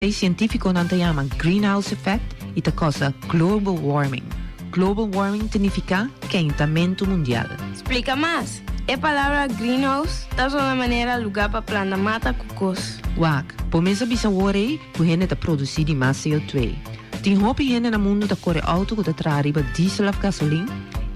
E sientífikonan ta yama greenhouse effect i ta kousa global warming. Global warming ta nifiká keintamentu mundial. Splika mas. E palabra greenhouse ta sona manera lugá pa planta mata ku kos. Wak, bo mes a bisa wor ei ku hende ta produsí di mas CO2. Tin hopi hende na mundu ta kore outo ku ta traha riba diesel òf gasolin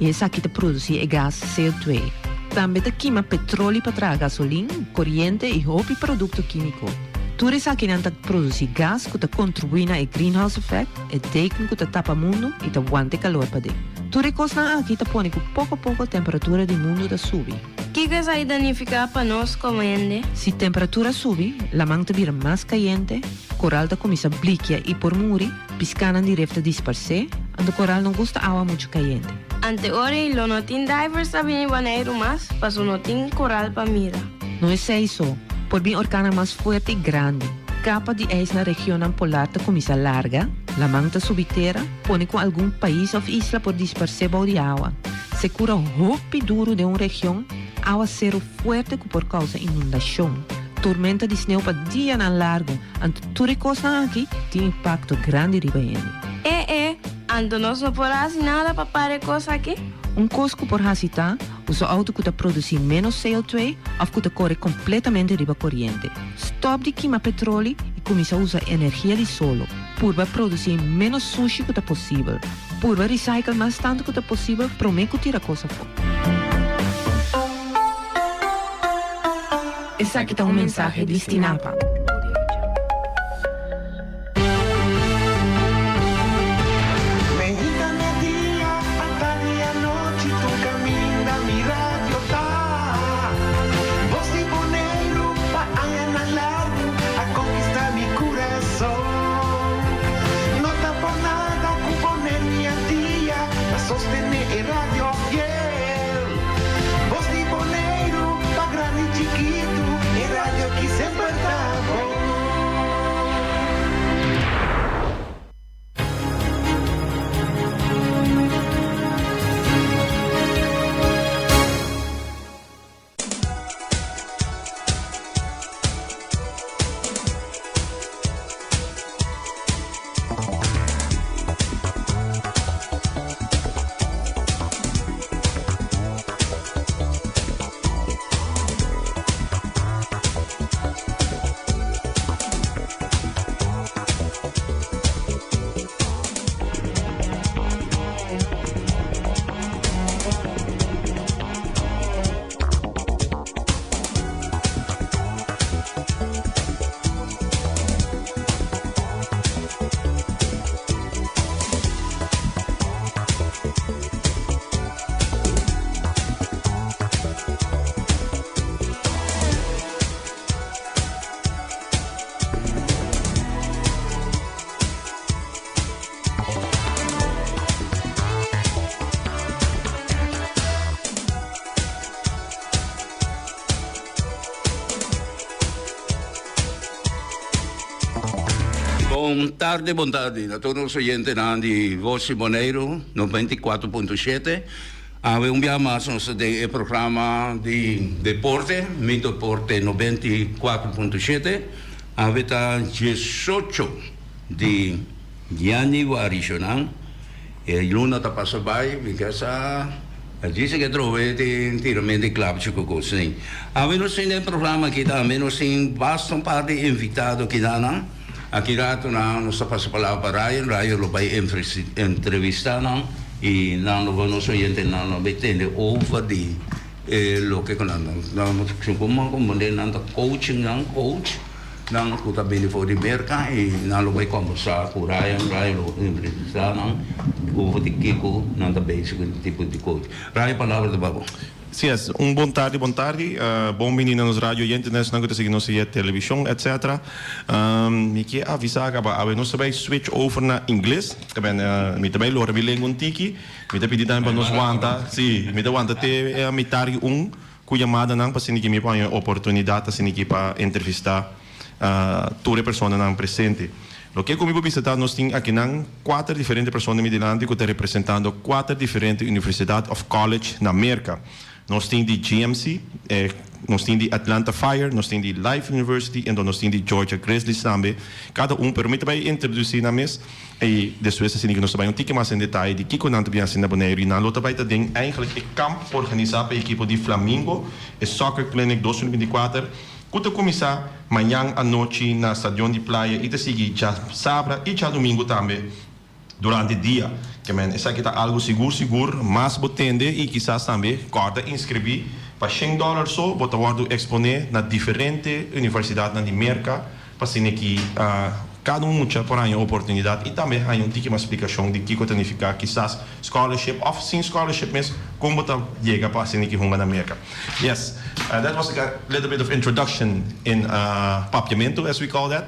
i esaki ta produsí e gas CO2. Tambe ta kima petroli pa traha gasolin, koriente i hopi produkto kímiko. Tur esakinan ta produsí gas ku ta kontribuí na e greenhouse effect, e deken ku ta tapa mundu i ta wanta e kalor paden. Tur e kosnan aki ta pone ku poko poko temperatura di mundu ta subi. Kiko esaki ta nifiká pa nos komo hende? Si temperatura subi, laman ta bira mas kayente, koral ta kuminsá blikia i por muri, piskanan di ref ta disparsé, anto koral no gusta awa muchu kayente. Ante ora ei lo no tin divers ta bini Boneiru mas, paso no tin koral pa mira. No esei so, por bin orkannan mas fuerte i grandi. Kapa di ijs na regionnan polar ta kuminsá larga, laman ta subi tera, pone ku algun pais òf isla por disparsé bou di awa. Sekura hopi duru den un region, awaseru fuerte ku por kousa inundashon, tormenta di sneu pa dianan largu, anto tur e kosnan aki tin impakto grandi riba hende. E e, anto nos no por hasi nada pa para e kos aki? Un kos ku por hasi ta Usa outo ku ta produsí ménos CO2 òf ku ta kore kompletamente riba koriente. Stòp di kima petroli i kuminsá usa energia di solo. Purba produsí ménos sushi ku ta posibel. Purba recycle mas tantu ku ta posibel promé ku tira kos afó. Esaki ta un mensahe di Stinapa. Bon tardi, bon tardi na tur nos oyentenan di Voz di Boneiru 94.7. Awe un bia mas nos ta den e programa di deporte, Mi Deporte 94.7. Awe ta 18 di januari shonan. E luna ta pasa bai, mi ke sa djis ke trobe tin tirament di klapchi ku kos asin. Awe nos tin den programa aki tambe nos tin basta un par di invitado kidanan. Aki ratonan nos ta pasa palabra pa Ryan, Ryan lo bai entrevista nan i nan lo bai nos oyentenan lo bai tende over di e loke ku nan ta nan komprende nan ta coaching nan coach nan ku ta bini for di Merka i nan lo bai kombersa ku Ryan, Ryan lo entrevista nan over di kiko nan ta bezig ku tipo di coach. Ryan palabra ta pa bo. Si es, un bon tardi bon tardi, bon bini na nos radio oyente, na esnan ku ta sigui nos via televishon etc. Mi ke avisa kaba awe nos ta bai switch over na ingles, mi ta bai lora mi lengua un tiki, mi ta pidi tambe pa nos wanta, si, mi ta wanta te mitar di un ku yamadanan pa asina ki mi por haña e oportunidat asina ki pa entrevista tur e personanan presente. Loke ku mi por bisa ta nos tin akinan kuater diferente persona mi dilanti ku ta representando kuater diferente universidat òf college na Merka. Nos tin di GMC, e. Nos tin di Atlanta Fire, nos tin di Life University en nos tin di Georgia Grizzlies tambe. Kada un, pero mi ta bai introdusí nan mes i despues asina ku nos ta bai un tiki mas en detaye di kiko nan ta bin hasi na Boneiru i nan lo ta bai ta den eigenlijk e kamp organisá pa e ekipo di Flamingo, e Soccer Clinic 2024 ku ta kuminsá mañan anochi na Stadion di Playa i ta sigui djasabra i djadumingu tambe durante dia. Ke men esaki ta algu sigur sigur mas bo tende i kisas tambe kòrda inskribí pa shen dòler so bo ta wòrdu eksponé na diferente universidatnan di Merka pa asina ki kada un mucha por haña oportunidat i tambe haña un tiki mas splikashon di kiko ta nifiká kisas scholarship òf sin scholarship mes kon bo ta yega pa asina ki hunga na Merka. Yes, that was a little bit of introduction in Papiamentu as we call that.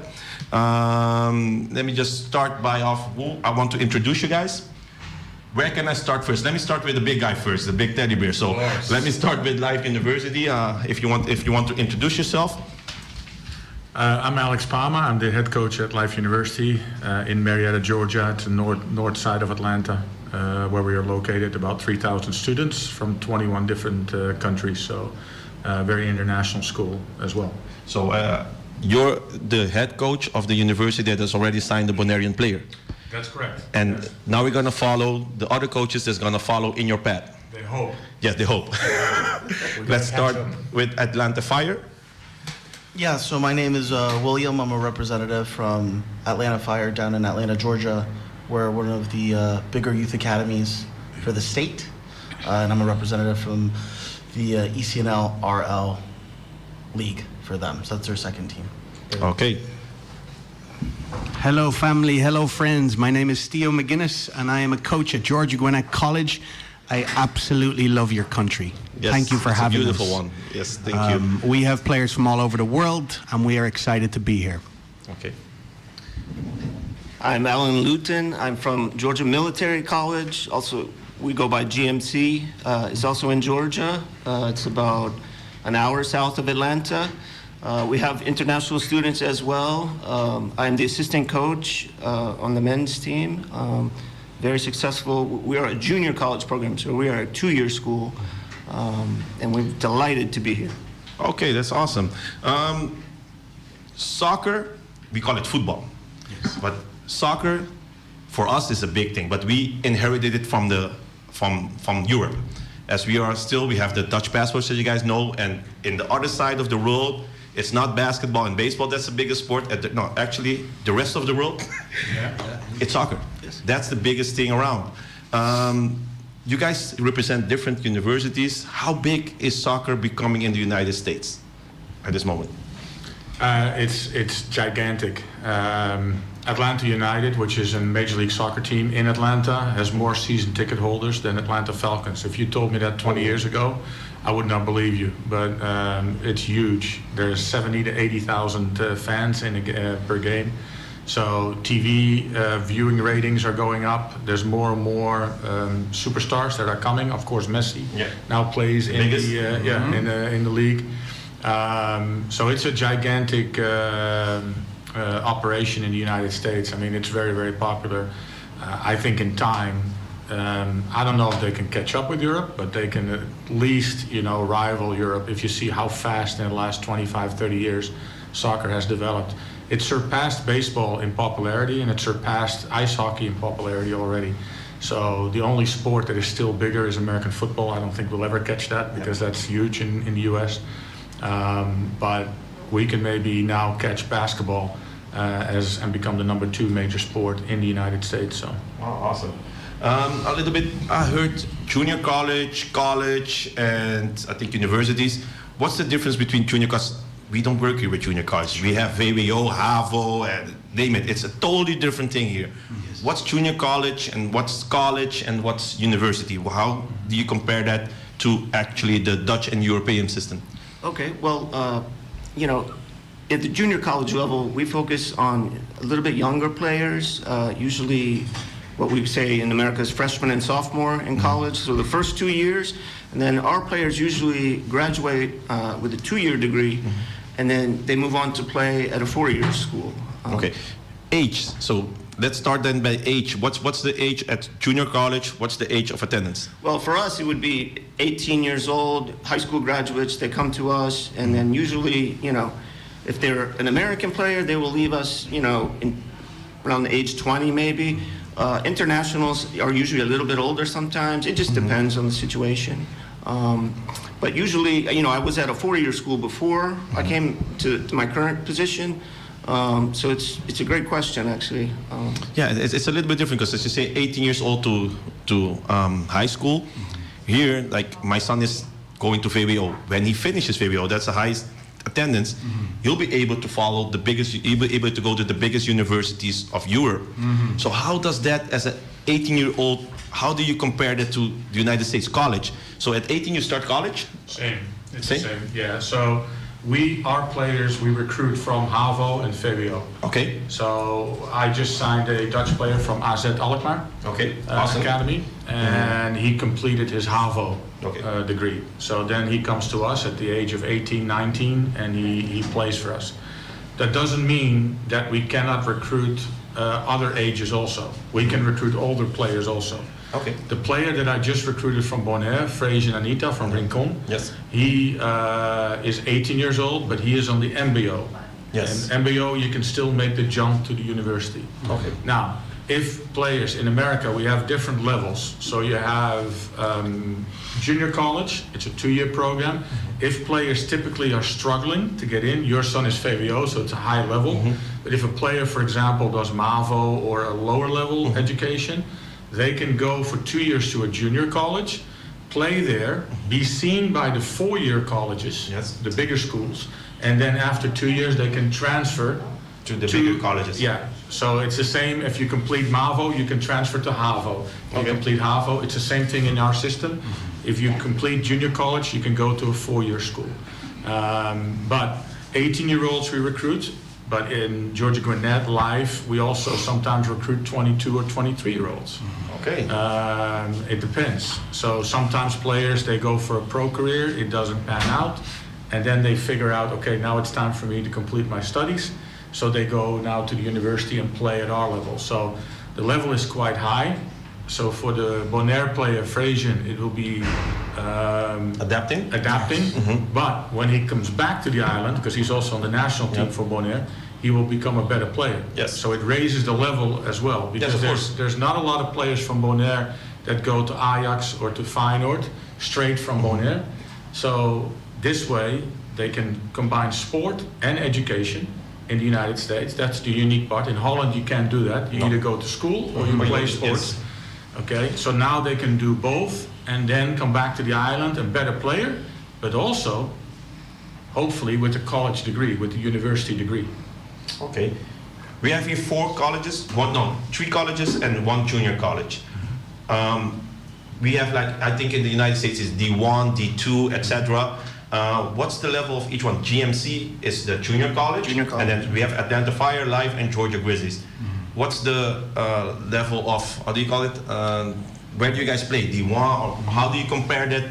Let me just start by off who I want to introduce you guys. Where can I start first? Let me start with the big guy first, the big teddy bear. So let me start with Life University. If you want to introduce yourself. I'm Alex Palma. I'm the head coach at Life University in Marietta, Georgia. It's the north side of Atlanta, where we are located. About 3,000 students from 21 different countries. So, very international school as well. So you're the head coach of the university that has already signed the Bonairean player. That's correct. And Yes. Now we're gonna follow the other coaches that's gonna follow in your path. They hope. Yes, they hope. We're gonna Let's catch start up. With Atlanta Fire. Yeah, so my name is William. I'm a representative from Atlanta Fire down in Atlanta, Georgia. We're one of the bigger youth academies for the state. And I'm a representative from the ECNL RL League for them. So that's their second team. Okay. Hello, family. Hello, friends. My name is Theo McGuinness, and I am a coach at Georgia Gwinnett College. I absolutely love your country. Yes, Thank you for it's a having beautiful us. One. Yes, thank you. We have players from all over the world, and we are excited to be here. Okay. I'm Alan Luton. I'm from Georgia Military College. Also, we go by GMC. It's also in Georgia. It's about an hour south of Atlanta. We have international students as well. I'm the assistant coach on the men's team. Very successful. We are a junior college program, so we are a 2-year school, and we're delighted to be here. Okay, that's awesome. Soccer, we call it football. Yes. But soccer, for us, is a big thing. But we inherited it from Europe. As we are still, we have the Dutch passports that you guys know, and in the other side of the world, it's not basketball and baseball that's the biggest sport. No, actually, the rest of the world, it's soccer. Yes. That's the biggest thing around. You guys represent different universities. How big is soccer becoming in the United States at this moment? It's gigantic. Atlanta United, which is a Major League Soccer team in Atlanta, has more season ticket holders than Atlanta Falcons. If you told me that 20 years ago, I would not believe you. But it's huge. There's 70 to 80,000 fans per game. So TV viewing ratings are going up. There's more and more superstars that are coming. Of course, Messi now plays in Biggest. the yeah in the league. So it's a gigantic operation in the United States. I mean, it's very, very popular. I think in time, I don't know if they can catch up with Europe, but they can at least rival Europe. If you see how fast in the last 25, 30 years soccer has developed, it surpassed baseball in popularity and it surpassed ice hockey in popularity already. So the only sport that is still bigger is American football. I don't think we'll ever catch that because that's huge in the US. But we can maybe now catch basketball as and become the number two major sport in the United States. So Wow, awesome. A little bit, I heard junior college, college, and I think universities. What's the difference between junior? Because we don't work here with junior college. We have VWO, HAVO, and name it. It's a totally different thing here. What's junior college and what's college and what's university? How do you compare that to actually the Dutch and European system? Okay, well, at the junior college level, we focus on a little bit younger players, usually what we say in America is freshman and sophomore in college, so the first 2 years, and then our players usually graduate with a 2-year degree, and then they move on to play at a 4-year school. Okay. Age. So let's start then by age. What's what's the age at junior college? What's the age of attendance? Well, for us, it would be 18 years old, high school graduates. They come to us, and then usually, if they're an American player, they will leave us in around the age 20 maybe. Internationals are usually a little bit older sometimes. It just depends on the situation. But usually, I was at a 4-year school before I came to my current position. So it's a great question, actually. Yeah, it's a little bit different because, as you say, 18 years old to high school. Here, like my son is going to VWO. When he finishes VWO, that's the highest attendance. He'll be able to follow the biggest. He'll be able to go to the biggest universities of Europe. So how does that, as an 18 year old, how do you compare that to the United States college? So at 18 you start college. Same. It's Same? the same. Yeah. So we, our players, we recruit from HAVO and VWO. So I just signed a Dutch player from AZ Alkmaar Awesome. Academy, and he completed his HAVO degree. So then he comes to us at the age of 18, 19, and he plays for us. That doesn't mean that we cannot recruit other ages also. We can recruit older players also. The player that I just recruited from Bonaire, Frasian Anita from Rincon, he is 18 years old, but he is on the MBO. And MBO, you can still make the jump to the university. Now, if players in America, we have different levels. So you have junior college, it's a 2-year program. If players typically are struggling to get in, your son is VWO, so it's a high level. But if a player, for example, does MAVO or a lower level education, they can go for 2 years to a junior college, play there, be seen by the 4-year colleges, the bigger schools, and then after 2 years they can transfer To the bigger colleges. Yeah. So it's the same if you complete MAVO, you can transfer to HAVO. If you complete HAVO, it's the same thing in our system. If you complete junior college, you can go to a 4-year school. But 18-year-olds we recruit, but in Georgia Gwinnett Life, we also sometimes recruit 22 or 23-year-olds. It depends. So sometimes players, they go for a pro career, it doesn't pan out, and then they figure out, "Okay, now it's time for me to complete my studies." So they go now to the university and play at our level. So the level is quite high. So for the Bonaire player, Frasian, it will be Adapting? Adapting. But when he comes back to the island, because he's also on the national team for Bonaire, he will become a better player. So it raises the level as well. Because of there's, course. there's not a lot of players from Bonaire that go to Ajax or to Feyenoord straight from Bonaire. So this way they can combine sport and education in the United States. That's the unique part. In Holland you can't do that. You No. either go to school or you Or you- play sports. Okay, so now they can do both and then come back to the island a better player, but also hopefully with a college degree, with a university degree. Okay. We have here four colleges, one, no, three colleges and one junior college. We have, like, I think in the United States it's D1, D2, etc. What's the level of each one? GMC is the junior college. Junior college. And then we have Atlanta Fire, Life, and Georgia Grizzlies. What's the level of, how do you call it? Where do you guys play? D1? Or how do you compare that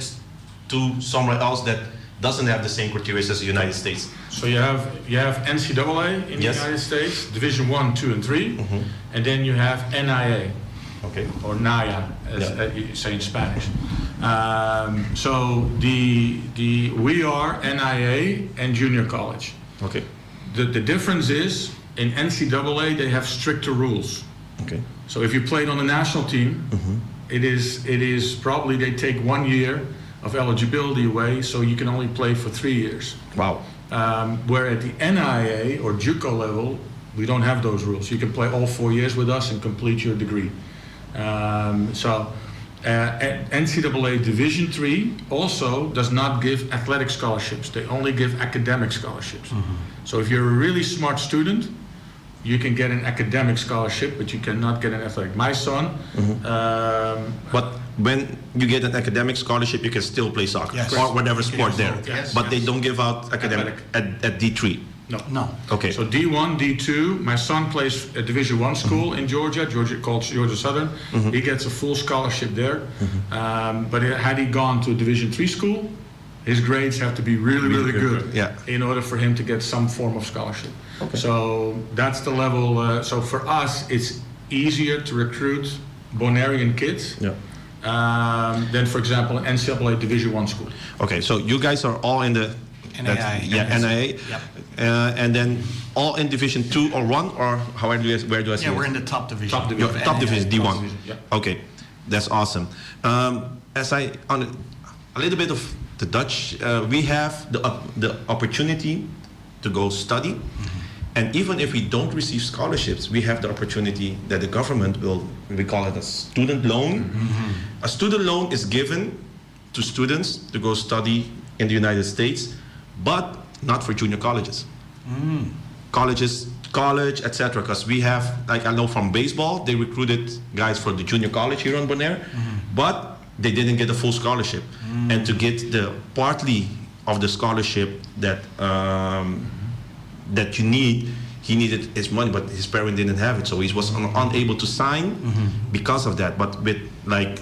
to somewhere else that doesn't have the same criteria as the United States? So you have NCAA in the United States, Division 1, 2, and 3, and then you have NIA or NAIA, as you say in Spanish. So the we are NIA and junior college. The difference is in NCAA they have stricter rules. So if you played on the national team, it is probably they take one year of eligibility away, so you can only play for 3 years. Where at the NIA or JUCO level, we don't have those rules. You can play all 4 years with us and complete your degree. So NCAA Division III also does not give athletic scholarships. They only give academic scholarships. So if you're a really smart student, you can get an academic scholarship, but you cannot get an athletic. My son, But when you get an academic scholarship, you can still play soccer Yes. or whatever sport there. Yes. But they don't give out academic at D3. No. No. Okay. So D1, D2. My son plays at Division One school in Georgia, Georgia called Georgia Southern. He gets a full scholarship there. But had he gone to a Division Three school, His grades have to be really, really good in order for him to get some form of scholarship. So that's the level. So for us, it's easier to recruit Bonairean kids than, for example, an NCAA Division One school. Okay, so you guys are all in the NAIA. Yeah, NAIA. Yep. And then all in Division Two or One, or how do you, where do I see Yeah, it? we're in the top division. Top division. Your top division, D1. Top division, yeah. Okay, that's awesome. As I on a little bit of the Dutch, we have the opportunity to go study, and even if we don't receive scholarships, we have the opportunity that the government will, we call it a student loan. A student loan is given to students to go study in the United States, but not for junior colleges, colleges, college, etc. Because we have, like, I know from baseball, they recruited guys for the junior college here on Bonaire, but they didn't get a full scholarship. And to get the partly of the scholarship that you need, he needed his money, but his parent didn't have it, so he was unable to sign because of that. But with, like,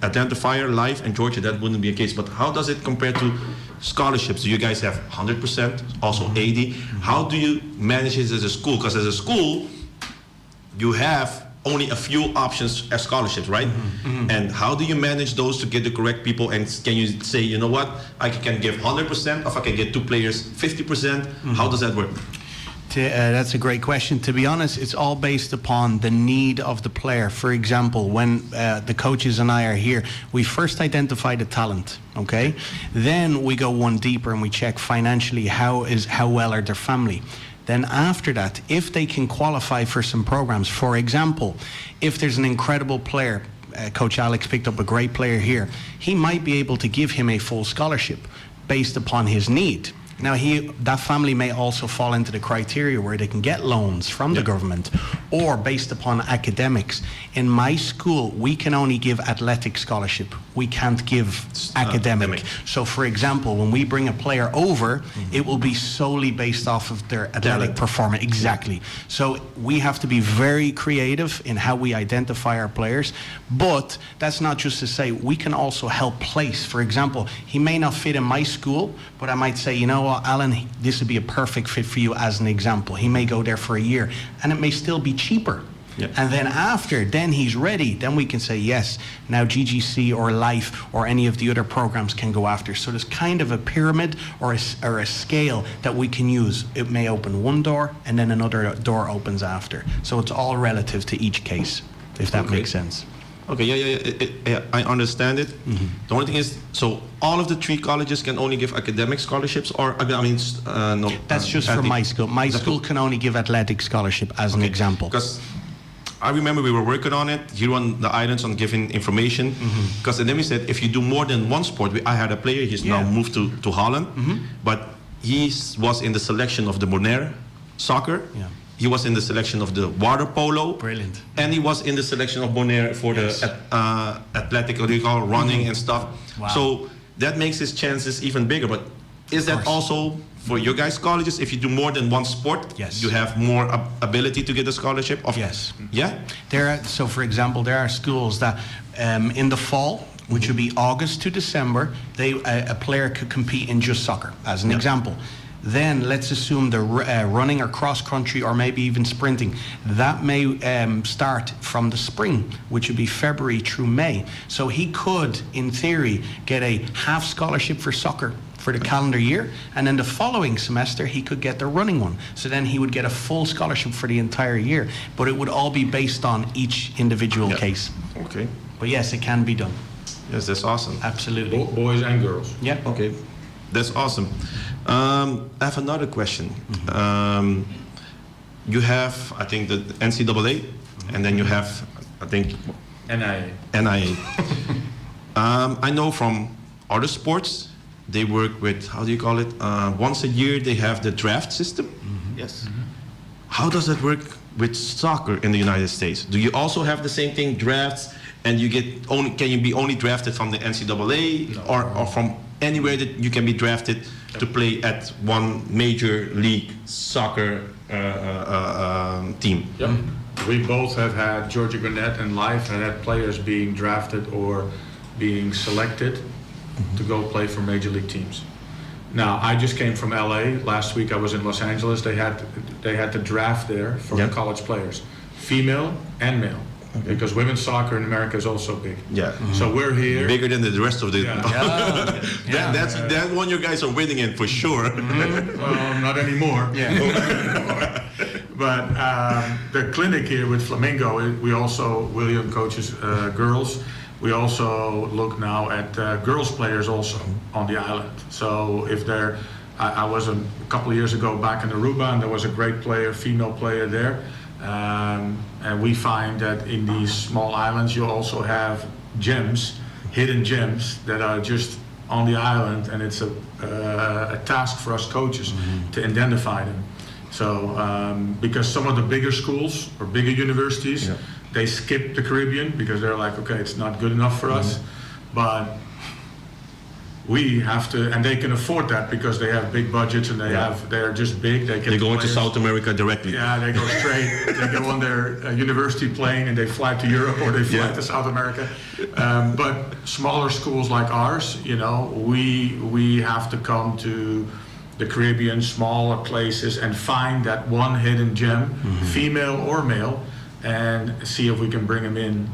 Atlanta Fire, Life, and Georgia, that wouldn't be a case. But how does it compare to scholarships? Do you guys have 100%, also 80? How do you manage it as a school? Because as a school, you have only a few options as scholarships, right? And how do you manage those to get the correct people? And can you say, "You know what, I can give 100%, or if I can get two players 50%"? How does that work? That's a great question. To be honest, it's all based upon the need of the player. For example, when the coaches and I are here, we first identify the talent. Okay, then we go one deeper and we check financially how well are their family. Then after that, if they can qualify for some programs, for example, if there's an incredible player, Coach Alex picked up a great player here, he might be able to give him a full scholarship based upon his need. Now, he that family may also fall into the criteria where they can get loans from the government or based upon academics. In my school, we can only give athletic scholarship. We can't give academic. Academic. So, for example, when we bring a player over, it will be solely based off of their athletic Talent. Performance. Exactly. So we have to be very creative in how we identify our players. But that's not just to say we can also help place. For example, he may not fit in my school, but I might say, "You know what, Alan, this would be a perfect fit for you," as an example. He may go there for a year and it may still be cheaper. And then after, then he's ready, then we can say, yes, now GGC or Life or any of the other programs can go after. So there's kind of a pyramid or a scale that we can use. It may open one door and then another door opens after. So it's all relative to each case, if that makes sense. Okay, yeah, I understand it. The only thing is, so all of the three colleges can only give academic scholarships, or I mean, no. That's just for athlete- my school. My That's school can only give athletic scholarship, as an example. Because I remember we were working on it here on the islands on giving information. Because then we said if you do more than one sport, I had a player, he's now moved to Holland, but he was in the selection of the Bonaire soccer. He was in the selection of the water polo. Brilliant. And he was in the selection of Bonaire for the athletic, what do you call it, running and stuff. Wow. So that makes his chances even bigger. But is that course. also for your guys' colleges? If you do more than one sport, Yes. you have more ability to get a scholarship? Of, Yes. Yeah? There are, so, for example, there are schools that in the fall, which would be August to December, a player could compete in just soccer, as an example. Then let's assume the running or cross country or maybe even sprinting. That may start from the spring, which would be February through May. So he could, in theory, get a half scholarship for soccer for the calendar year, and then the following semester he could get the running one. So then he would get a full scholarship for the entire year. But it would all be based on each individual case. But yes, it can be done. Yes, that's awesome. Absolutely. Boys and girls. Yeah. Okay, that's awesome. I have another question. You have, I think, the NCAA, and then you have, I think, NIA. NIA. I know from other sports, they work with, how do you call it? Once a year, they have the draft system. Yes. How does that work with soccer in the United States? Do you also have the same thing, drafts, and you get only, can you be only drafted from the NCAA or from anywhere that you can be drafted to play at one major league soccer team? Yep. We both have had, Georgia Gwinnett and Life have had players being drafted or being selected. to go play for major league teams. Now, I just came from LA. Last week I was in Los Angeles. They had the draft there for college players, female and male, because women's soccer in America is also big. So we're here. Bigger than the rest of the. That's that one you guys are winning in for sure. Well, not anymore. But the clinic here with Flamingo, we also, William coaches girls. We also look now at girls players also on the island. So if they're, I was a couple of years ago back in Aruba, and there was a great player, female player there. And we find that in these small islands, you also have gems, hidden gems that are just on the island, and it's a task for us coaches to identify them. So, because some of the bigger schools or bigger universities, they skip the Caribbean because they're like, "Okay, it's not good enough for us." But we have to, and they can afford that because they have big budgets and they they're just big. They can They're going to players. South America directly. Yeah, they go straight. They go on their university plane and they fly to Europe or they fly to South America. But smaller schools like ours, we have to come to the Caribbean, smaller places, and find that one hidden gem, female or male, and see if we can bring them in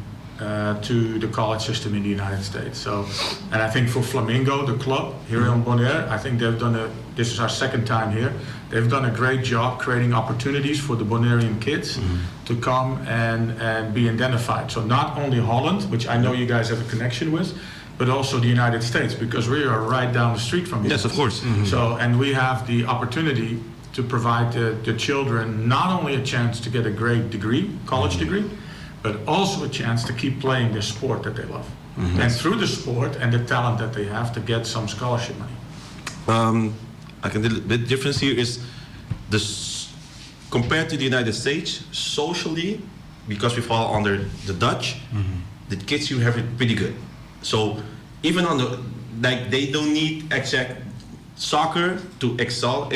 to the college system in the United States. So, and I think for Flamingo, the club here in Bonaire, I think they've done a. This is our second time here. They've done a great job creating opportunities for the Bonairean kids to come and be identified. So not only Holland, which I know you guys have a connection with, but also the United States, because we are right down the street from you. Yes, of course. So, and we have the opportunity to provide the children not only a chance to get a great degree, college degree, but also a chance to keep playing the sport that they love. And through the sport and the talent that they have to get some scholarship money. I can the difference here is compared to the United States, socially, because we fall under the Dutch, the kids, you have it pretty good. So even on the like they don't need exact soccer to excel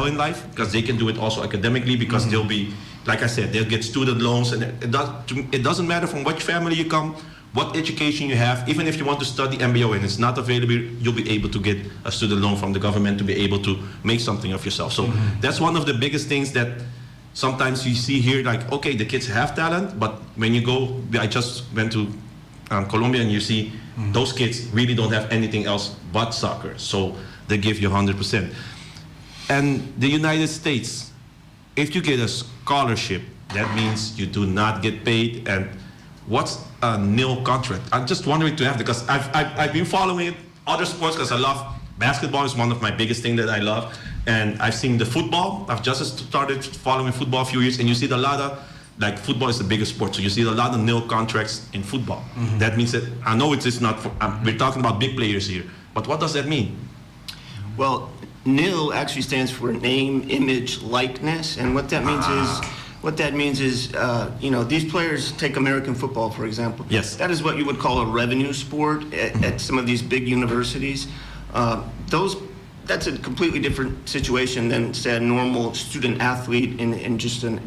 in life because they can do it also academically, because they'll be, like I said, they'll get student loans, and it doesn't matter from which family you come, what education you have. Even if you want to study MBO and it's not available, you'll be able to get a student loan from the government to be able to make something of yourself. So that's one of the biggest things that sometimes you see here, like, okay, the kids have talent, but when you go, I just went to Colombia and you see those kids really don't have anything else but soccer. So they give you 100%. And the United States, if you get a scholarship, that means you do not get paid. And what's a NIL contract? I'm just wondering to have, because I've been following it, other sports, because I love basketball is one of my biggest things that I love. And I've seen the football. I've just started following football a few years, and you see a lot of, like, football is the biggest sport, so you see a lot of NIL contracts in football. That means that I know it is not. For, we're talking about big players here, but what does that mean? Well, NIL actually stands for name, image, likeness, and what that means is these players, take American football, for example. That is what you would call a revenue sport at some of these big universities. Those that's a completely different situation than, say, a normal student athlete in just an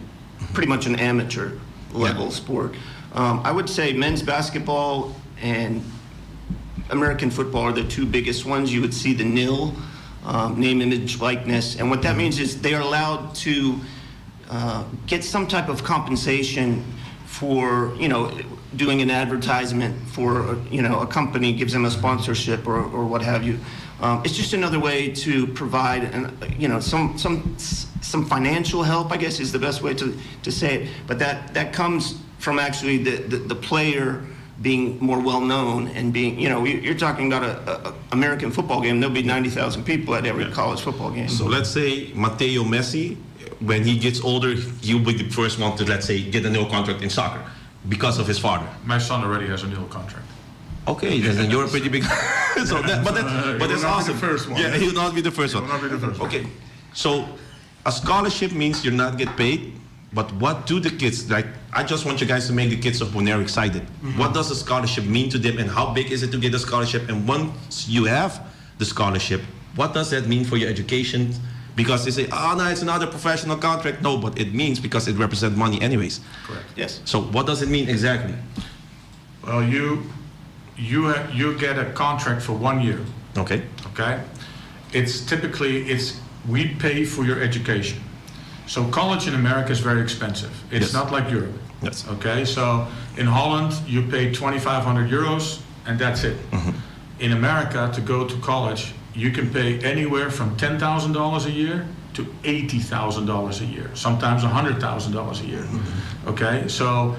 pretty much an amateur level sport. I would say men's basketball and American football are the two biggest ones. You would see the NIL, name, image, likeness, and what that means is they are allowed to get some type of compensation for doing an advertisement for a company gives them a sponsorship or what have you. It's just another way to provide an, you know some financial help, I guess, is the best way to say it. But that comes from actually the player being more well known and being you're talking about a American football game. There'll be 90,000 people at every college football game. So let's say Matteo Messi, when he gets older, he'll be the first one to, let's say, get a NIL contract in soccer because of his father. My son already has a NIL contract. Okay, then you're a pretty big. So that, but that, but He that's will not be awesome. the first one. Yeah, he will not be the first He one. will not be the first one. Okay, so a scholarship means you're not get paid. But what do the kids like? I just want you guys to make the kids of Bonaire excited. What does a scholarship mean to them, and how big is it to get a scholarship? And once you have the scholarship, what does that mean for your education? Because they say, "Oh no, it's another professional contract." No, but it means because it represents money anyways. Correct. Yes. So what does it mean exactly? Well, you You get a contract for one year. Okay? It's typically, it's we pay for your education. So college in America is very expensive. It's not like Europe. Okay? So in Holland, you pay €2,500 and that's it. In America, to go to college, you can pay anywhere from $10,000 a year to $80,000 a year, sometimes $100,000 a year. Okay? So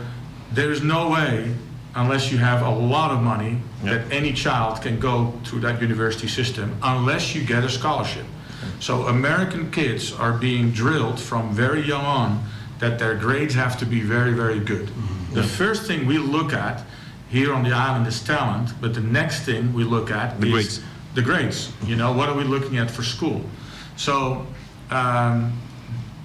there's no way, unless you have a lot of money, that any child can go through that university system unless you get a scholarship. So American kids are being drilled from very young on that their grades have to be very, very good. The first thing we look at here on the island is talent, but the next thing we look at The is grades. the grades. What are we looking at for school? So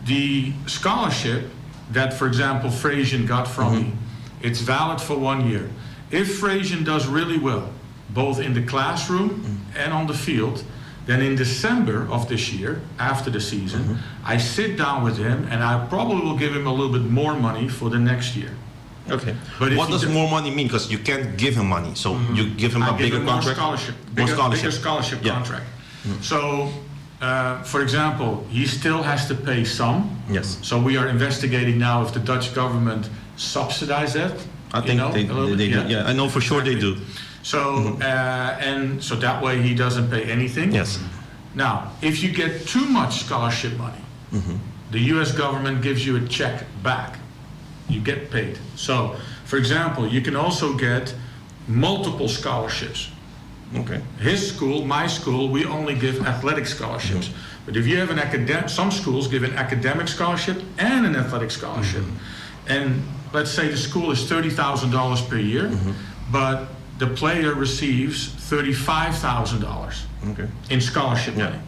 the scholarship that, for example, Frasian got from me, it's valid for one year. If Frasian does really well, both in the classroom and on the field, then in December of this year, after the season, I sit down with him and I probably will give him a little bit more money for the next year. But if What he does more money mean? Because you can't give him money, so you give him I a give bigger him more contract. scholarship, More bigger, scholarship. bigger scholarship contract. So, for example, he still has to pay some. So we are investigating now if the Dutch government subsidize that. I you think know, a little they bit. do. Yeah, I know for sure they do. So that way he doesn't pay anything. Now, if you get too much scholarship money, the U.S. government gives you a check back. You get paid. So, for example, you can also get multiple scholarships. His school, my school, we only give athletic scholarships. But if you have an academic, some schools give an academic scholarship and an athletic scholarship. And let's say the school is $30,000 per year, but the player receives $35,000 in scholarship money.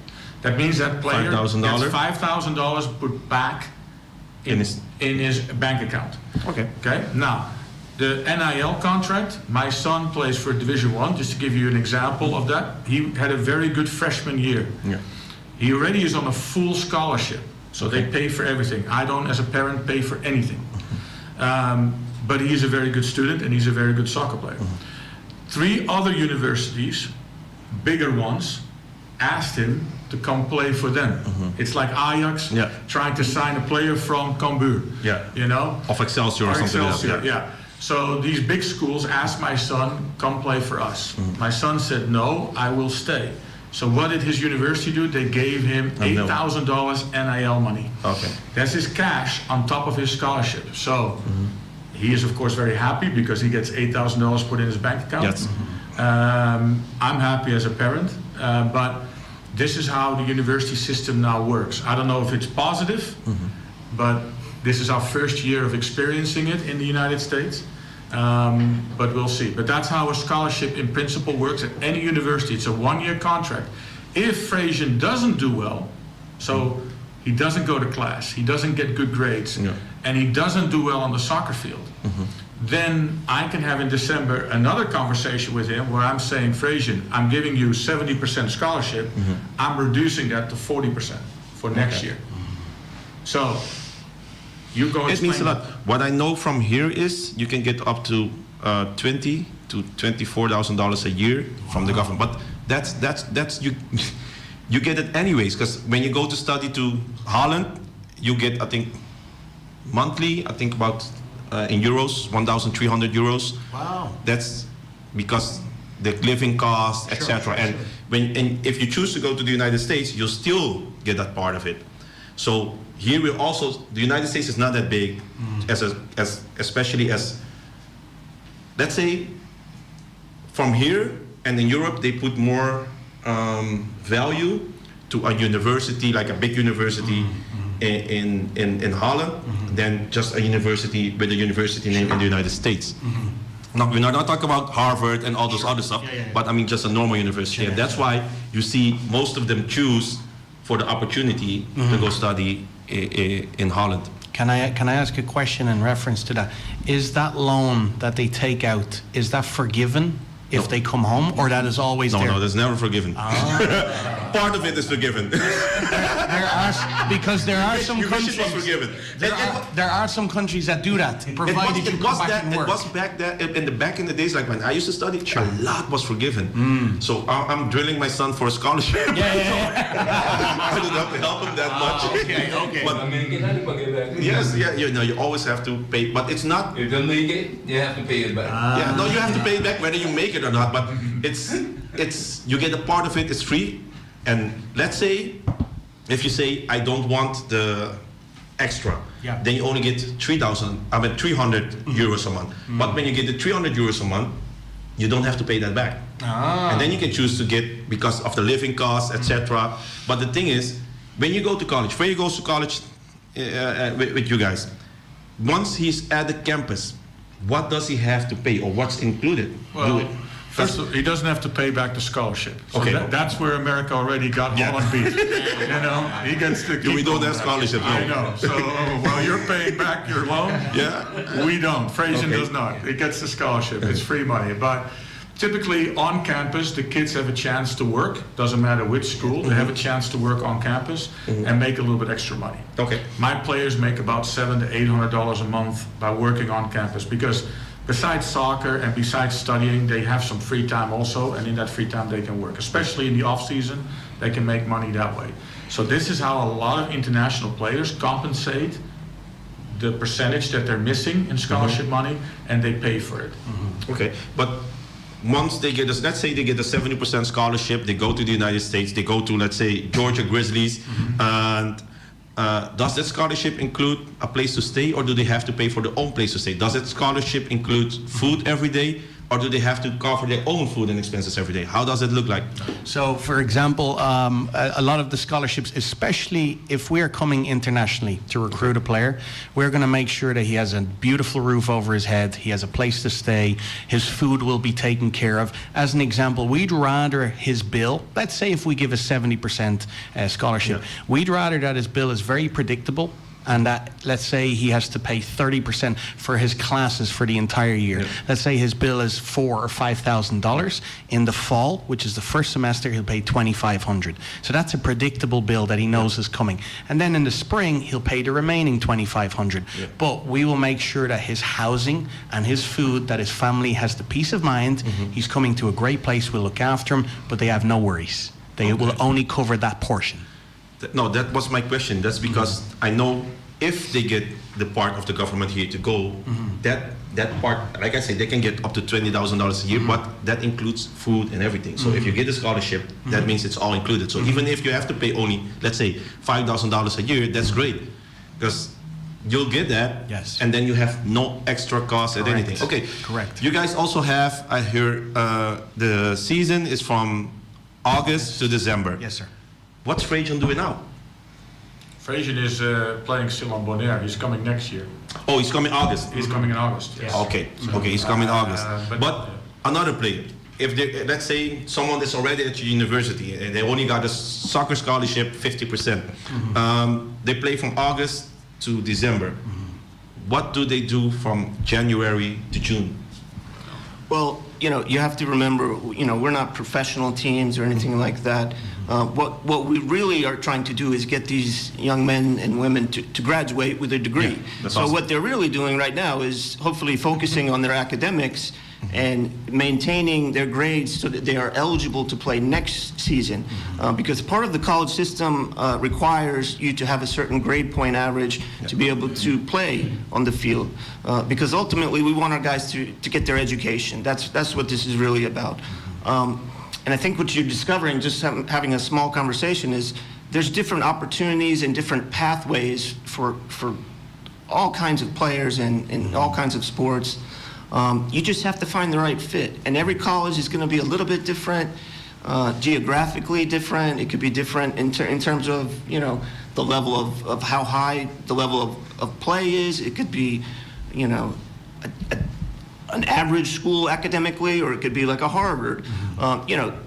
That means that player $5,000? gets $5,000 put back In his in his bank account. Okay. Now, the NIL contract, my son plays for Division I, just to give you an example of that. He had a very good freshman year. He already is on a full scholarship, so they pay for everything. I don't, as a parent, pay for anything. But he is a very good student and he's a very good soccer player. 3 other universities, bigger ones, asked him to come play for them. It's like Ajax trying to sign a player from Cambuur. You know? Of Excelsior or Or something like that. Excelsior, yeah. So these big schools asked my son, come play for us. My son said, no, I will stay. So what did his university do? They gave him Oh, no. $8,000 NIL money. That's his cash on top of his scholarship. So he is, of course, very happy because he gets $8,000 put in his bank account. I'm happy as a parent, but this is how the university system now works. I don't know if it's positive, but this is our first year of experiencing it in the United States. But we'll see. But that's how a scholarship in principle works at any university. It's a one-year contract. If Frasian doesn't do well, so he doesn't go to class, he doesn't get good grades, and he doesn't do well on the soccer field, then I can have in December another conversation with him where I'm saying, Frasian, I'm giving you 70% scholarship. I'm reducing that to 40% for next year. So you go It means a explain lot. that. What I know from here is you can get up to twenty to $24,000 a year from the government. But you get it anyways, because when you go to study to Holland, you get, I think, monthly, I think about in euros, 1,300 euros. Wow. That's because the living cost, et cetera. And if you choose to go to the United States, you'll still get that part of it. So here we also, the United States is not that big, especially as, let's say, from here and in Europe, they put more value to a university, like a big university in Holland, than just a university with a university name in the United States. Now, we're not talking about Harvard and all those other stuff, but just a normal university. And that's why you see most of them choose for the opportunity to go study in Holland. Can I ask a question in reference to that? Is that loan that they take out, is that forgiven if No. they come home, or that is always No, there? no, that's never forgiven. Part of it is forgiven. there are because there are some You wish countries it was forgiven. There are some countries that do that, It provided was, you it come was back that and it work. was back that in the back in the days, like when I used to study, a lot was forgiven. So I'm drilling my son for a scholarship. Yeah. I don't have to help him that much. Okay. But yes, yeah, you always have to pay, but it's not. If you don't make it, you have to pay it back. Yeah, no, you have to pay it back whether you make it or not. But it's you get a part of it. It's free, and let's say if you say, "I don't want the extra," then you only get 3,000. I mean, €300 a month. But when you get the €300 a month, you don't have to pay that back. And then you can choose to get because of the living costs, etc. But the thing is, when you go to college, Freya goes to college with you guys. Once he's at the campus, what does he have to pay or what's included? Do Well, it. first of all, he doesn't have to pay back the scholarship. So that's where America already got Holland beat. He gets to We keep don't all have that. scholarships, no. I know. So while you're paying back your loan, we don't. Frasian does not. He gets the scholarship. It's free money. But typically on campus, the kids have a chance to work. Doesn't matter which school. They have a chance to work on campus and make a little bit extra money. My players make about seven to $800 a month by working on campus because besides soccer and besides studying, they have some free time also, and in that free time they can work. Especially in the off season, they can make money that way. So this is how a lot of international players compensate the percentage that they're missing in scholarship money, and they pay for it. Okay, but once they get, a, let's say they get a 70% scholarship, they go to the United States, they go to, let's say, Georgia Grizzlies, and does that scholarship include a place to stay, or do they have to pay for their own place to stay? Does that scholarship include food every day, or do they have to cover their own food and expenses every day? How does it look like? So, for example, a lot of the scholarships, especially if we are coming internationally to recruit a player, we're going to make sure that he has a beautiful roof over his head, he has a place to stay, his food will be taken care of. As an example, we'd rather his bill, let's say if we give a 70% scholarship, we'd rather that his bill is very predictable, and that, let's say he has to pay 30% for his classes for the entire year. Let's say his bill is four or $5,000. In the fall, which is the first semester, he'll pay $2,500. So that's a predictable bill that he knows is coming. And then in the spring, he'll pay the remaining $2,500. But we will make sure that his housing and his food, that his family has the peace of mind. He's coming to a great place. We'll look after him, but they have no worries. They will only cover that portion. No, that was my question. That's because I know if they get the part of the government here to go, that part, like I said, they can get up to $20,000 a year, but that includes food and everything. So if you get a scholarship, that means it's all included. So even if you have to pay only, let's say, $5,000 a year, that's great, because you'll get that. And then you have no extra cost at Correct. anything. Okay. Correct. You guys also have, I hear, the season is from August to December. Yes, sir. What's Frazion doing now? Frazion is playing still on Bonaire. He's coming next year. Oh, he's coming August. He's coming in August. Yes. Okay, he's coming August. But But another player, if they, let's say someone is already at university and they only got a soccer scholarship, 50%. They play from August to December. What do they do from January to June? Well, you have to remember, we're not professional teams or anything like that. What we really are trying to do is get these young men and women to graduate with a degree. Yeah, that's So awesome. what they're really doing right now is hopefully focusing on their academics and maintaining their grades so that they are eligible to play next season. Because part of the college system requires you to have a certain grade point average to be able to play on the field. Because ultimately we want our guys to get their education. That's what this is really about. And I think what you're discovering, just having a small conversation, is there's different opportunities and different pathways for all kinds of players and all kinds of sports. You just have to find the right fit. And every college is going to be a little bit different, geographically different. It could be different in terms of the level of how high the level of play is. It could be an average school academically, or it could be like a Harvard.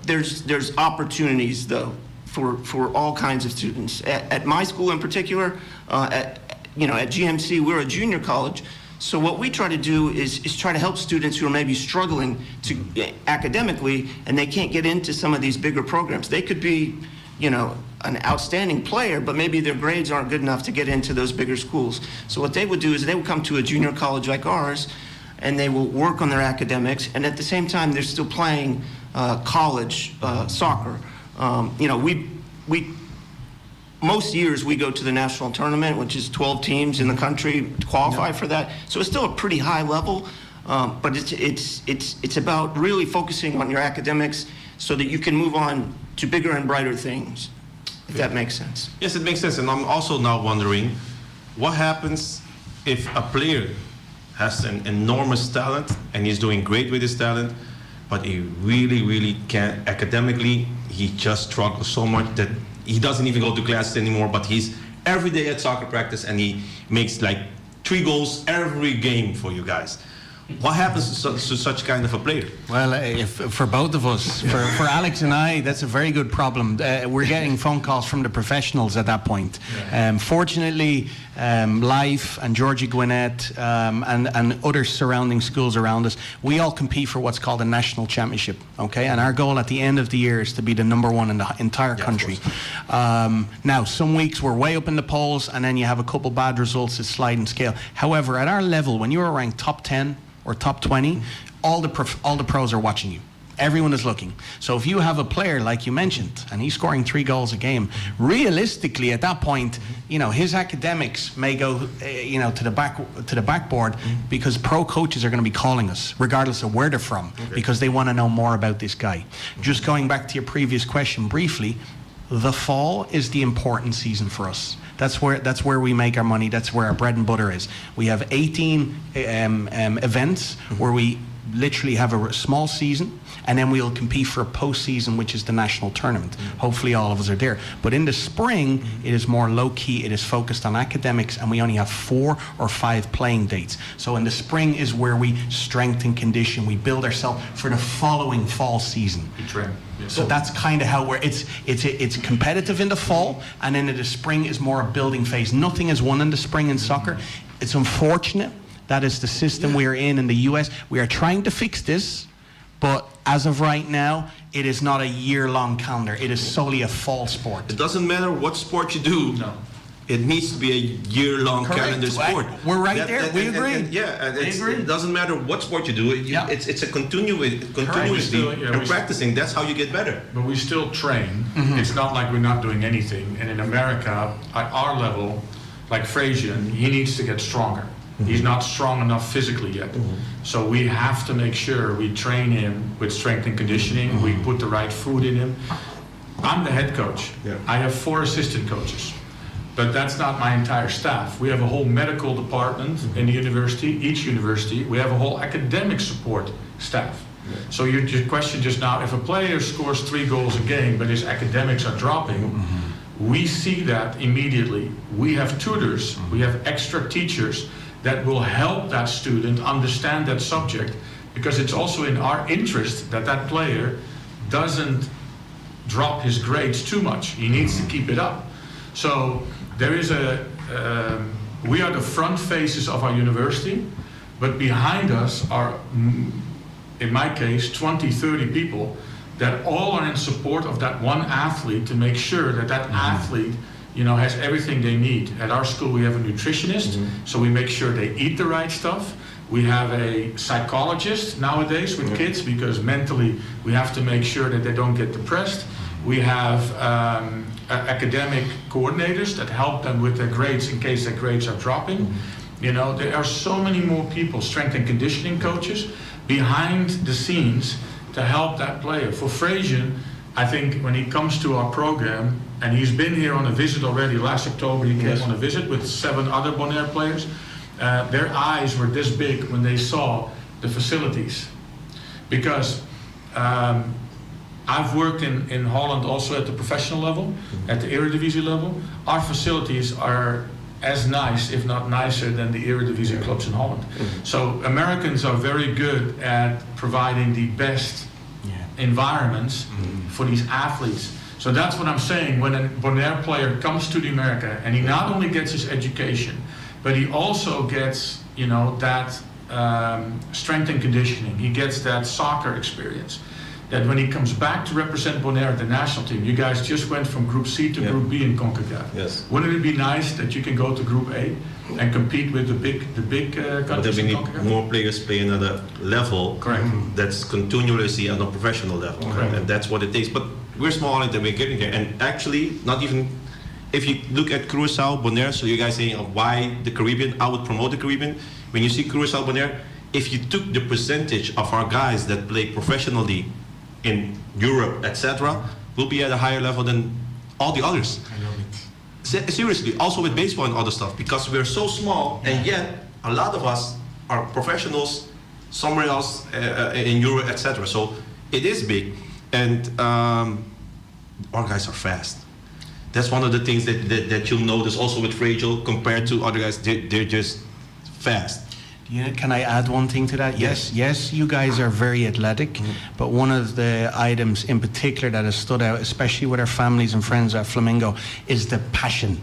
There's opportunities, though, for all kinds of students. At my school in particular, at GMC, we're a junior college. So what we try to do is try to help students who are maybe struggling to academically, and they can't get into some of these bigger programs. They could be an outstanding player, but maybe their grades aren't good enough to get into those bigger schools. So what they would do is they would come to a junior college like ours, and they will work on their academics, and at the same time they're still playing college soccer. We most years we go to the national tournament, which is 12 teams in the country to qualify for that. So it's still a pretty high level, but it's about really focusing on your academics so that you can move on to bigger and brighter things, if that makes sense. Yes, it makes sense. And I'm also now wondering what happens if a player has an enormous talent and he's doing great with his talent, but he really, really can't academically, he just struggles so much that he doesn't even go to classes anymore, but he's every day at soccer practice and he makes like three goals every game for you guys. What happens to such kind of a player? Well, if, for both of us, for Alex and I, that's a very good problem. We're getting phone calls from the professionals at that point. Fortunately, Life and Georgia Gwinnett and other surrounding schools around us, we all compete for what's called a national championship. Okay, and our goal at the end of the year is to be the number one in the entire country. Now, some weeks we're way up in the polls, and then you have a couple bad results, it's sliding scale. However, at our level, when you are ranked top 10 or top 20, all the pros are watching you. Everyone is looking. So if you have a player like you mentioned, and he's scoring three goals a game, realistically at that point, his academics may go to the backboard because pro coaches are going to be calling us, regardless of where they're from, because they want to know more about this guy. Just going back to your previous question briefly, the fall is the important season for us. That's where we make our money. That's where our bread and butter is. We have 18 events where we literally have a small season, and then we'll compete for a postseason, which is the national tournament. Hopefully, all of us are there. But in the spring, it is more low key. It is focused on academics, and we only have four or five playing dates. So in the spring is where we strengthen, condition, we build ourselves for the following fall season. We train. Yeah. So that's kind of how we're. It's competitive in the fall, and then in the spring is more a building phase. Nothing is won in the spring in soccer. It's unfortunate. That is the system we are in the U.S. We are trying to fix this, but as of right now, it is not a year-long calendar. It is solely a fall sport. It doesn't matter what sport you do. No. It needs to be a year-long Correct. calendar sport. We're right there. We agree. And yeah, We agree. it doesn't matter what sport you do. It's a continuously Yeah, and practicing. That's how you get better. But we still train. It's not like we're not doing anything. And in America, at our level, like Frasian, he needs to get stronger. He's not strong enough physically yet. So we have to make sure we train him with strength and conditioning. We put the right food in him. I'm the head coach. I have four assistant coaches. But that's not my entire staff. We have a whole medical department in the university, each university. We have a whole academic support staff. So your question just now, if a player scores three goals a game, but his academics are dropping, we see that immediately. We have tutors, we have extra teachers that will help that student understand that subject because it's also in our interest that that player doesn't drop his grades too much. He needs to keep it up. So we are the front faces of our university, but behind us are, in my case, 20, 30 people that all are in support of that one athlete to make sure that that athlete has everything they need. At our school, we have a nutritionist, so we make sure they eat the right stuff. We have a psychologist nowadays with kids because mentally we have to make sure that they don't get depressed. We have academic coordinators that help them with their grades in case their grades are dropping. There are so many more people, strength and conditioning coaches, behind the scenes to help that player. For Frasian, I think when he comes to our program, and he's been here on a visit already, last October he came on a visit with seven other Bonaire players. Their eyes were this big when they saw the facilities. Because I've worked in Holland also at the professional level, at the Eredivisie level. Our facilities are as nice, if not nicer, than the Eredivisie clubs in Holland. So Americans are very good at providing the best environments for these athletes. So that's what I'm saying. When a Bonaire player comes to the America and he not only gets his education, but he also gets that strength and conditioning. He gets that soccer experience. That when he comes back to represent Bonaire at the national team, you guys just went from Group C to Group B in CONCACAF. Yes. Wouldn't it be nice that you can go to Group A and compete with the big But countries then we in need CONCACAF? more players playing at a level Correct. That's continuously on a professional level. Correct. And that's what it takes. But we're small and we're getting there. And actually, not even if you look at Curacao, Bonaire, so you guys saying, why the Caribbean? I would promote the Caribbean. When you see Curacao, Bonaire, if you took the percentage of our guys that play professionally in Europe, etc., we'll be at a higher level than all the others. I love it. Seriously, also with baseball and other stuff, because we're so small, and yet a lot of us are professionals somewhere else in Europe, etc. So it is big, and our guys are fast. That's one of the things that you'll notice also with Fragile compared to other guys. They're just fast. Can I add one thing to that? Yes, you guys are very athletic, but one of the items in particular that has stood out, especially with our families and friends at Flamingo, is the passion.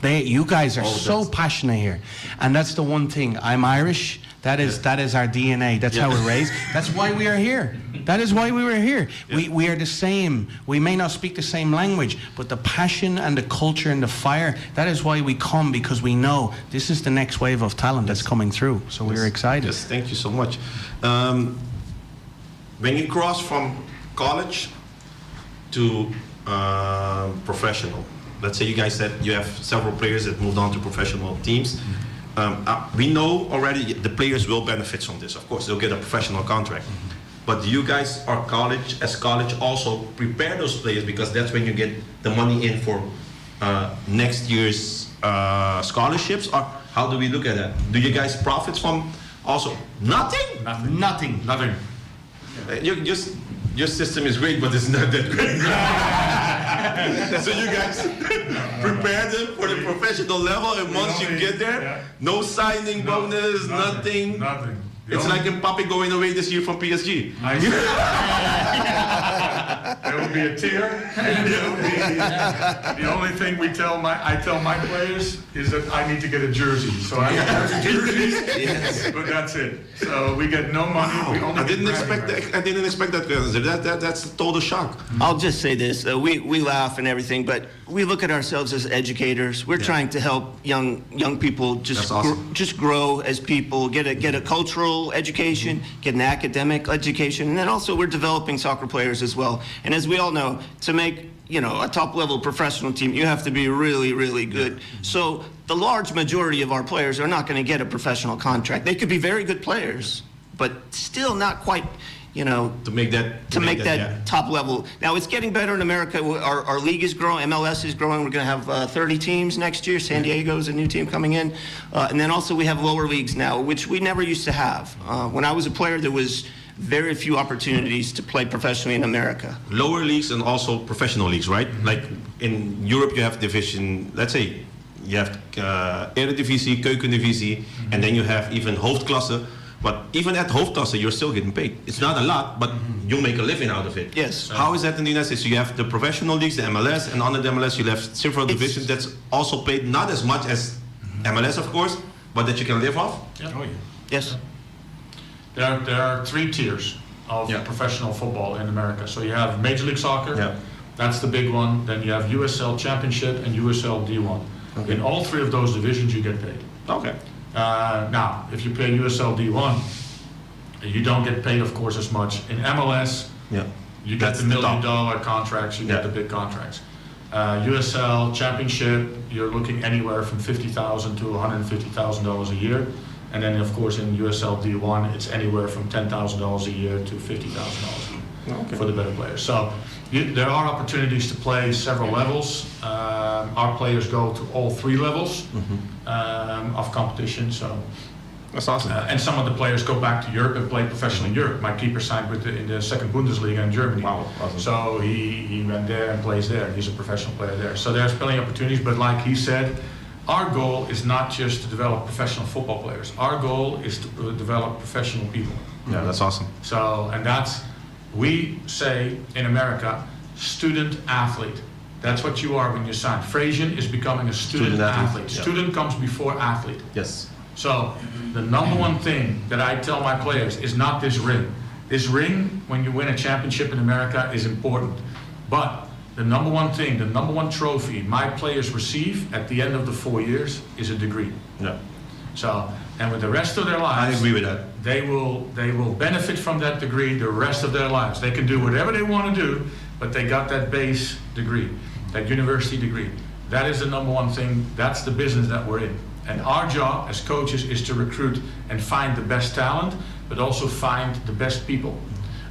You guys are Oh, so passionate here, and that's the one thing. I'm Irish. That is our DNA. That's how we're raised. That's why we are here. That is why we were here. We are the same. We may not speak the same language, but the passion and the culture and the fire, that is why we come, because we know this is the next wave of talent that's coming through. So we're excited. Yes, thank you so much. When you cross from college to professional, let's say you guys said you have several players that moved on to professional teams. We know already the players will benefit from this. Of course, they'll get a professional contract. But you guys are college, as college also prepare those players, because that's when you get the money in for next year's scholarships? Or how do we look at that? Do you guys profit from also nothing? Nothing. Nothing. Nothing. Your system is great, but it's not that great. So you guys prepare them for the professional level, and once you get there, no signing No, bonus, nothing, nothing. nothing. The It's only- like Mbappe going away this year from PSG. I see. There will be a tear. And there will be, the only thing we tell my I tell my players is that I need to get a jersey. So I have jerseys, but that's it. So we get no money. We only I get didn't bragging expect rights. that. I didn't expect that answer. That's a total shock. I'll just say this: we laugh and everything, but we look at ourselves as educators. We're trying to help young people just That's awesome. just grow as people, get a cultural education, get an academic education, and then also we're developing soccer players as well. And as we all know, to make a top level professional team, you have to be really, really good. So the large majority of our players are not going to get a professional contract. They could be very good players, but still not quite To make that to make that top level. Now it's getting better in America. Our league is growing. MLS is growing. We're going to have 30 teams next year. San Diego's a new team coming in, and then also we have lower leagues now, which we never used to have. When I was a player, there was very few opportunities to play professionally in America. Lower leagues and also professional leagues, right? Like in Europe, you have division. Let's say you have Eredivisie, Keukendivisie, and then you have even Hoofdklasse. But even at Hoofdklasse, you're still getting paid. It's not a lot, but you make a living out of it. Yes. How is that in the United States? So you have the professional leagues, the MLS, and under the MLS, you have several divisions that's also paid not as much as MLS, of course, but that you can live off. Oh, yeah. Yes. There are three tiers of professional football in America. So you have Major League Soccer, that's the big one. Then you have USL Championship and USL D1. In all three of those divisions, you get paid. Now, if you play USL D1, you don't get paid, of course, as much. In MLS, you get That's the the million top. dollar contracts, you get the big contracts. USL Championship, you're looking anywhere from 50,000 to $150,000 a year. And then, of course, in USL D1, it's anywhere from $10,000 a year to $50,000 a year for the better players. So there are opportunities to play several levels. Our players go to all three levels of competition. So That's awesome. And some of the players go back to Europe and play professionally in Europe. My keeper signed in the second Bundesliga in Germany. Wow, awesome. So he went there and plays there. He's a professional player there. So there's plenty of opportunities. But like he said, our goal is not just to develop professional football players. Our goal is to develop professional people. Yeah, that's awesome. So, and that's, we say in America, student athlete. That's what you are when you sign. Frasian is becoming a student, Student athlete, athlete. yeah. Student comes before athlete. So the number one thing that I tell my players is not this ring. This ring, when you win a championship in America, is important. But the number one thing, the number one trophy my players receive at the end of the four years is a degree. Yeah. So, and with the rest of their lives, I agree with that. They will they will benefit from that degree the rest of their lives. They can do whatever they want to do, but they got that base degree, that university degree. That is the number one thing. That's the business that we're in. And our job as coaches is to recruit and find the best talent, but also find the best people.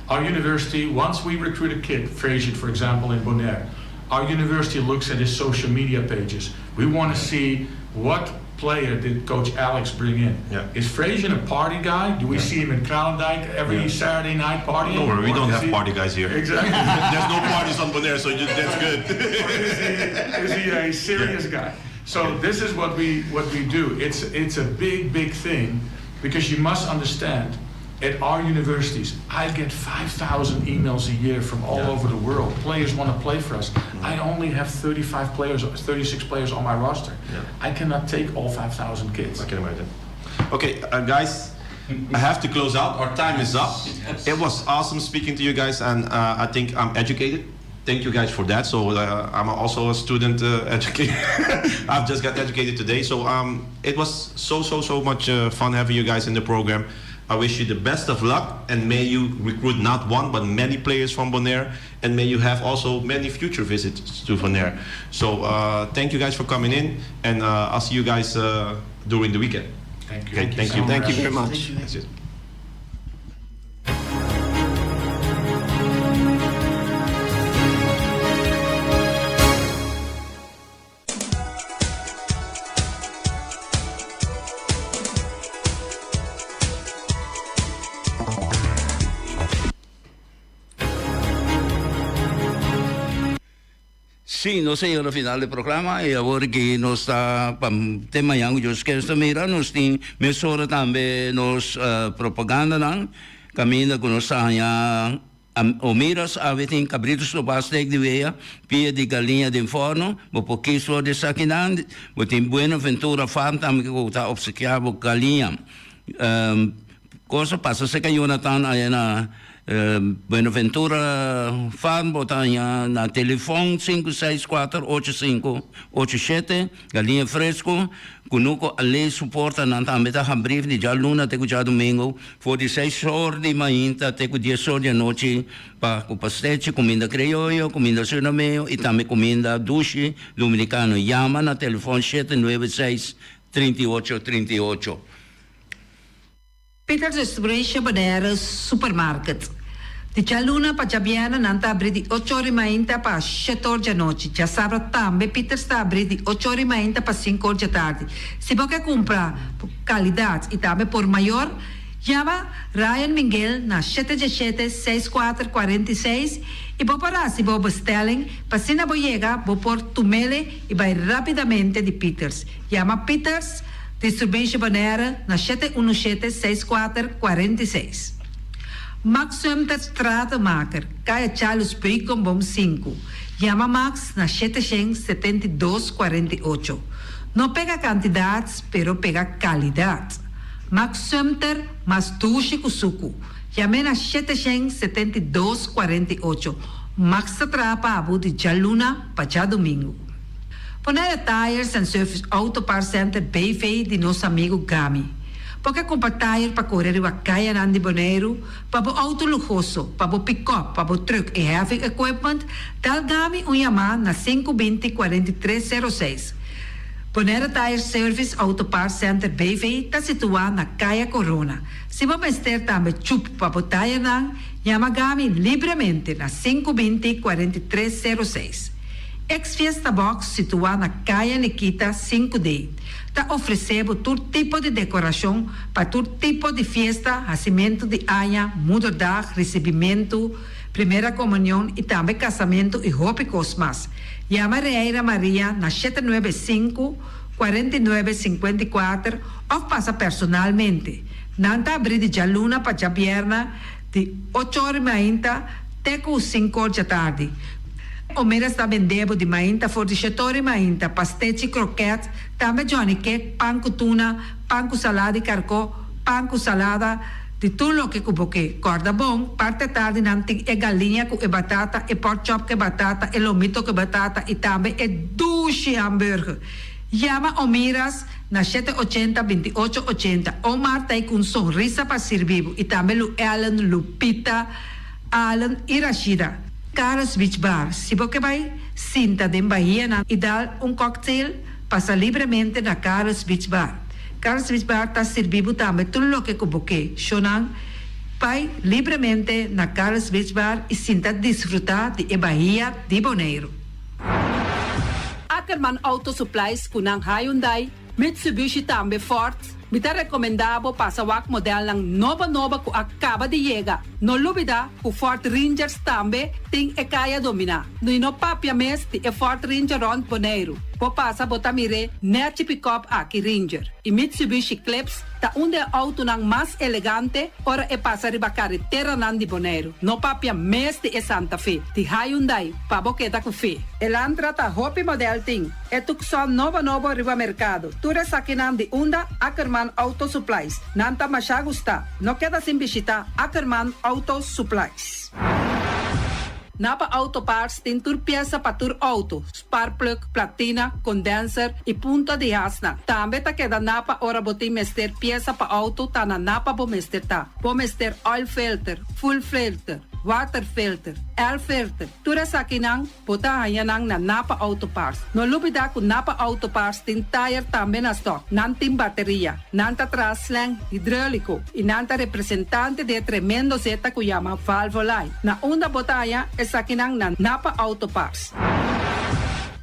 Our university, once we recruit a kid, Frazier, for example, in Bonaire, our university looks at his social media pages. We want to see what player did Coach Alex bring in. Yeah. Is Frazier a party guy? Do we Yeah. see him in Kralendijk every Yeah. Saturday night partying? Don't worry, we Or don't is have he- party guys here. Exactly. There's no parties on Bonaire, so you, that's good. Or is he, is he a serious guy? So this is what we what we do. It's it's a big big thing because you must understand at our universities, I get 5,000 emails a year from all Yeah. over the world. Players want to play for us. I only have 35 players, 36 players on my roster. Yeah. I cannot take all 5,000 kids. I can imagine. Okay, uh, guys, I have to close out. Our time is up. It was awesome speaking to you guys, and uh, I think I'm educated. Thank you guys for that. So uh, I'm also a student uh, educated. I've just got educated today. So um, it was so so so much uh, fun having you guys in the program. I wish you the best of luck, and may you recruit not one but many players from Bonaire, and may you have also many future visits to Bonaire. So uh, thank you guys for coming in, and uh, I'll see you guys uh, during the weekend. Thank you. Okay, thank you. Thank you very much. That's it. Sí, nos a yega na final di programa y awor ki nos ta pa te mañan cu Dios kier ta mira nos tin mesora tambe nos propagandanan caminda cu nos ta haña Omiras awe tin cabrito stobá steak di wea, pia di galiña den forno, bo por kies for di esakinan, bo tin Buenaventura Farm tambe cu ta obsekia bo galiña. Cosa pasa cerca Jonathan aya na Buenaventura Farm bo ta haña na telefon 564 8587 Galiña fresco Cunuco Ale su portanan tambe ta habri di djaluna te cu djadomingo for di seis or di mainta te cu dies or di anochi pa cu pastechi, cuminda crioyo, cuminda surinameo y tambe cuminda dushi dominicano. Yama na telefon 796 38 38. Peter Distribution Bonaire Supermarket. Di djaluna pa djabièrnè nan ta abrí di ocho or di mainta pa shete or djanochi. Djasabra tambe Peters ta abrí di ocho or di mainta pa sinku or djatardi. Si bo ke kumpra kalidat i tambe por mayor, yama Ryan Minguel na shete djeshete seis kuater 46 i bo por hasi bo bestelling pa asina bo yega bo por tumele i bai rápidamente di Peters. Yama Peters Distribution Bonaire na shete unu shete seis kuater 46. Max Sumter Stratenmaker, Kaya Charles Beukenboom sinku. Yama Max na 772 48. No pega kantidat, pero pega kalidat. Max Sumter mas dushi ku suku. Yam'é na 772 48. Max ta traha pa bo di djaluna pa djadumingu. Bonaire Tires and Service Auto Parts Center BV di nos amigu Gami. Bo ke kumpra tire pa kore riba kayanan di Boneiru, pa bo outo luhoso, pa bo pikòp, pa bo trùk i heavy equipment, dal Gami un yamá na 5 20 43 06. Bonaire Tire Service Auto Parts Center BV ta situá na Kaya Korona. Si bo mester tambe chup pa bo tirenan, yama Gami libremente na 5 20 43 06. Ex Fiesta Box situá na Kaya Nikita 5 D ta ofresé bo tur tipo di dekorashon pa tur tipo di fiesta, hasimentu di aña, moederdag, risibimentu, primera komunion i tambe kasamentu i hopi kos mas. Yama Reira Maria na 795 49 54 òf pasa personalmente. Nan ta abrí di djaluna pa djabièrnè di ocho or mainta te ku sinku or djatardi. Omeras ta bende bo di mainta for di shetori mainta, pastechi, kroket, tambe johnny cake, pan ku tuna, pan ku salada di karkó, pan ku salada. Di tur loke ku bo ke. Kòrda bon, parti atardi nan tin e galiña ku e batata, e porkchop ku e batata, e lomito ku e batata i tambe e dushi hamburger. Yama Omiras na shete ochenta, binti ocho ochenta. Omar ta ei ku un sonrisa pa sirbi bo i tambe Lu Ellen, Lupita, Allen i Rashida. Carlos Beach Bar, Si bo ke bai sinta den bahianan i dal un cocktail, pasa libremente na Carlos Beach Bar. Carlos Beach Bar ta sirbi bo tambe tur loke ku bo ke. Shownan, bai libremente na Carlos Beach Bar i sinta disfrutá di e bahia di Boneiru. Ackerman Auto Supplies ku nan Hyundai, Mitsubishi tambe Ford. Mi ta rekomendá bo pasa wak modelnan nobo nobo ku a kaba di yega. No lubidá ku Ford Rangers tambe tin e kaya dominá. I no papia mes di e Ford Ranger rònt Boneiru. Bo pasa bo ta mir'é nèchi pikòp aki Ranger. I Mitsubishi Eclipse ta un di e outonan mas elegante ora e pasa riba kareteranan di Boneiru. No papia mes di e Santa Fe, di Hyundai, pa bo keda ku fe. Elantra ta hopi model tin. E Tucson nobo nobo riba merkado. Tur esakinan di unda Ackerman Auto Supplies. Nan ta masha gusta. No keda sin bishita Ackerman Auto Supplies. Napa Auto Parts tin tur piesa pa tur auto, sparkplug, platina, condenser y punta di hasnan. Tambe ta keda Napa ora bo tin mester piesa pa auto ta na Napa bo mester ta. Bo mester oil filter, fuel filter, water filter, air filter, tur esakinan Bo ta haña nan na Napa Auto Parts. No lubidá ku Napa Auto Parts tin tayer tambe na stòk. Nan tin bateria. Nan ta traha slang hidróliko i nan ta representante di e tremendo zeta ku yama Valvoline. Na unda bo ta haña esakinan na Napa Auto Parts.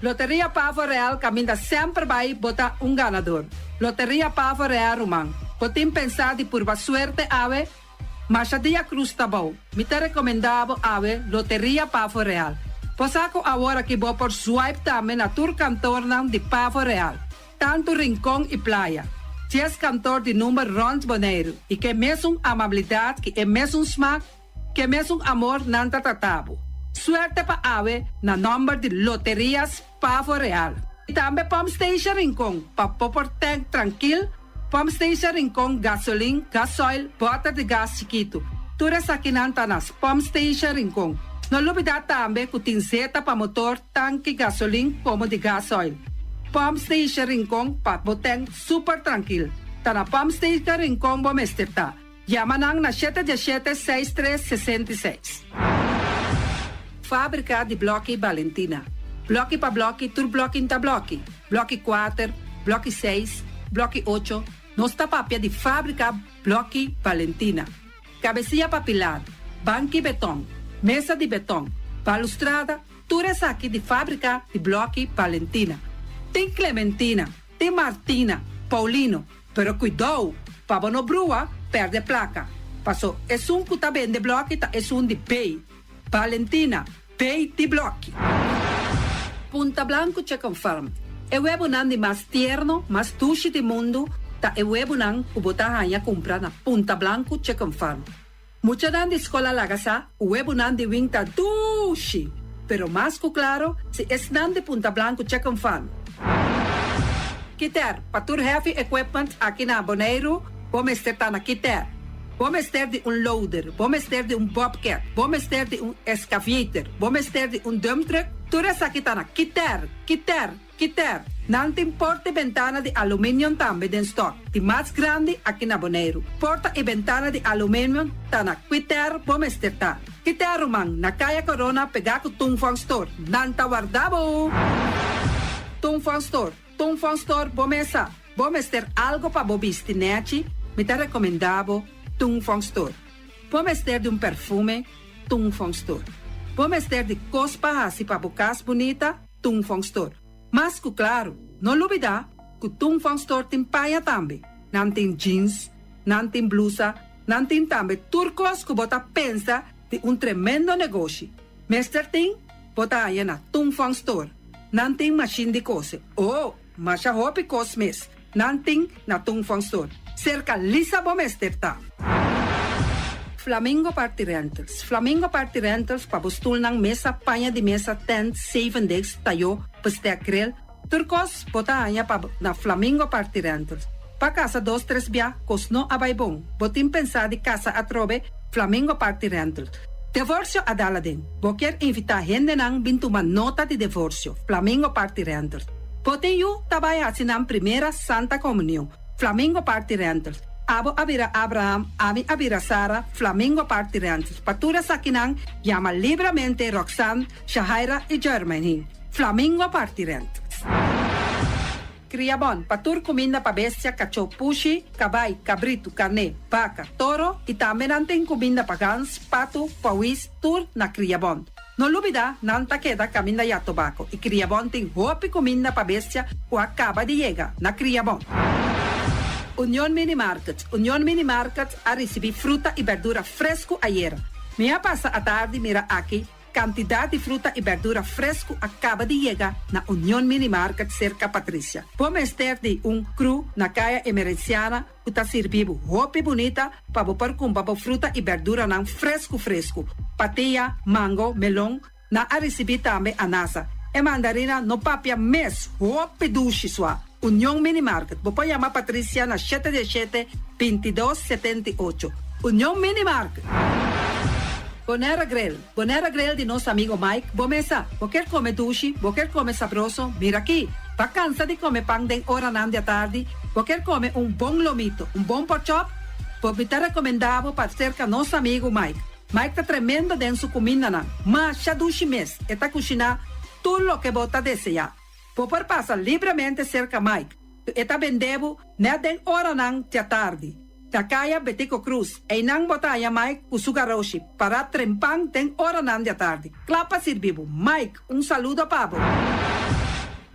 Loteria Pavo Real kaminda semper bai bo ta un ganador. Loteria Pavo Real ruman. Bo tin pensá di purba suerte awe? Masha dia cruz ta bou. Mi ta recomenda bo awe Loteria Pavo Real. Bo sa cu awor aki bo por swipe tambe na tur kantoornan di Pavo Real, tanto Rincon y Playa. Dies kantoor di number rond Boneiru y ke mesun amabilidad ki e mesun smaak, ke mesun amor nan ta trata bo. Suerte pa awe na nomber di Loterias Pavo Real. Y tambe Pump Station Rincon pa bo por tank trankil. Pump Station Rincon, gasolin, gasoil, bòter di gas chikitu. Tur esakinan ta na Pump Station Rincon. No lubidá tambe ku tin zeta pa motor, tanki, gasolin komo di gasoil. Pump Station Rincon pa bo tèn super trankil. Ta na Pump Station Rincon bo mester ta. Yama nan na shete diesshete seis tres 66. Fábrika di blòki Balentina. Blòki pa blòki tur blòki n'ta blòki. Blòki kuater, blòki seis, blòki ocho, nos ta papia di fábrika blòki Balentina. Kabesia pa pilar, banki betòn, mesa di betòn, balustrada, tur esaki di fábrika di blòki Balentina. Tin Clementina, tin Martina, Paulino, Pero kuidou, pa bo no brua, pèrdè plaka. Paso esun ku ta bende blòki ta esun di B. Valentina, B di blòki. Punta Blanco Chicken Farm, E webunan di mas tierno, mas dushi di mundu ta e webunan ku bo ta haña kumpra na Punta Blanco Chicken Farm. Muchanan di skol a laga sa ku webunan di wing ta dushi, pero mas ku klaro si esnan di Punta Blanco Chicken Farm. Kiter, pa tur heavy equipment aki na Boneiru, bo mester ta na Kiter. Bo mester di un loader, bo mester di un bobcat, bo mester di un excavator, bo mester di un dump truck, tur esaki ta na Kiter, Kiter, Kiter, nan tin porta i bentana di aluminium tambe den stock, di mas grandi aki na Boneiru. Porta i bentana di aluminium ta na Kiter bo mester ta. Kiter ruman, na Kaya Corona pegá ku Tung Fong Store. Nan ta warda bo! Tung Fong Store, Tung Fong Store bo mesa. Bo mester algo pa bo bisti nèchi, mi ta rekomendá bo Tung Fong Store. Bo mester di un perfume, Tung Fong Store. Bo mester di kos pa hasi pa bo kas bunita, Tung Fong Store. Mas ku klaru, no lubidá ku Tung Fong Store tin paña tambe. Nan tin jeans, nan tin blusa, nan tin tambe tur kos ku bo ta pensa di un tremendo negoshi. Mester tin, bo ta haña na Tung Fong Store. Nan tin mashin di kose. Oh, masha hopi kos mes nan tin na Tung Fong Store. Serka Lisa bo mester ta. Flamingo Party Rentals Flamingo Party Rentals pa bo stulnan, mesa, paña di mesa, tent, zevendegs, tayó, bestek, grill, tur kos bo ta haña pa na Flamingo Party Rentals. B'a kasa dos tres bia, kos no a bai bon. Bo tin pensá di kasa atrobe? Flamingo Party Rentals. Devorsio a dal aden. Bo kier invitá hendenan bin tuma nota di devorsio? Flamingo Party Rentals. Bo tin yu ta bai hasi nan primera Santa Komunion? Flamingo Party Rentals. Abo a bira Abraham, ami a bira Sara, Flamingo Party Rentals. Pa tur esakinan, yama libramente Roxanne, Shahaira i Jermaine. Flamingo Party Rentals. Kriabon, pa tur kuminda pa bestia, kachó, pushi, kabai, kabritu, karné, baka, toro i tambe nan tin kuminda pa gans, patu, pawis, tur na Kriabon. No lubidá, nan ta keda kaminda ya tobako i Kriabon tin hopi kuminda pa bestia ku a kaba di yega na Kriabon. Union Mini Market, Union Mini Market a risibí fruta i bèrdura fresku ayera. Mi a pasa atardi mira aki Kantidat di fruta i bèrdura fresku a kaba di yega na Union Mini Market serka Patricia. Bo mester di un kru na Kaya Emerenciana ku ta sirbi bo hopi bunita pa bo por kumpra bo fruta i bèrduranan fresku fresku. Patia, mango, melon, nan a risibí tambe anasa. E mandarina no papia mes, hopi dushi sua. Union Mini Market, bo por yama Patricia na shete diesshete, 22, 78. Union Mini Market. Bonera Grill, Bonera Grill di nos amigo Mike, bo mesa, bo kier come dushi, bo kier come sabroso, mira aki, ba cansa di come pan den oranan di atardi, bo kier come un bon lomito, un bon porkchop, bo mi ta recomenda bo pa cerca nos amigo Mike. Mike ta tremendo den su cumindanan, masha dushi mes, e ta cushina tur loke bo ta desea. Bo por pasa libremente serka Mike, ku e ta bende bo nèt den oranan djatardi. Na kaya Betico Cruz, einan bo ta haña Mike ku su garoshi pará trempan den oranan djatardi, kla pa sirbi bo. Mike, un saludo pa bo!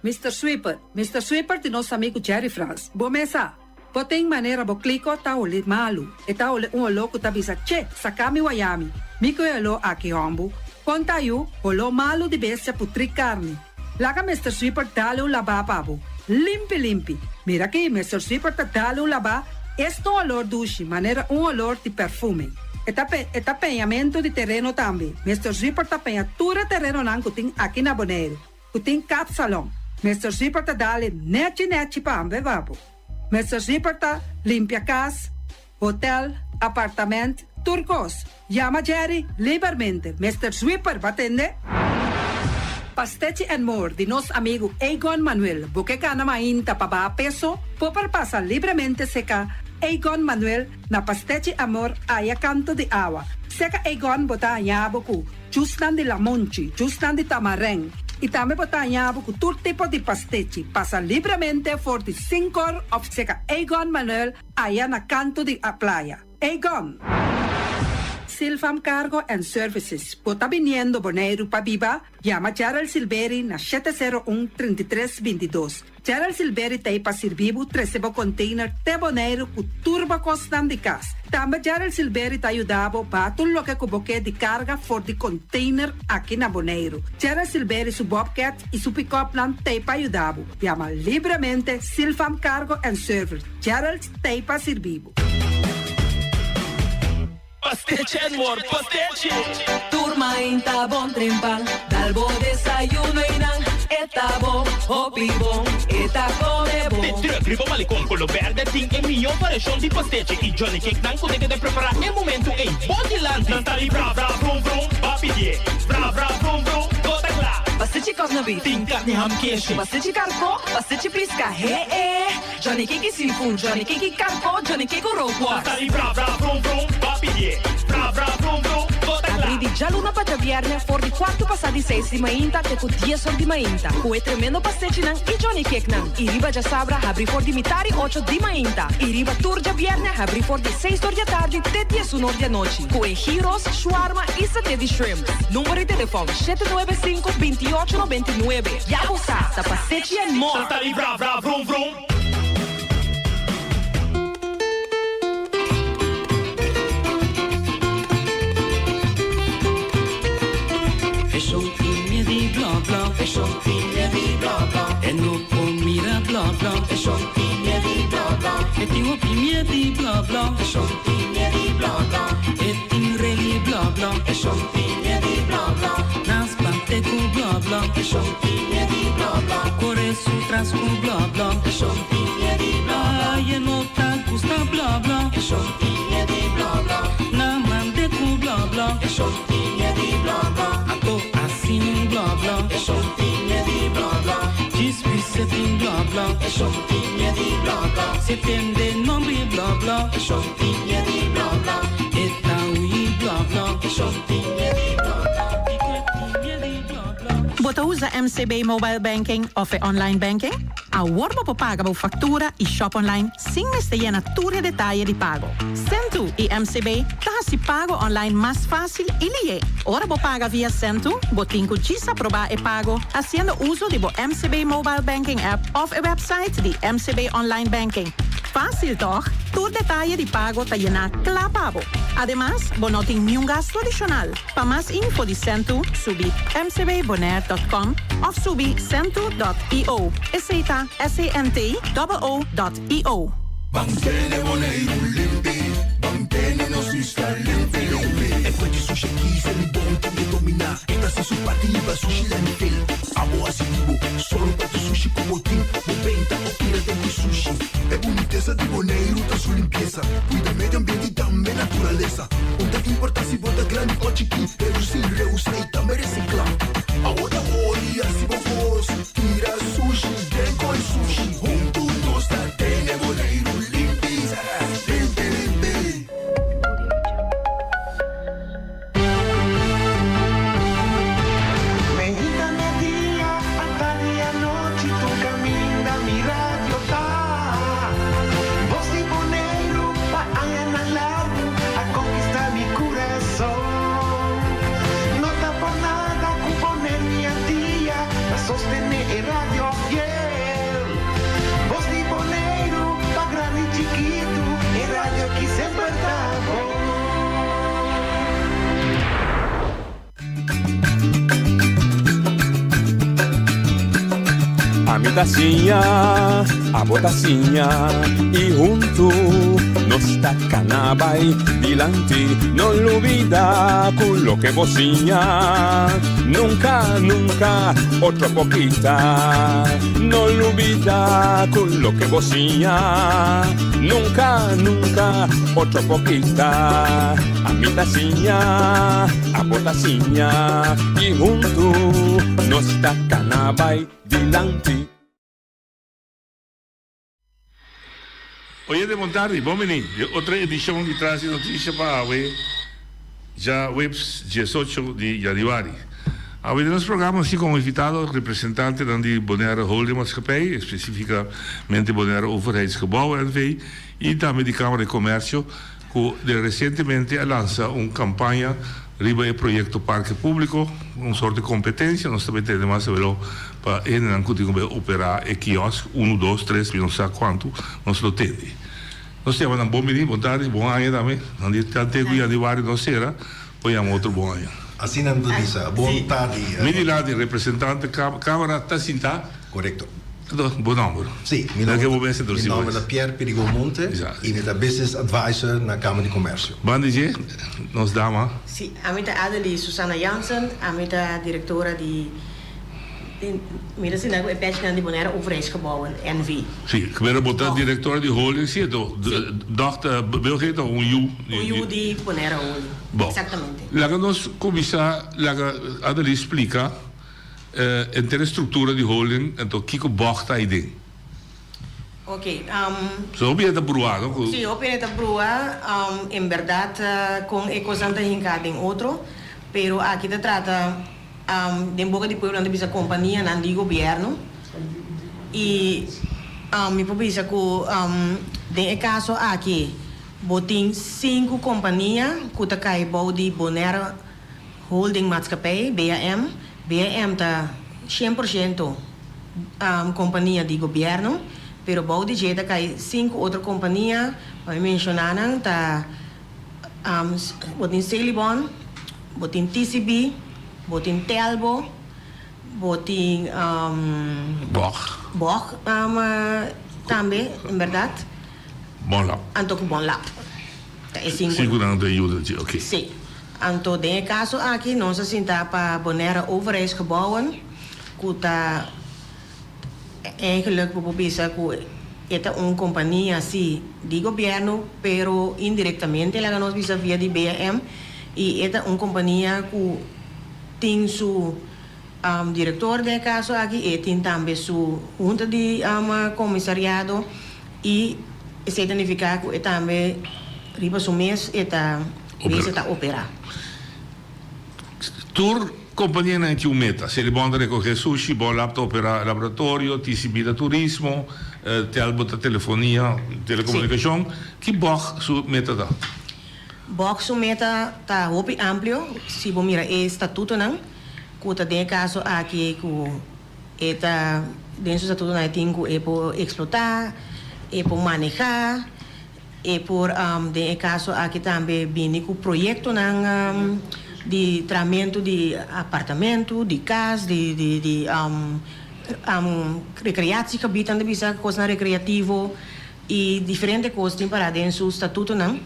Mister Sweeper, Mister Sweeper di nos amigu Jerry Frans. Bo mesa, Bo tin manera bo kliko ta holi malu. E ta holi un oló ku ta bisa, Che, saka mi wayami. Mi ku e oló aki hòmbu. Kon ta yu, holó malu di bestia putrí karni. Laga Mister Sweeper dale un labá pa bo. Limpi limpi. Mira aki, Mister Sweeper ta dale un labá, esta un olor dushi, manera un olor di perfume. E ta e ta peñamentu di tereno tambe. Mister Sweeper ta peña tur e terenonan ku tin aki na Boneiru. Ku tin kapsalon. Mister Zipper ta dale nechi nechi pa hamber babo. Mister Zipper ta limpia kas, hotel, apartament, tur kos. Yama Jerry libermente. Mister Zwipper, ba tende? Pastechi and More di nos amigu Egon Manuel. Bo ke gana mainta pa baha peso? Bo por pasa libremente seka Egon Manuel na Pastechi Amor aya kanto di awa. Seka Egon bo ta haña bo ku Jusnan di lamonchi, jusnan di tamarèn i tambe bo ta haña bo ku tur tipo di pastechi. Pasa libremente for di sinkor òf seka Egon Manuel aya na kantu di a playa. Egon! Silfam Cargo and Services, bo ta biniendo Boneiru pa biba? Yama Gerald Silberi na 701 33 22. Gerald Silberi ta ei pa sirbi bo trese bo container te Boneiru ku tur bo kosnan di kas. Tambe Gerald Silberi ta yuda bo baha tur loke ku bo ke di karga for di container aki na Boneiru. Gerald Silberi su bobcat i su pickupnan ta ei pa yuda bo. Yama libremente Silfam Cargo and Service. Gerald ta ei pa sirbi bo. Pastechi and more pastechi! Tur mainta bon trempan, dal bo desayuno y nan e ta bon, hopi bon, e ta come bon. De truck riba Malecon Colo Berde tin e mihó variashon di pastechi y Johnny Cake nan cu ta keda prepara e momento ey bo dilanti. Nan ta di bra bra vrum vrum, ba pidié bra bra vrum vrum, bo ta cla. Pastechi cosna beef. Tin carni ham keshi. Pastechi carco, pastechi pisca, he e. Johnny Cake y seafood, Johnny Cake y carco, Johnny Cake cu rookworst. Ta di bra bra vrum vrum, ba pidié bra bra vrum vrum, bo ta Abrí kla. di djaluna pa djabièrnè for di kuartu pasá di seis di mainta te ku dies or di mainta ku e tremendo pastechinan i Johnny Cakenan. I riba djasabra habrí for di mitar i ocho di mainta i riba tur djabièrnè habrí for di seis or di atardi te diesun or di anochi ku e gyros, shawarma i saté di shrimp. Number di telefòn, 795 28 99. Ya bo sa, ta pastechi en more! Ta di bra bra vrum vrum. Eshon tin miedo bla bla. Eshon tin miedo bla bla. E no por mira bla bla. Eshon tin miedo bla bla. E tin hopi miedo bla bla. Eshon tin miedo bla bla. E tin reli bla bla. Eshon tin miedo bla bla. Nan spante ku bla bla. Eshon tin miedo bla bla. Kore su tras ku bla bla. Eshon tin miedo bla bla. Ay e no. blò blò. E shon tin mied'i blò blò. Si tende nombr'i blò blò. E shon tin mied'i blò blò. E ta hui blò blò. E shon tin mied'i blò blò. Dikon e tin mied'i blò blò? Bo ta usa MCB Mobile Banking of e Online Banking? Awor bo por paga bo factura y shop online sin mester yena tur e detaye di pago. Sentoo y MCB ta haci pago online mas facil y lihe. Ora bo paga via Sentoo, bo tin cu djis aproba e pago haciendo uzo di bo MCB Mobile Banking app of e website di MCB Online Banking. Facil toch? Tur detaye di pago ta yena cla pa bo. Ademas, bo no tin niun gasto adicional. Pa mas info di Sentoo, subi mcbbonaire.com òf subi sentoo.io. Esei ta S-E-N-T-O-O dot I-O. Ban tene Boneiru limpi, ban tene nos isla limpi limpi. E fuente sushi aki Selibon tin e dominá, e ta hasi su parti liba sushi landfill. Abo hasi di bo, solo pa tu sushi ku bo tin, bo benta o tira den ki sushi. E bunitesa di Boneiru ta su limpiesa, kuida medio ambiente i tambe naturalesa. Un ta importá si bo ta grandi o chikí, redusí, reusá i tambe resiklá. Awor ta ora i hasi bo kos, tira sushi den koi sushi. Huntu nos ta tene Boneiru limpi, limpi limpi. Meinta media, atardi anochi tur caminda mi radio ta. Voz di Boneiru pa añanan largu a conquista mi curason. No ta por nada cu Bonaire mi Antia ta sostene e radio fiel. Voz di Boneiru pa grandi chikitu e radio ki semper ta bon. Ami ta siña, abo ta siña y huntu nos ta cana bay dilanti. No lubida cu loke bo siña nunca, nunca otro por kita. No lubida cu loke bo siña nunca, nunca otro por kita. Ami ta siña, abo ta siña y huntu nos ta cana bay dilanti. Oyente bon tardi, bon bini den otro edicion di Tras di Noticia pa awe djaweps diesocho di januari. Awe den nos programa nos tin como invitado representantenan di Bonaire Holding Maatschappij, especificamente Bonaire Overheidsgebouwen NV. Y tambe di Camara di Comercio cu de recientemente a lansa un campaña riba e proyecto Parke Publico, un soort di competencia, nos ta bay tende mas awelo pa e hendenan cu tin cu bay opera e kiosk, uno, dos, tres, mi no sa cuanto, nos lo tende. Nos ta yama nan bon bini, bon tardi, bon aña tambe, nan di tan te cu januari no cera, por yama otro bon aña. Asina nan ta bisa, bon tardi. Mi dilanti representante Camara ta sinta. Corecto. Bo nomber? Sí, mi nomber ta Pierre Pirigon Monte y mi ta Business Advisor na Kamer di Comercio. Banda dje, nos dama. Sí, ami ta Adelie Susana Jansen, ami ta directora di, mi ta sinta cu e pagina di Bonaire Overheidsgebouwen NV. Sí, pero bo ta directora di holding, cierto? Dochter, Bill ta un yu. Un yu di Bonaire Holding, exactamente. Laga nos cuminsa, laga Adelie splica. Henter e struktura di holding, anto kiko bòg ta aiden? Ok, So hopi hende ta brua, no? Ku. Sí, hopi hende ta brua, en bèrdat kon e kosnan ta hinká den otro, pero aki ta trata den boka di pueblo nan ta bisa kompanianan di gobièrnu i mi por bisa ku den e kaso aki bo tin sinku kompania ku ta kai bou di Bonaire Holding Maatschappij, BAM, BAM ta 100% kompania di gobièrnu, pero bou di dje ta kai sinku otro kompania, pa mi menshoná nan ta bo tin Selibon, bo tin TCB, bo tin Telbo, bo tin Bog. Bog tambe, en bèrdat. Bonlab. Anto ku Bonlab. Ta e sinku. Sinku nan ta yuda dje, oké. Sí. Anto den e kaso aki nos a sinta pa Bonaire Overheidsgebouwen ku ta eigenlijk bo por bisa ku e ta un kompania si di gobièrnu pero indirektamente laga nos bisa via di BAM i e ta un kompania ku tin su. direktor den e kaso aki, e tin tambe su hunta di komisariado i esei ta nifiká ku e tambe riba su mes e ta bezig ta operá. Tur kompanianan tin un meta. Selibon ta rekohé sushi, Bolab ta operá laboratorio, TCB ta turismo, Telbo ta telefonia, telekomunikashon. Ki bog su meta ta? Bog su meta ta hopi amplio, si bo mira e statutonan ku ta den e kaso aki ku e ta den su statutonan e tin ku e por eksplotá, e por manehá. E por den e kaso aki tambe bini ku proyektonan di trahamentu di apartamentu, di kas, di di di rekreatiegebied nan ta bisa, kosnan rekreativo i diferente kos tin pará den su statutonan.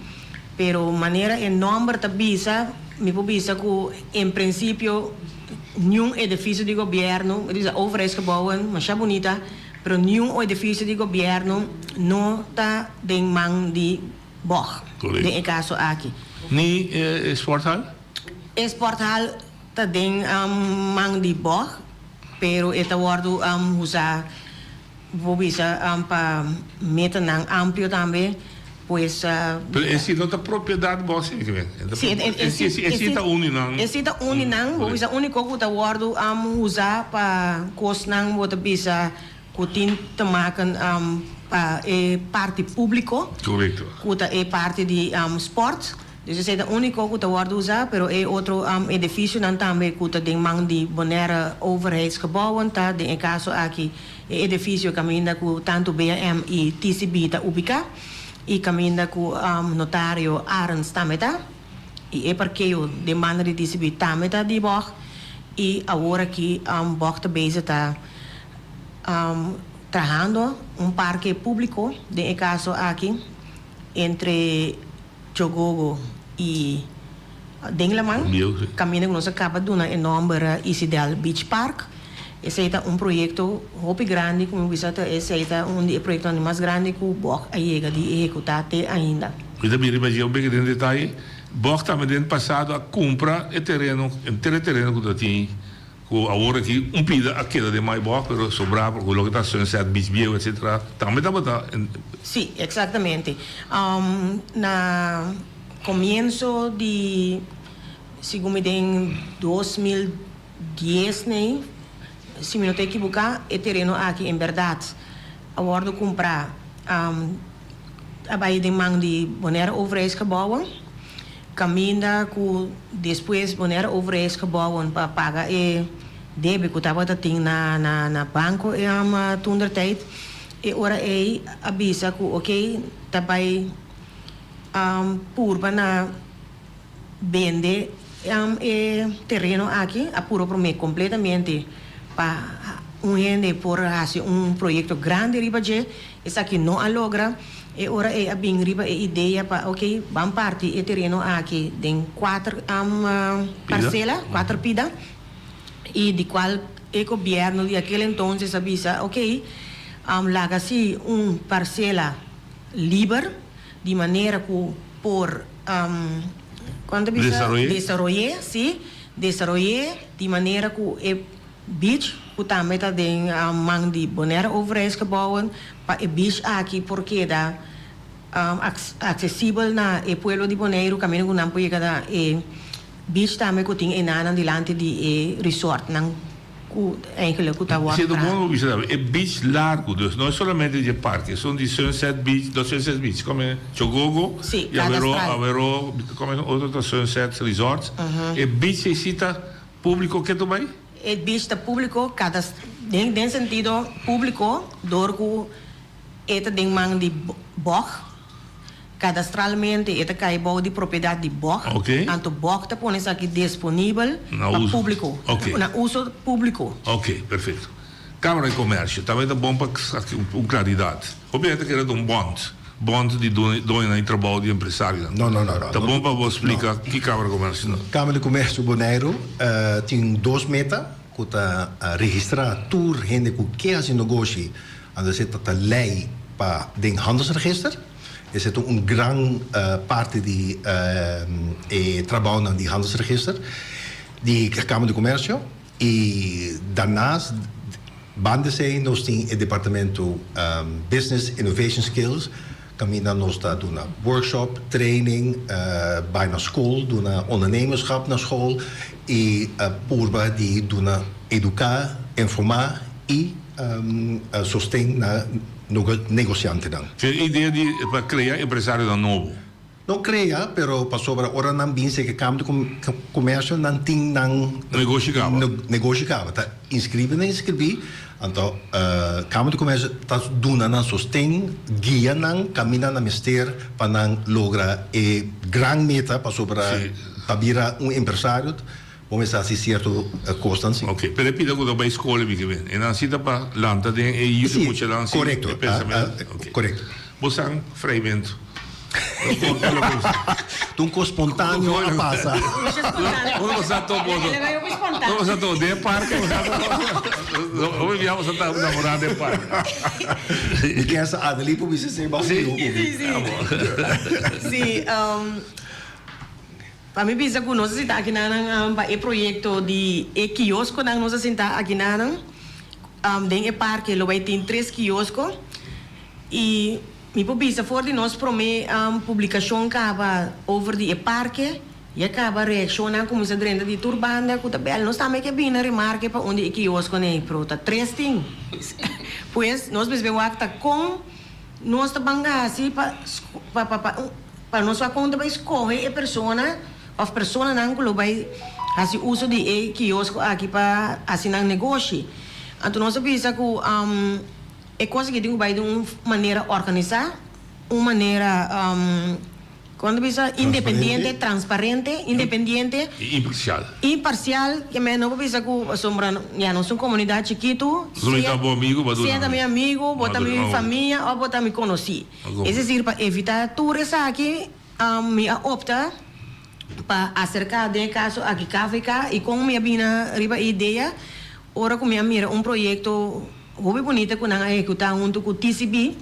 Pero manera e nòmber ta bisa, mi por bisa ku en prinsipio niun edifisio di gobièrnu, mi ta bisa overheidsgebouwen masha bunita, Pero niun edifisio di gobièrnu no ta den man di bog den e kaso aki. Ni e sporthal? E sporthal ta den man di bog, pero e ta wòrdu usá, bo bisa, pa metanan amplio tambe, pues. Pero e si no ta propiedat bog si? Si, e si ta un di nan. E si ta un di nan, bo bisa úniko ku ta wòrdu usá pa kosnan bo ta bisa ku tin te maken pa e parti públiko. Korekto. Ku ta e parti di spòrt. Dus esei ta úniko ku ta wòrdu usá, pero e otro edifisionan tambe ku ta den man di Bonaire Overheidsgebouwen ta den e kaso aki e edifisio kaminda ku tantu BM i TCB ta ubiká. I kaminda ku notario Arends tambe ta, i e parkeo den banda di TCB tambe ta di bog, i awor aki bog ta bezig ta trahando un parke públiko den e kaso aki entre Chogogo i den laman, kaminda ku nos a kaba duna e nòmber Isidel Beach Park. Esei ta un proyekto hopi grandi ku mi bisa ta esei ta un di e proyektonan di mas grandi ku bog a yega di ehekutá te ainda. Mi ta bira riba dje un beke den detaye. Bog tambe den pasado a kumpra e tereno, henter e tereno ku ta tin ku awor aki un pida a keda den mai bog pero sobrá ku loke ta Sunset Beach bieu etcetera tambe tabata. Sí, eksaktamente. Na komienso di segun mi den 2010 nei, si mi no ta ekiboká, e tereno aki en bèrdat a wòrdu kumprá a bai den man di Bonaire Overheidsgebouwen, kaminda ku despues Bonaire Overheidsgebouwen pa paga e debe ku tabata tin na na banko toentertijd, e ora ei a bisa ku oke ta bai purba na Bende e tereno aki a puro prome completamente pa un hende por haci un proyecto grandi riba dje, esaki no a logra, e ora ey a bin riba e idea pa ok ban parti e tereno aki den cuater parcela, cuater pida, y di cual e gobierno di aquel entonces a bisa ok laga si un parcela liber di manera cu por Cuanto bisa? Desaroyé. Desaroyé, sí. Desaroyé di manera cu e beach cu tambe ta den man di Bonaire Overheidsgebouwen pa e beach aki por keda accesibel na e pueblo di Boneiru caminda cu nan por yega na e beach tambe cu tin enanan dilanti di e resortnan. Ku eigenlijk ku ta wòrdu Siendo traha. bon bo bisa tambe, e beach largu, dus no solamente dje parke, esun di Sunset Beach, no Sunset Beach, kome Chogogo, Sí, i Averó, Kadastral. Averó, kome otro ta Sunset Resort. E beach ei si ta públiko ketu bai? E beach ta públiko, kadas, den den sentido públiko dor ku e ta den man di bòg. Kadastralmente e ta kai bou di propiedat di bog, anto bog ta pone esaki disponibel pa públiko, na uso públiko. Ok, perfekto. Kámara di Komèrsio, tambe ta bon pa aki un klaridat. Hopi hende ta kere ta un bond, bond di doñonan di trabou di empresarionan. No, no, no, no. Ta bon pa bo splika ki Kámara di Komèrsio ta. Kámara di Komèrsio Boneiru tin dos meta, ku ta registrá tur hende ku ke hasi negoshi, anto esei ta ta lei pa den handelsregister. Esei ta un gran parti di e trabounan di handelsregister di Kamer di Komersio. I daarnaast, banda esei nos tin e departamento Business Innovation Skills kaminda nos ta duna workshop, training, bai na skol, duna ondernemerschap na skol i purba di duna eduká, informá i sosten na negosiantenan. Tin e idea di pa krea empresarionan nobo? No krea, pero pasobra ora nan bin seke Kamer di Komersio nan tin nan Negoshi kaba. Negoshi kaba. Ta inscribi nan inscribi, anto Kamer di Komersio ta duna nan sosten, guia nan kaminda nan mester pa nan logra e gran meta pasobra pa bira un empresario bo mester hasi sierto kosnan si. Ok, pero e pida ku ta bai skol e biki ben. E nan si ta pa lanta den e yu di muchanan si e pensamentu. Korekto. Bo san freimentu. Ta un kos spontáneo a pasa. Unda bo sa topo otro? Unda bo sa topo? Den e parke bo sa topo? Hopi bia bo sa ta namorá den parke. Mi kier sa Adelie por bisa esei basta di hopi. Sí, sí. Sí, pa mi bisa ku nos a sinta akinanan pa e proyekto di e kioskonan nos a sinta akinanan den e parke lo bai tin tres kiosko i Mi por bisa for di nos promé publikashon kaba over di e parke, ya kaba reakshonnan kuminsá drenta di tur banda ku ta bèl. Nos tambe ke bini na remarke pa un di e kioskonan ei, pero ta tres tin. Pues nos mester wak ta kon nos ta ban hasi pa pa pa pa nos wak kon ta bai skohe e persona òf personanan ku lo bai hasi uso di e kiosko aki pa hasi nan negoshi. Anto nos a bisa ku. E kos aki tin ku bai den un manera organisá, un manera, kon ta bisa, independiente, transparente, independiente. I imparsial. Imparsial, ke men no por bisa ku pasobra ya nos un komunidat chikitu, Pasobra mi ta bo amigu, bo a duna mi. Sea ta mi amigu, bo ta mi famia òf bo ta mi konosí. Es desir, pa evitá tur esaki, mi a opta pa aserká den e kaso aki KVK i kon mi a bini riba e idea ora ku mi a mira un proyekto Hopi bunita ku nan a ehekutá huntu ku TCB,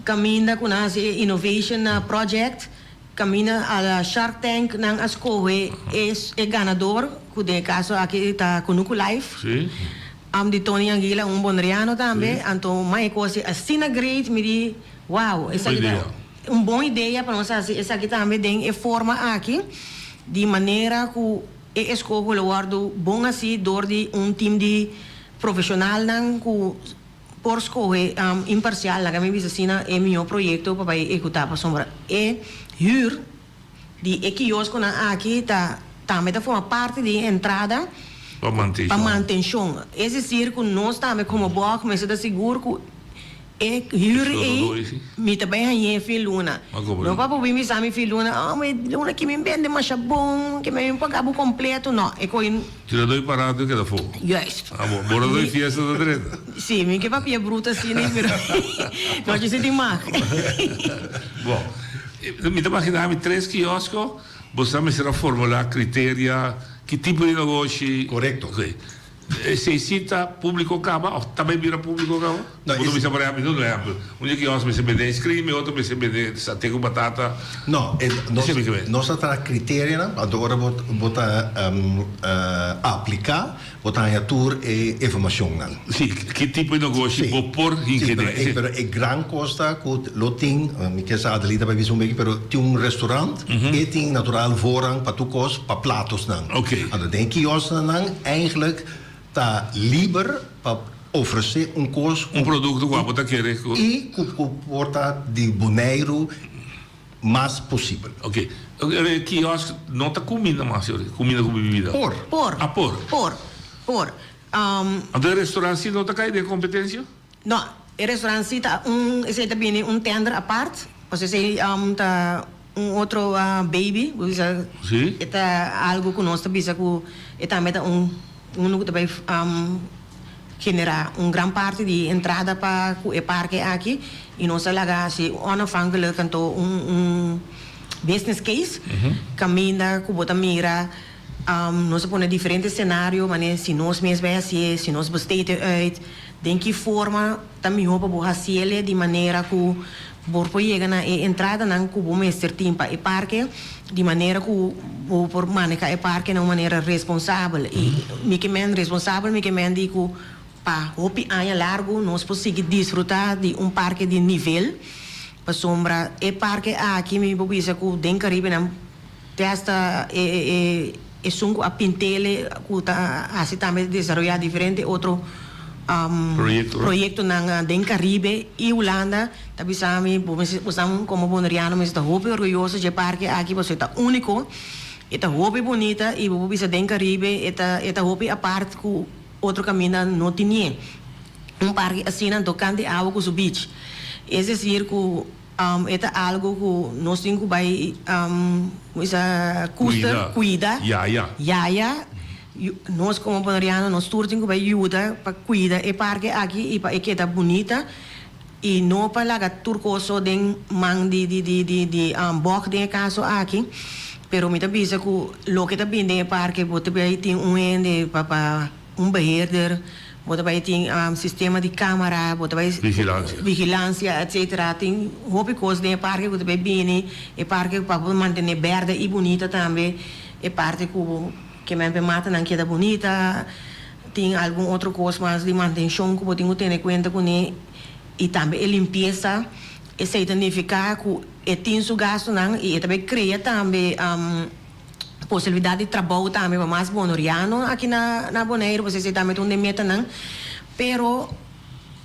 kaminda ku nan hasi e Innovation Project, kaminda a la Shark Tank nan a skohe e ganador, ku den e kaso aki ta Kunuku Life, di Tony Anguila, un boneriano tambe. Anto mai e kos asina great, mi di, wow, esaki ta un bon idea pa nos hasi esaki tambe den e forma aki, di manera ku e eskoho lo wòrdu bon hasi dor di un team di Profesionalnan ku por skohe imparsial, laga mi bisa asina, e mihó proyekto pa bai ehekutá pasobra e hür di e kioskonan aki ta tambe ta forma parti di e entrada Pa mantenshon. Es desir ku nos tambe komo bòg mester ta sigur ku E hür ei mi ta bai hañ'é fin luna. No pa bo bin bisa mi fin luna, oh mi luna aki mi bende masha bon, ke mi paga bo kompleto. No, e ko'i. Tiradó i parado keda afó. Juist. Ah bo, bo radó i fiesta ta drenta. Sí, mi ke papia bruto asina, pero no djis tin mag. Bon, mi ta magina mi tres kiosko, bo sa mester a formulá kriteria, ki tipo di negoshi. Korekto. Esei ta publico caba of ta bay bira publico caba? No, Bo ta bisa por ehempel, no ehempel, un di kios mester bende ice cream y otro mester bende sate cu batata. No, e nos, nos a traha criterianan, anto ora bo, bo ta aplica, bo ta haña tur e informacionnan. Si, ki tipo di negoshi bo por hinkende. Si, pero e gran cos ta cu lo tin, mi kier sa Adelita bay bisa un beki, pero tin un restaurant, e tin natural voorrang pa tur cos, pa platosnan. Anto den e kiosnan eigenlijk ta liber pa ofrece un cos Un producto cu abo ta kere cu. Y cu por ta di Boneiru mas posibel. Ok. E kiosk no ta cuminda mas, señor? Cuminda cu bebida? Por. Por. Ah, por. Por. Por. Anto e restaurant si no ta cay den competencia? No, e restaurant si ta un, esey ta bini un tender apart, pasobra esey ta un otro baby, bo bisa, Sí. e ta algo cu nos ta bisa cu e tambe ta un uno cu ta bay genera un gran parti di entrada pa cu e parke aki y nos a laga haci onafhankelijk anto un un business case caminda cu bo ta mira Nos a pone diferente scenario manera si nos mes bay hacié, si nos besteed e uit, den ki forma ta miho pa bo haciele di manera cu bo por yega na e entradanan cu bo mester tin pa e parke, di manera cu. bo por maneha e parke na un manera responsabel. I mi ke men responsabel mi ke men di ku pa hopi aña largu nos por sigui disfruta di un parke di nivel, pasobra e parke aki mi por bisa ku den Karibe nan te hasta e e esun ku a pintele ku ta hasi tambe desaroyá diferente otro proyektonan den Karibe i Hulanda ta bisa mi bo mester bosan komo boneriano mester ta hopi orguyoso dje parke aki pasobra e ta úniko e ta hopi bunita i bo por bisa den Karibe e ta e ta hopi apart ku otro kaminda no tinie un parke asina anto kant di awa ku su beach es desir ku E ta algo ku nos tin ku bai kuminsa kuster, kuida, yaya. Nos komo boneriano nos tur tin ku bai yuda pa kuida e parke aki i pa e keda bunita i no pa laga tur kos so den man di di di di di bòg den e kaso aki. Pero mi ta bisa ku loke ta bini den e parke bo ta bai tin un hende pa pa. Un beheerder, bo ta bai tin sistema di camara, bo ta bai Vigilancia. vigilancia etcetera. Tin hopi cos den e parke cu ta bai bini, e parke pa bo mantene berde y bunita tambe, e parte cu bo ke men pe matanan keda bunita, tin algun otro cos mas di mantencion cu bo tin cu tene cuenta cune y tambe e limpieza, esey ta nifica cu e tin su gastonan y e ta bai crea tambe. Posibilidat di trabou tambe pa mas bonoriano aki na na Boneiru, pasobra esei tambe ta un di e metanan, pero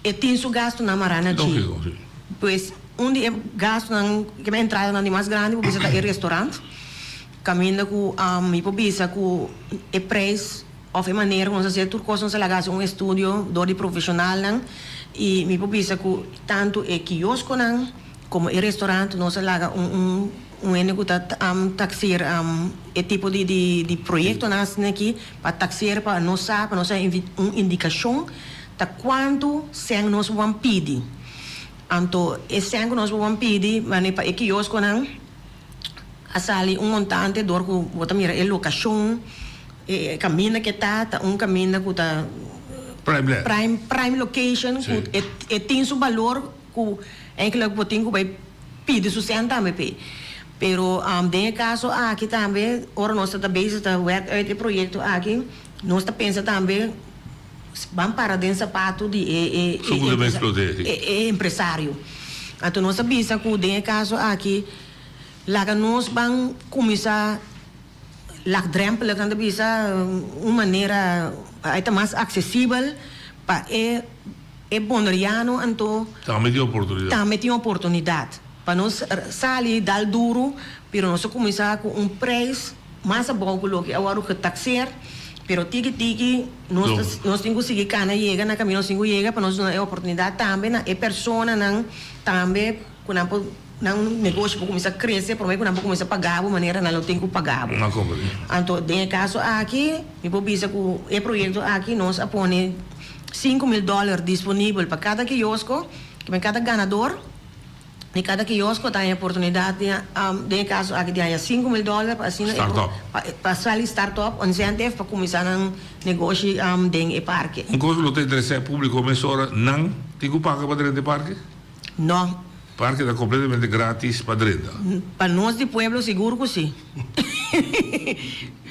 e tin su gastunan mará na dje. Lógiko, si. Pues un di e gastunan, ke men entradanan di mas grandi por bisa ta e restorant, kaminda ku mi por bisa ku e preis òf e manera ku nos a hasié tur kos nos a laga hasi un estudio dor di profeshonalnan i mi por bisa ku tantu e kioskonan komo e restorant nos a laga un un Un hende ku ta takseer e tipo di di proyektonan asina aki pa takseer pa nos sa pa nos a un indikashon ta kuantu sèn nos bo ban pidi. Anto e sèn ku nos bo ban pidi mane pa e kioskonan a sali un montante dor ku bo ta mira e lokashon e kaminda ke ta ta un kaminda ku ta Prime land. Prime prime location ku e tin su balor ku eigenlijk bo tin ku bai pidi su sèn tambe p'e. Pero den e kaso aki tambe ora nos ta ta bezig ta wèrk uit e proyekto aki, nos ta pensa tambe ban para den sapatu di e e Su ku ta bai eksplot'é, si. e empresario. Anto nos a bisa ku den e kaso aki laga nos ban kuminsá laagdrempelig nan ta bisa un manera ai ta mas aksesibel pa e E boneriano anto. Tambe tin oportunidat. Tambe tin oportunidat. Pa nos sali dal duru, pero nos a kuminsá ku un preis mas abou ku loke a wòrdu getakseer, pero tiki tiki nos ta nos tin ku sigui kana yega na kaminda nos tin ku yega pa nos duna e oportunidat tambe na e personanan tambe ku nan por nan negoshi por kuminsá krese promé ku nan por kuminsá paga bo manera nan lo tin ku paga bo. Anto den e kaso aki mi por bisa ku e proyekto aki nos a pone. 5000 dòler disponibel pa kada kiosko, kimen kada ganador di kada kiosko ta haña oportunidat di den e kaso aki di haña 5000 dòler pa asina Start up. pa sali start up incentive pa kuminsá nan negoshi den e parke. Un kos ku lo ta interesá e públiko mesora, nan tin ku paga pa drenta e parke? No. Parke ta completamente gratis pa drenta. Pa nos di pueblo sigur cu si.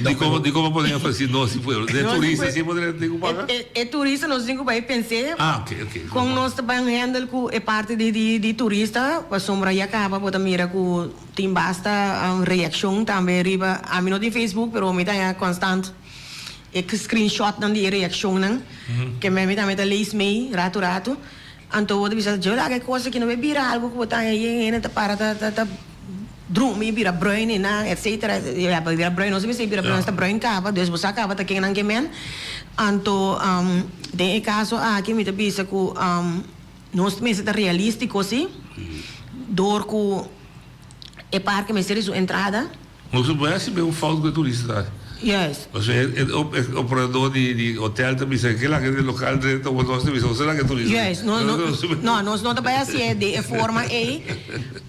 Dicon dicon bo pone enfasis nos di pueblo? De turista si bo drenta tin cu paga? E turista nos tin cu bay pense. Ah ok ok. Con nos ta ban handle cu e parti di di di turista pasobra ya caba bo ta mira cu tin basta reaccion tambe riba ami no tin Facebook pero mi ta haña constant e screenshotnan di e reaccionnan ke mi tambe ta lees mee ratu ratu. Anto bo ta bisa, Dje laga e kos aki no bay bira algu ku bo ta haña yen hende ta para ta ta ta drumi, bira bruin i nan etcetera. Ya pa bira bruin no sa bisa bira bruin, ta bruin kaba, dus bo sa kaba ta ken nan ke men. Anto den e kaso aki mi ta bisa ku nos mester ta realístiko si, dor ku e parke mester di su entrada. Nos no por hasi un fout ku e turista ta hasi. Juist. Pasobra e e operador di di hotel ta bisa ke laga e lokal drenta bo nos ta bisa nos ta laga e turista. Juist. No no no nos no ta bai hasié di e forma ei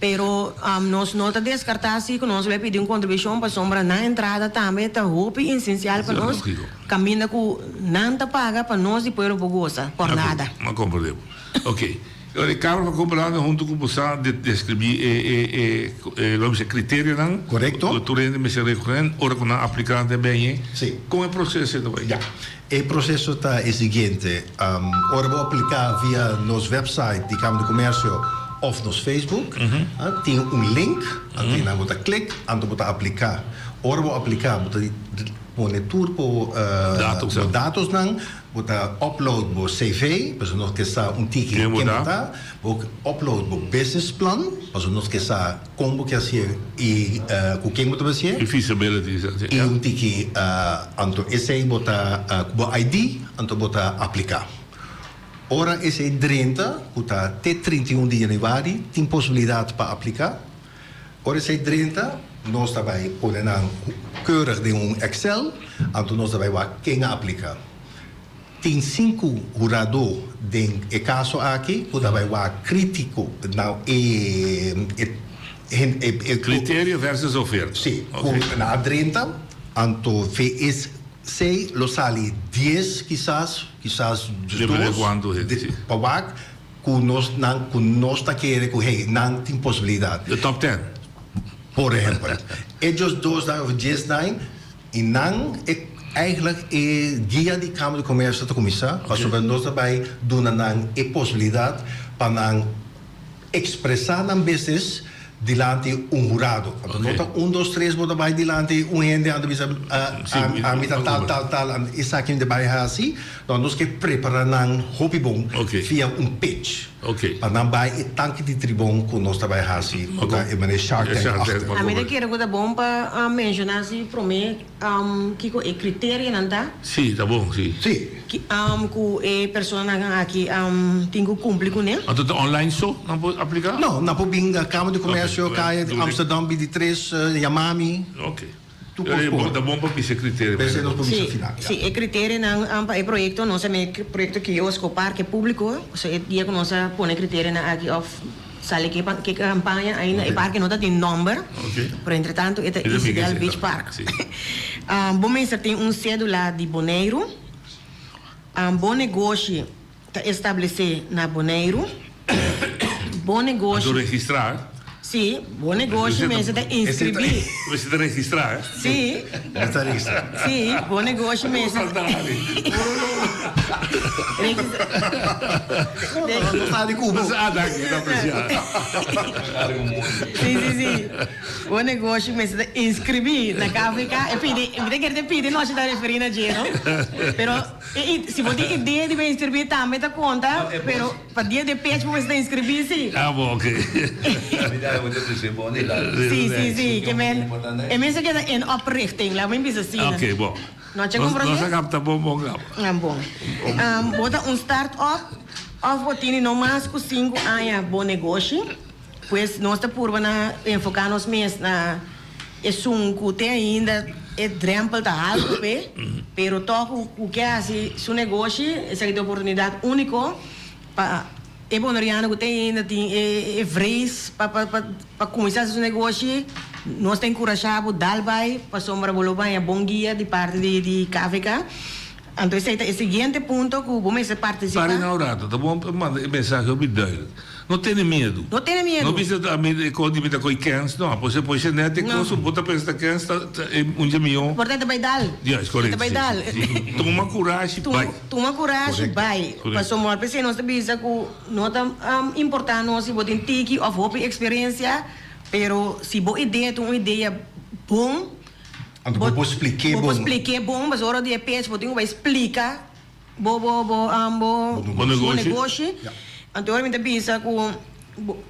pero nos no ta deskartá si ku nos lo pidi un kontribushon pasobra nan entrada tambe ta hopi esensial pa nos kaminda ku nan ta paga pa nos di pueblo por gosa por nada. M'a komprendé bo. Oke. Ora e Kamer van Koophandel huntu ku boso a deskribí e e e e lo bisa kriterionan. Korekto. Ku tur hende mester rekoné ora ku nan apliká den bini. Si. Kon e proseso ta bai? Ya. E proseso ta e siguiente, ora bo apliká via nos website di Kamer di Komersio òf nos Facebook, tin un link, anto einan bo ta klik, anto bo ta apliká. Ora bo apliká bo ta pone tur bo datosnan, bo ta upload bo CV, pasobra nos ke sa un tiki ken bo ta, bo upload bo business plan, pasobra nos ke sa Kon bo ke hasié i ku ken bo ta hasié. E feasibility. I un tiki anto esei bo ta ku bo ID anto bo ta apliká. Ora esei drenta ku ta te 31 di yanüari tin posibilidat pa apliká. Ora esei drenta nos ta bai pone nan keurig den un Excel anto nos ta bai wak ken a apliká. Tin sinku huradó den e kaso aki ku ta bai wak krítiko na e e. Kriterio versus oferta. Sí, ku nan a drenta, anto VSC lo sali dies kisas, kisas Depende kuantu hende, sí. Pa wak ku nos nan ku nos ta kere ku hey nan tin posibilidat. De top ten. Por ehempel. Ellos dos nan of dies nan. I nan e eigenlijk e guia di Kamer di Komersio ta kuminsá pasobra nos ta bai duna nan e posibilidat pa nan ekspresá nan business dilanti un hurado. Anto no ta un dos tres bo ta bai dilanti un hende anto bisa ami ta tal tal tal esaki mi ta bai hasi. No, nos ke prepará nan hopi bon via un pitch. Pa nan bai e tanki di tribon ku nos ta bai hasi ku ta e manera Shark Tank achter. Ami ta kere ku ta bon pa menshoná si promé kiko e kriterianan ta. Sí, ta bon, sí. Sí. Ku e personanan aki tin ku kumpli kuné. Anto ta online so nan por apliká? No, nan por bin Kamer di Komersio, Kaya di Amsterdam 23, yama mi. Oké. Tu por por. Ta bon pa bisa e criterio. P'esei nos por bisa final. Sí, e criterionan pa e proyecto, nos a mira e proyecto kiosko parke publico, so e dia cu nos a pone e criterionan aki of sali ke ke campaña ainda e parke no ta tin nomber, pero entre tanto e ta Isidel Beach Park. Bo mester tin un cedula di Boneiru, bo negoshi ta establece na Boneiru. Bo negoshi. Anto registra. Sí, bo negoshi mester ta inscribí. Mester ta registra, eh? Sí. Mester ta registra. Sí, bo negoshi mester. Registra. No sa di cubo. Ah, danki, ta aprecia. Sí, sí, sí. Bo negoshi mester ta inscribí na KVK. E pidi, mi ta kere ta pidi nochi ta referí na dje, no? Pero. I si bo tin idea di bo inscribí tambe ta konta, pero pa dia di e pech bo mester ta inscribí si. Ah bo ok. Si si si ke men e mester keda in oprichting laat mi bisa asina. Ok bo. No a comprende? Nos a kapta bon bon kaba. Ah bon. Bo ta un start up of bo tini no mas ku sinku aña bo negoshi, pues nos ta purba na enfoká nos mes na. Esun ku te ainda e drempel ta haltu p'e, pero tòg ku ke hasi su negoshi, esaki ta e oportunidat úniko pa e boneriano ku te ainda tin e vrees pa pa kuminsá hasi su negoshi. Nos ta enkurashá bo dal bai pasobra bo lo baña bon guia di parti di KVK. Anto esei ta e siguiente punto ku bo mester partisipá. Pare na un rato, ta bon pa manda e mensahe hopi duidelijk. No tene miedu. No tene miedu. No bisa ta ami e kos di mi ta koi kens, no. Por se por se net e kos ku bo ta pensa ta kens ta ta e un dje mihó. Por ta bai dal. Juist, korekto. Ta bai dal. Tuma kurashi bai. Tuma kurashi bai. Pasobra p'esei nos ta bisa ku no ta importá nos si bo tin tiki òf hopi eksperensia, pero si bo idea ta un idea bon, Anto bo por splik'é bon. Bo por splik'é bon, pasobra ora di e pech bo tin ku bai splika bo bo bo bo Bo negoshi. negoshi. Anto ora mi ta bisa ku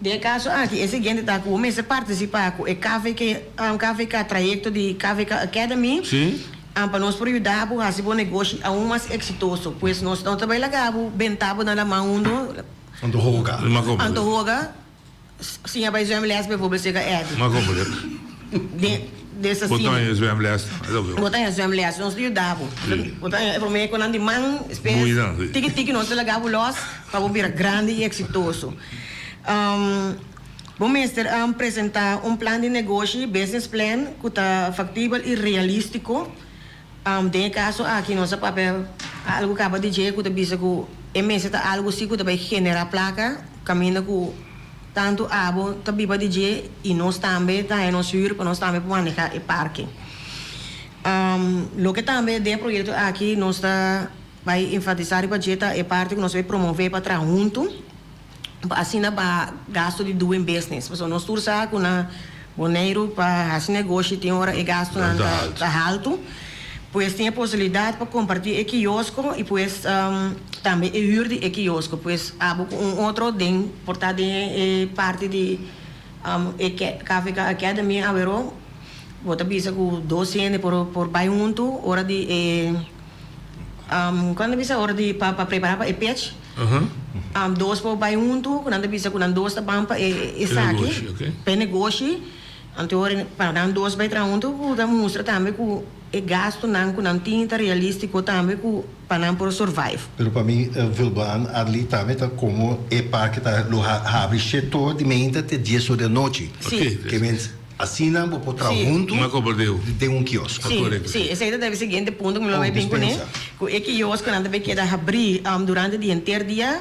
den e kaso aki e siguiente ta ku bo mester partisipá ku e KVK KVK trayekto di KVK Academy Sí. pa nos por yuda bo hasi bo negoshi aun mas eksitoso. Pues nos no ta bai laga bo benta bo na laman hundu. Anto hoga. Anto hoga. Siña bai zwemles bijvoorbeeld seka Eddy. Maar kom maar. Den des Bo asina. ta haña zwemles. Bo ta haña zwemles, nos ta yuda bo. Bo ta haña e prome ku nan di man despues Buinan, si. tiki tiki nos ta laga bo los pa bo bira grandi i eksitoso. Bo mester presenta un plan di negoshi, business plan, ku ta faktibel i realístiko. Den e kaso aki nos a papia algu kaba di dje ku ta bisa ku e mester ta algu si ku ta bai generá plaka. kaminda ku tantu abo ta biba di dje i nos tambe ta haña nos hür pa nos tambe por manehá e parke. Loke tambe den e proyekto aki nos ta bai enfatisá riba dje ta e parti ku nos ta bai promové pa traha huntu pa asina baha gastu di doing business. Pasobra nos tur sa ku na Boneiru pa hasi negoshi tin ora e gastunan ta haltu. Pues tin e posibilidat pa kompartí e kiosko i pues tambe e hür di e kiosko. Pues abo ku un otro den por ta den e parti di e KVK Academy aweró bo ta bisa ku dos hende por por bai huntu ora di e kon ta bisa ora di pa prepará pa e pitch. Dos por bai huntu ku nan ta bisa ku nan dos ta ban pa e esaki pa e negoshi. Anto ora pa nan dos bai traha huntu ku ta mustra tambe ku e gastunan ku nan tin ta realístiko tambe ku pa nan por survive. Pero pa mi Vilbaan Adly tambe ta komo e parke ta lo habri shete or di meinta te dies or di anochi. Sí. Ke men asina bo por traha huntu den un kiosk. Sí, sí, esei ta e siguiente punto ku mi lo bai bin kuné, ku e kioskonan ta bai keda habrí durante di henter dia.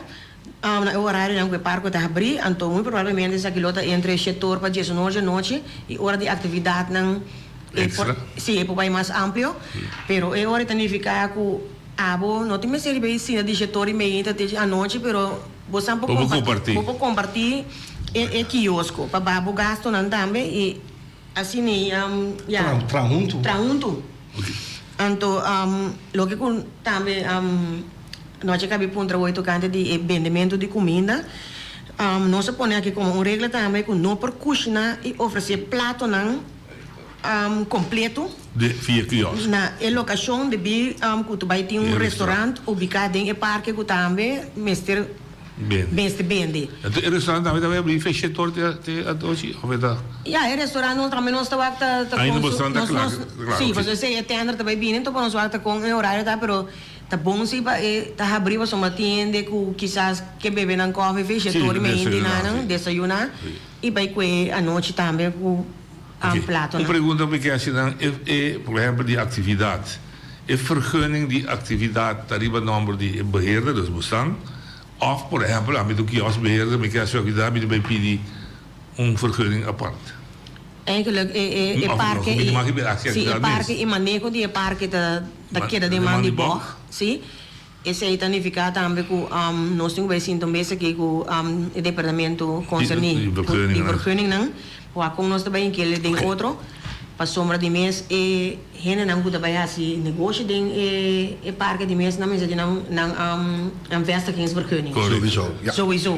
Na e orarionan ku e parko ta habrí, anto muy probablemente esaki lo ta entre shetor pa diesunor dje nochi i ora di aktividatnan e por, sí, e por bai mas amplio. Pero e ora ta nifiká ku abo no tin mester riba e sinta di shetor i meinta te anochi, pero bo sa por kompartí, bo por kompartí e kiosko pa baha bo gastunan tambe i asina ya. Traha huntu. Traha huntu. Anto loke ku tambe. Nochi kabi puntra hoy tokante di e bendementu di kuminda. Nos a pone aki komo un regla tambe ku no por kushina i ofresé platonan kompleto Via kiosk. na e lokashon debí ku ta bai tin un restaurant ubiká den e parke ku tambe mester mester bende. Enton e restaurant tambe ta bai abrí fecha e tor te adochi of e ta? Ya e restaurant nos tambe nos ta wak ta ta Ainda kon bo su ta nos kla nos kla si oke. pasobra esei e tender ta bai bini enton pa nos wak ta kon e horario ta pero Ta bon si pa e ta habrí pasobra tin hende ku kisas ke bebe nan kòfi feshi Sí, tur i mei desayuná, nan sí. desayuná i bai kue anochi tambe ku Oké, un platonan. pregunta mi ke hasi nan, e e por ehèmpel di aktividat, e vergunning di aktividat ta riba nòmber di e beheerder, dus bosan, òf por ehèmpel ami ta un kioskbeheerder mi ke hasi un aktividat mi ta bai pidi un vergunning apart? Eigenlijk e e e parke i si e parke i maneho di e parke ta ta keda den man di bog si. Esei ta nifiká tambe ku nos tin ku bai sinta un bes aki ku e departamento konserní ku di vergunningnan wak kon nos ta bai inkele den otro pasobra di mes e hendenan ku ta bai hasi negoshi den e e parke di mes nan mester di nan nan vestigingsvergunning. Sowieso, ja. Sowieso.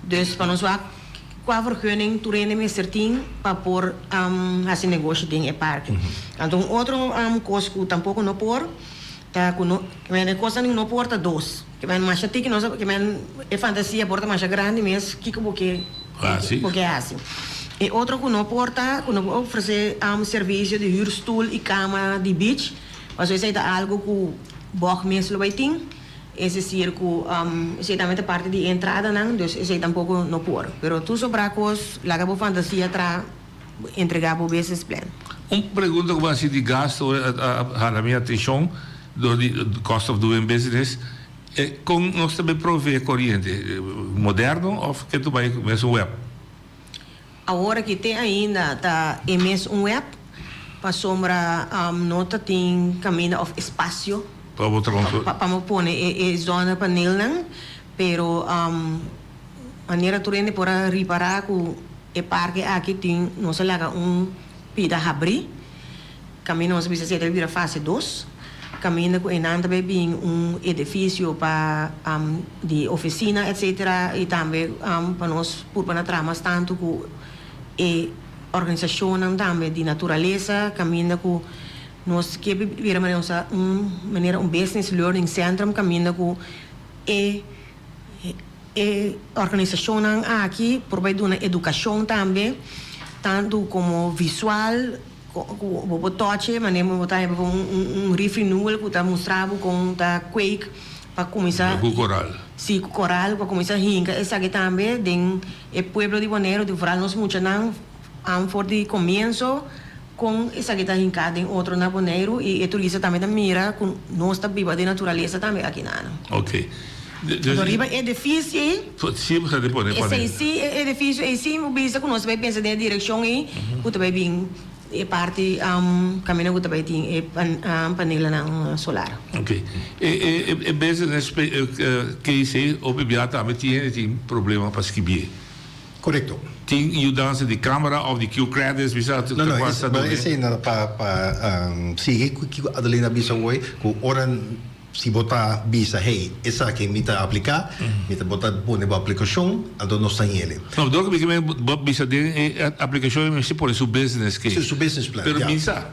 Dus pa nos wak kua vergunning tur hende mester tin pa por hasi negoshi den e parke. Anto un otro kos ku tampoko no por ta ku no e kosnan ku no por ta dos. Ke men masha tiki nos ke men e fantasia por ta masha grandi mes kiko bo ke bo ke hasi. E otro ku no por ta ku no por ofresé servisio di hür stul i kama di beach pasobra esei ta algu ku bòg mes lo bai tin. Es decir cu esey tambe ta parti di e entradanan, dus esey tampoco no por. Pero tur sobra cos, laga bo fantasia tra, entrega bo business plan. Un pregunta cu bo a haci di gasto a hala mi atencion dor di cost of doing business, con nos ta bay provee coriente? Moderno of ke tu bay mesun web? Awor aki te ainda ta e mes un web pasobra no ta tin caminda of espacio Pa bo traha un pa bo pone e zonnepaneelnan pero manera tur hende por a ripara cu e parke aki tin nos a laga un pida habri. Kaminda nos a bisa si e ta bira fase dos, kaminda ku einan ta bai bin un edifisio pa di ofisina etsetera i tambe pa nos purba na traha mas tantu ku e organisashonnan tambe di naturalesa kaminda ku nos ke bira manera nos a un manera un business learning centrum kaminda ku e E organisashonnan aki por bai duna edukashon tambe, tantu komo visual, ku bo por tòche, manera bo ta heba un reef renewal ku ta mustra bo kon ta kweek pa kuminsá. Ku koral. Sí, ku koral, pa kuminsá hinka esaki tambe den e pueblo di Boneiru, di foral nos muchanan for di komienso kon esaki ta hinká den otro na Boneiru i e turista tambe ta mira ku nos ta biba den naturalesa tambe aki na. Oke. Anto riba e edifisio ei. Sí bo sa di pone panel. Esei sí, e edifisio ei sí bo bisa ku nos ta bai pensa den e direkshon ei ku ta bai bin e parti kaminda ku ta bai tin e panelnan solar. Ok. E e e business case ei hopi bia tambe tin hende tin problema pa skibié. Korekto. Tin yudansa di kamera òf di Q-credits bisa No no esei no ta pa sigui ku kiko Adeline a bisa hoy ku ora Si bo ta bisa, hey, esaki mi ta apliká, mi ta bo ta pone bo aplikashon, anto nos ta yele. No, dor ku mi ke bo bisa den e aplikashon mi mester pone su business case. Si, su business plan, Pero ya. mi sa,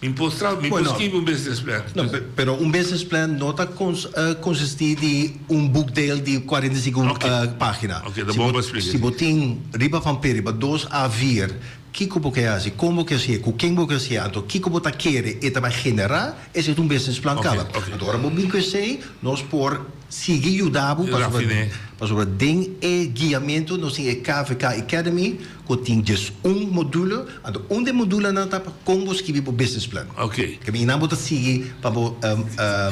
mi por tra, mi por skibi un business plan. No, pero un business plan no ta konsistí di un boekdeel di 45 página. Oké, ta bon pa splika. Si bo tin riba pampir, riba dos A vier, Kiko bo ke hasi, kon bo ke hasié, ku ken bo ke hasié, anto kiko bo ta kere e ta bai generá, esei ta un business plan kaba. Anto ora bo bin ku esei, nos por sigui yuda bo pasobra pasobra den e guiamentu nos tin e KVK Academy ku tin djes un module, anto un di e modulenan ta pa kon bo skibi bo business plan. Ke mi nan bo ta sigui pa bo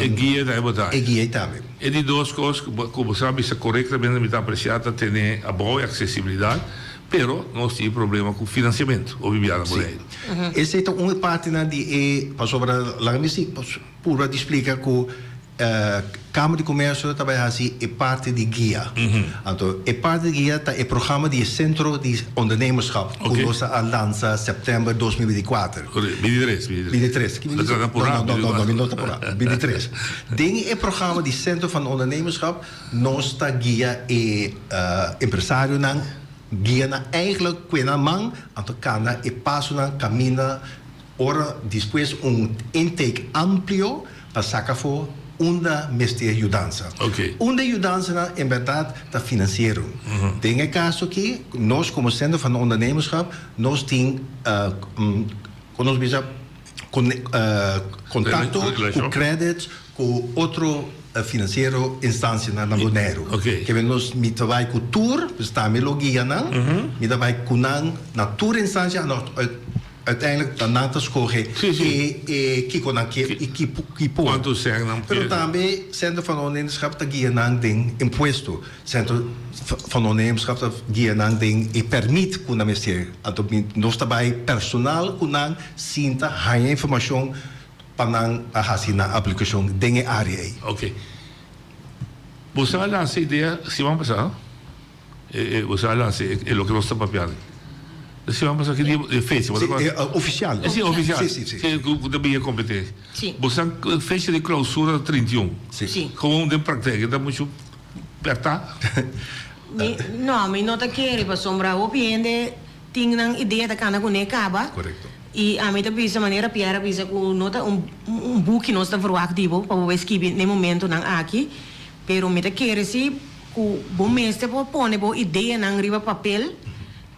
E guia tambe bo ta. E guia tambe. E di dos kos ku bo sa bisa korektamente mi ta apresiá ta tene abou e aksesibilidat. Pero nos tin problema ku finansiamentu, hopi bia na Boneiru. Esei ta un e partinan di e pasobra laga mi si purba di splika ku Kamer di Komersio ta bai hasi e parti di guia. Anto e parti di guia ta e programa di e Sentro di Ondernemerschap ku nos a lansa sèptèmber 2024. Bintitres, bintitres. Bintitres. No, no, no, mi no ta purá. Bintitres. Den e programa di Sentro van Ondernemerschap Nos ta guia e empresarionan, guia nan eigenlijk kue nan man, anto kana e pasonan kaminda ora despues un intake amplio pa saka afo unda mester yudansa. Unda e yudansanan en berdad ta finansiero. Den e kaso aki nos komo Centro van Ondernemerschap nos tin kon nos bisa kontakto ku credits ku otro Financiero instancianan na Boneiru. Kebe nos mi ta bai ku tur, pues tambe lo guia nan, mi ta bai ku nan na tur instancia anto uiteindelijk ta nan ta scoge e e kiko nan kier y ki ki por. Pero tambe Centro van Ondernemerschap ta guia nan den impuesto, Centro van Ondernemerschap ta guia nan den e permit ku nan mester. Anto mi nos ta bai personal ku nan sinta haña informacion. Pa nan a hasi nan aplikashon den e área ei. Ok. Boso a lansa e idea siman pasá? E, e, boso a lansa e, e loke nos ta papiando. E siman pasá ki dia, e fecha, bo ta Sí, kòrda? e, ofisial. E, sí, ofisial. Sí, sí, sí. Sí, ku, ku ta bin e kompetensia. Sí. Boso a, fecha di klausura ta 31. Sí. Sí. Gewoon den praktijk, e ta muchu pèrtá? Mi, no, mi no ta kere pasobra hopi hende tin nan idea ta kana kuné kaba. Korekto. I ami ta bisa manera Pierre a bisa ku no ta un un buki nos ta verwagt di bo pa bo bai skibi n'e momentonan aki, pero mi ta kere si ku bo mester por pone bo ideanan riba papel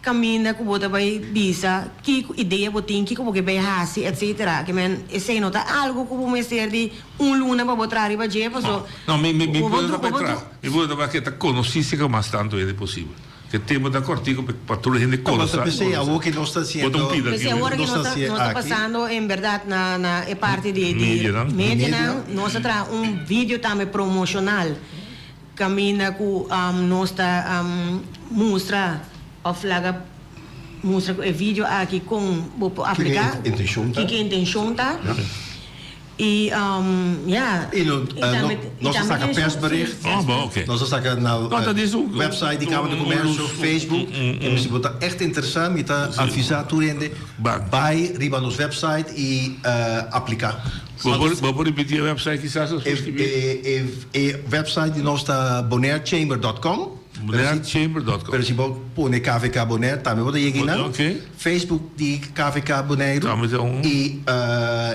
kaminda ku bo ta bai bisa kiko idea bo tin, kiko bo ke bai hasi etcetera. Ke men esei no ta algu ku bo mester di un luna pa bo traha riba dje paso No, mi mi mi bo por ta bo bai traha, mi por ta bai ke ta konosí sika mas tantu hende posibel. Ke tempo ta kortico pa tur hende No, konosa. ta p'esei awor ke nos ta Bo ta un haciendo, pida P'esei aki. awor ke nos nos ta ta hacié nos ta aki. pasando en berdad na na e parti di di Medianan. medianan, nos a traha un video tambe promocional kaminda ku nos ta mustra of laga mustra ku e video aki kon bo por Kiko apliká, e intenshon ta. kiko e intenshon ta. I ya. I no, nos a saka persbericht. Oh, bo, oké. Nos a saka na No, dat is un- website di Kamer di un- Komersio, un- Facebook. un- En si bo ta echt interesá, mi ta advisá tur hende bai riba nos website i apliká. Bo por, bo por ripití e website kisas? E, e, e website di nos ta bonairechamber.com. Bonairechamber.com. Pero si bo pone KVK Bonaire tambe bo ta yega einan. Oké. Facebook di KVK Boneiru. Tambe ta un. I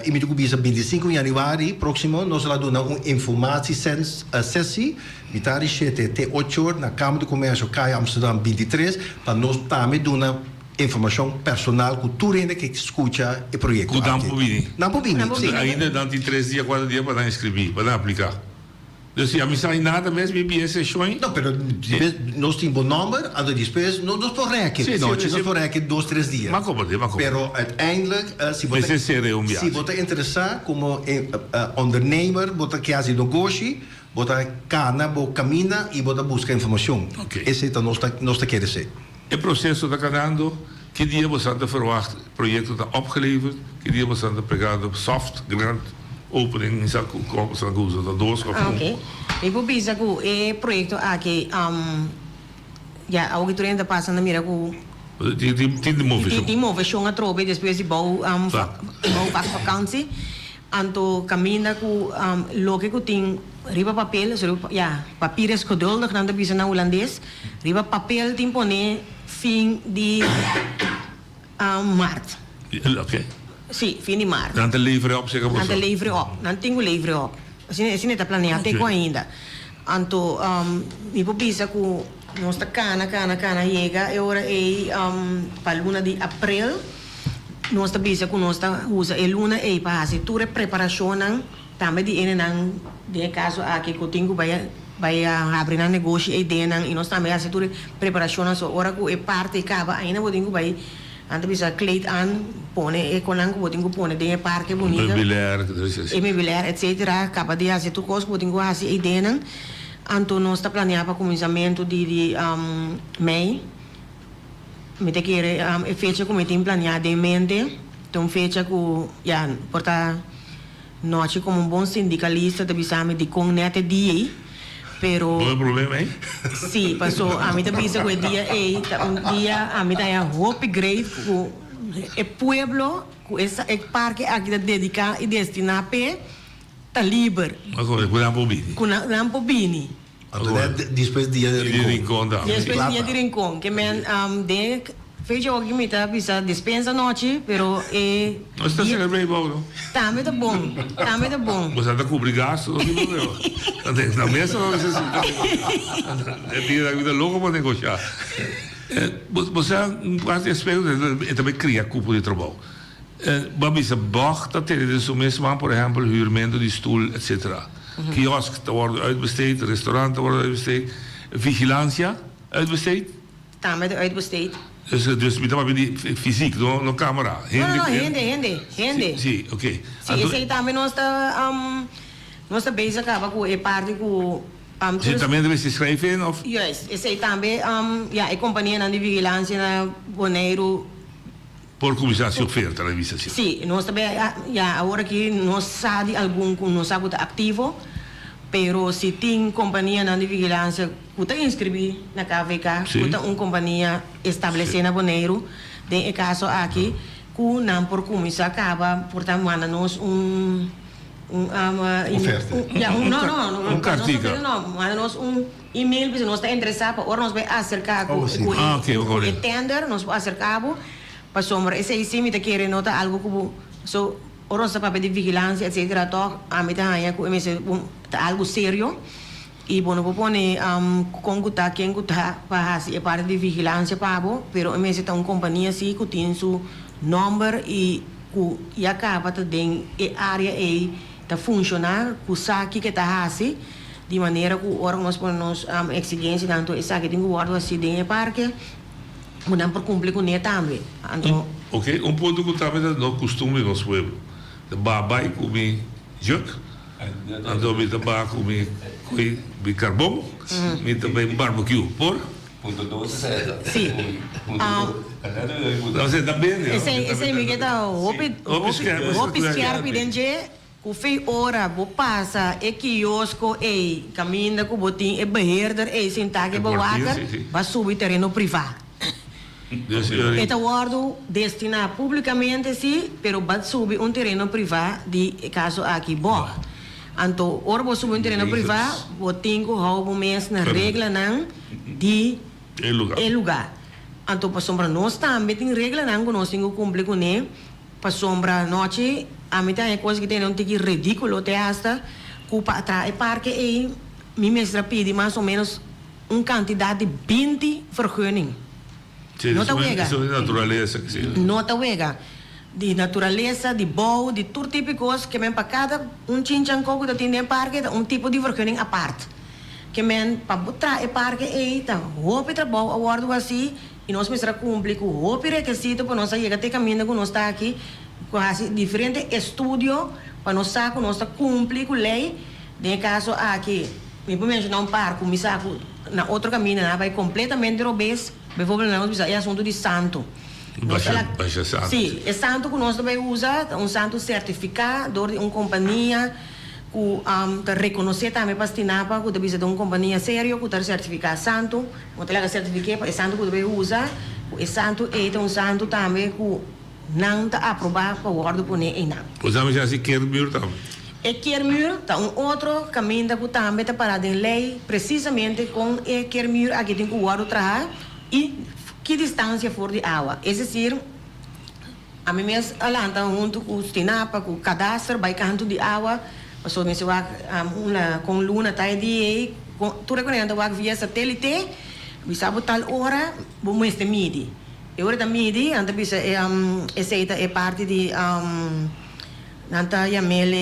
i mi ta ku bisa 25 januari próksimo nos lo a duna un informatie sessie mitar di shete te ocho or na Kamer di Komersio Kaya Amsterdam 23 pa nos tambe duna informashon personal ku tur hende ke skucha e proyekto Ku nan aki. por bini. Nan por bini, si. Ainda nan tin tres dia, kuater dia pa nan inskribí, pa nan apliká. Dus si ami sa nada mes mi bia e seshon. No, pero nos tin bo nomber, anto despues no nos por rèk Sí, sí, nochi, sí. nos por rèk dos, tres dia. M'a komprendé, m'a komprendé. Pero uiteindelijk, si bo ta, Mester sere un biaha. si bo ta interesá komo ondernemer, bo ta ke hasi negoshi, bo ta kana bo kaminda i bo ta buska informashon. Esei ta nos ta nos ta kere esei. E proseso ta kanando, ki dia boso ta ferwagt proyekto ta opgeleverd, ki dia boso ta pegando soft grand opening, mi sa ku kon boso ta usa, ta dos of un. Ok, mi por bisa ku e proyekto aki ya awor ki tur hende ta pasa na mira ku Tin tin di moveshon. Tin moveshon atrobe despues di bou bou vak vakansi. Anto kaminda ku loke ku tin riba papel, so riba ya, papier is geduldig nan ta bisa na hulandes, riba papel tin pone fin di maart. Oke. Si, fin di maart. Nan ta levere op seka boso? Nan ta levere op, nan tin ku levere op. Asina asina e ta planea te ku ainda. Anto mi por bisa ku nos ta kana kana kana yega e ora ei pa luna di aprel. Nos ta bisa ku nos ta usa e luna ei pa hasi tur e preparashonnan, tambe di enenan den e kaso aki ku tin ku bai bai habri nan negoshi ei den nan i nos tambe hasi tur e preparashonnan. So ora ku e parti kaba ainda bo tin ku bai nan ta bisa kleed aan, pone e konan ku bo tin ku pone den e parke bunita, Meubilair, e meubilair etcetera, kaba di hasi tur kos ku bo tin ku hasi ei den nan. Anto nos ta planea pa kuminsamentu di di mei. Mi ta kere e fecha ku mi tin planeá den mente ta un fecha ku ya por ta nochi komo un bon sindikalista ta bisa mi dikon nèt e dia ei, pero. Bo e problema ei? Sí, paso ami ta bisa ku e dia ei ta un dia ami ta haña hopi great ku e pueblo ku e parke aki ta dediká i destiná p'e ta liber. Ku nan por bini. Ku nan por bini. Anto net despues dia di Rincon. Despues dia di Rincon. Ke men den fecha oki mi ta bisa dispensa nochi pero e. Nos ta celebrate bou no. Tambe ta bon. Tambe ta bon. Bo sa ta cubri gasto no tin problema. Na mesa no mester sinta. E dia aki mi ta loco pa negosha. Bo sa un parti aspecto e ta bay cria cupo di trabou. Bo a bisa bog ta tene den su mes man, por ehempel huurmento di stoel etc. Kiosk ta wordo uitbesteed, restaurant ta wordo uitbesteed, vigilancia uitbesteed? Tambe ta uitbesteed. Dus, dus mi ta papia di fysiek, no, no camera. No, no, no, hende, hende, hende. Si, si, oké. Si, esei tambe nos ta, nos ta bezig caba cu e parti cu. Si tambe ta mester schrijf in of? Juist, esei tambe, ja, e companianan di vigilancia na Boneiru. Por kuminsá hasi oferta na bista si. Sí, nos ta bay ya awor aki nos sa di algun ku nos sa ku ta aktivo, pero si tin kompanianan di vigilansia ku ta inskribí na KVK, ku ta un kompania establesé na Boneiru, den e kaso aki ku nan por kuminsá kaba por ta manda nos un un Oferta. Ya un no no Un kartika. No, manda nos un email bisa nos ta interesá pa ora nos bay aserká ku Oh, sí. ku Ah, oké, e oké. e tender nos por aserká bo pasobra esei sí mi ta kere no ta algu ku bo so ora nos ta papia di vigilansia etcetera tòg ami ta haña ku e mester un ta algu serio i bo no por pone kon ku ta ken ku ta pa hasi e parti di vigilansia pa bo pero e mester ta un kompania sí ku tin su nòmber i ku ya kaba ta den e área ei ta funshoná ku sa kiko e ta hasi. Di manera ku ora ku nos pone nos eksigensianan anto esaki tin ku wòrdu hasi den e parke, ku nan por kumpli kuné tambe. Anto. Oke, un punto ku tambe ta no kustumber di nos pueblo. Ta baha bai ku mi juk, anto mi ta baha ku mi koi mi karbon, mi ta bai barbecue. Por? Punto dos esei. Si. Punto dos. No, esei ta bende. Esei, esei mi ke ta hopi, hopi skerpi den dje. Ku fei ora bo pasa e kiosko ei kaminda ku bo tin e beheerder ei sintá ku e bewaker, ba subi tereno privá. E ta wòrdu destiná públikamente sí, pero ba subi un tereno privá di e kaso aki bò. Anto ora bo subi un tereno privá bo tin ku hou bo mes na reglanan di e lugá. Anto pasobra nos tambe tin reglanan ku nos tin ku kumpli kuné. Pasobra anochi ami ta haña kos ki tene un tiki ridíkulo te hasta ku pa traha e parke ei mi mester a pidi mas o ménos un kantidat di binti vergunning. Sí, No ta wega. Eso di naturalesa ki si. No ta wega. Di naturalesa, di bou, di tur tipo di kos, ke men pa kada un chinchanko ku ta tin den parke ta un tipo di vergunning apart. Ke men pa bo traha e parke ei ta hopi trabou a wòrdu hasi i nos mester a kumpli ku hopi rekesito pa nos a yega te kaminda ku nos ta aki, ku hasi diferente estudio pa nos sa ku nos ta kumpli ku lei. Den e kaso aki mi por menshoná un par ku mi sa ku na otro kaminda nan a bai kompletamente robes, bijvoorbeeld nan nos bisa e asuntu di santu. Nos a la, Basha santu. Sí, e santu ku nos ta bai usa ta un santu sertifiká dor di un kompania ku ta rekonosé tambe pa Stinapa ku ta bisa ta un kompania serio ku ta sertifiká santu. Bo ta laga sertifiké pa e santu ku ta bai usa ku e santu ei ta un santu tambe ku nan ta aprobá pa wòrdu poné einan. Bo sa mi hasi keermuur tambe. E keermuur ta un otro kaminda ku tambe ta pará den lei presisamente kon e keermuur aki tin ku wòrdu trahá i Ki distansia for di awa? Es desir, ami mes a lanta huntu ku Stinapa, ku Kadaster, bai kantu di awa, pasobra mi si wak una kon luna ta e dia ei, kon tur e kunenan ta wak via satelite, bisa bo tal ora bo mester midi. E ora ta midi, nan ta bisa e esei ta e parti di nan ta yam'el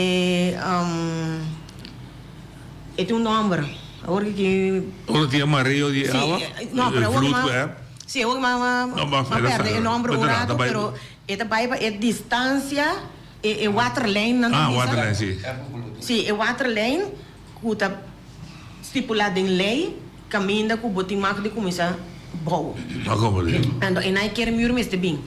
e tin un nomber. Awor ki ki. Ora tin e mareo di Sí, awa, no, pero e awor ki vloed ma ku e. Sí, awor ki ma ma No, ma ma e ta perde e nomber un ta rato, bai. pero e ta bai pa e distancia, e e waterlijn nan ta Ah, bisa. waterlijn, sí. Sí, e waterlijn ku ta stipulá den lei kaminda ku bo tin mag di kuminsá bou. Ma komprendé. Anto e nai kier muur mester bin.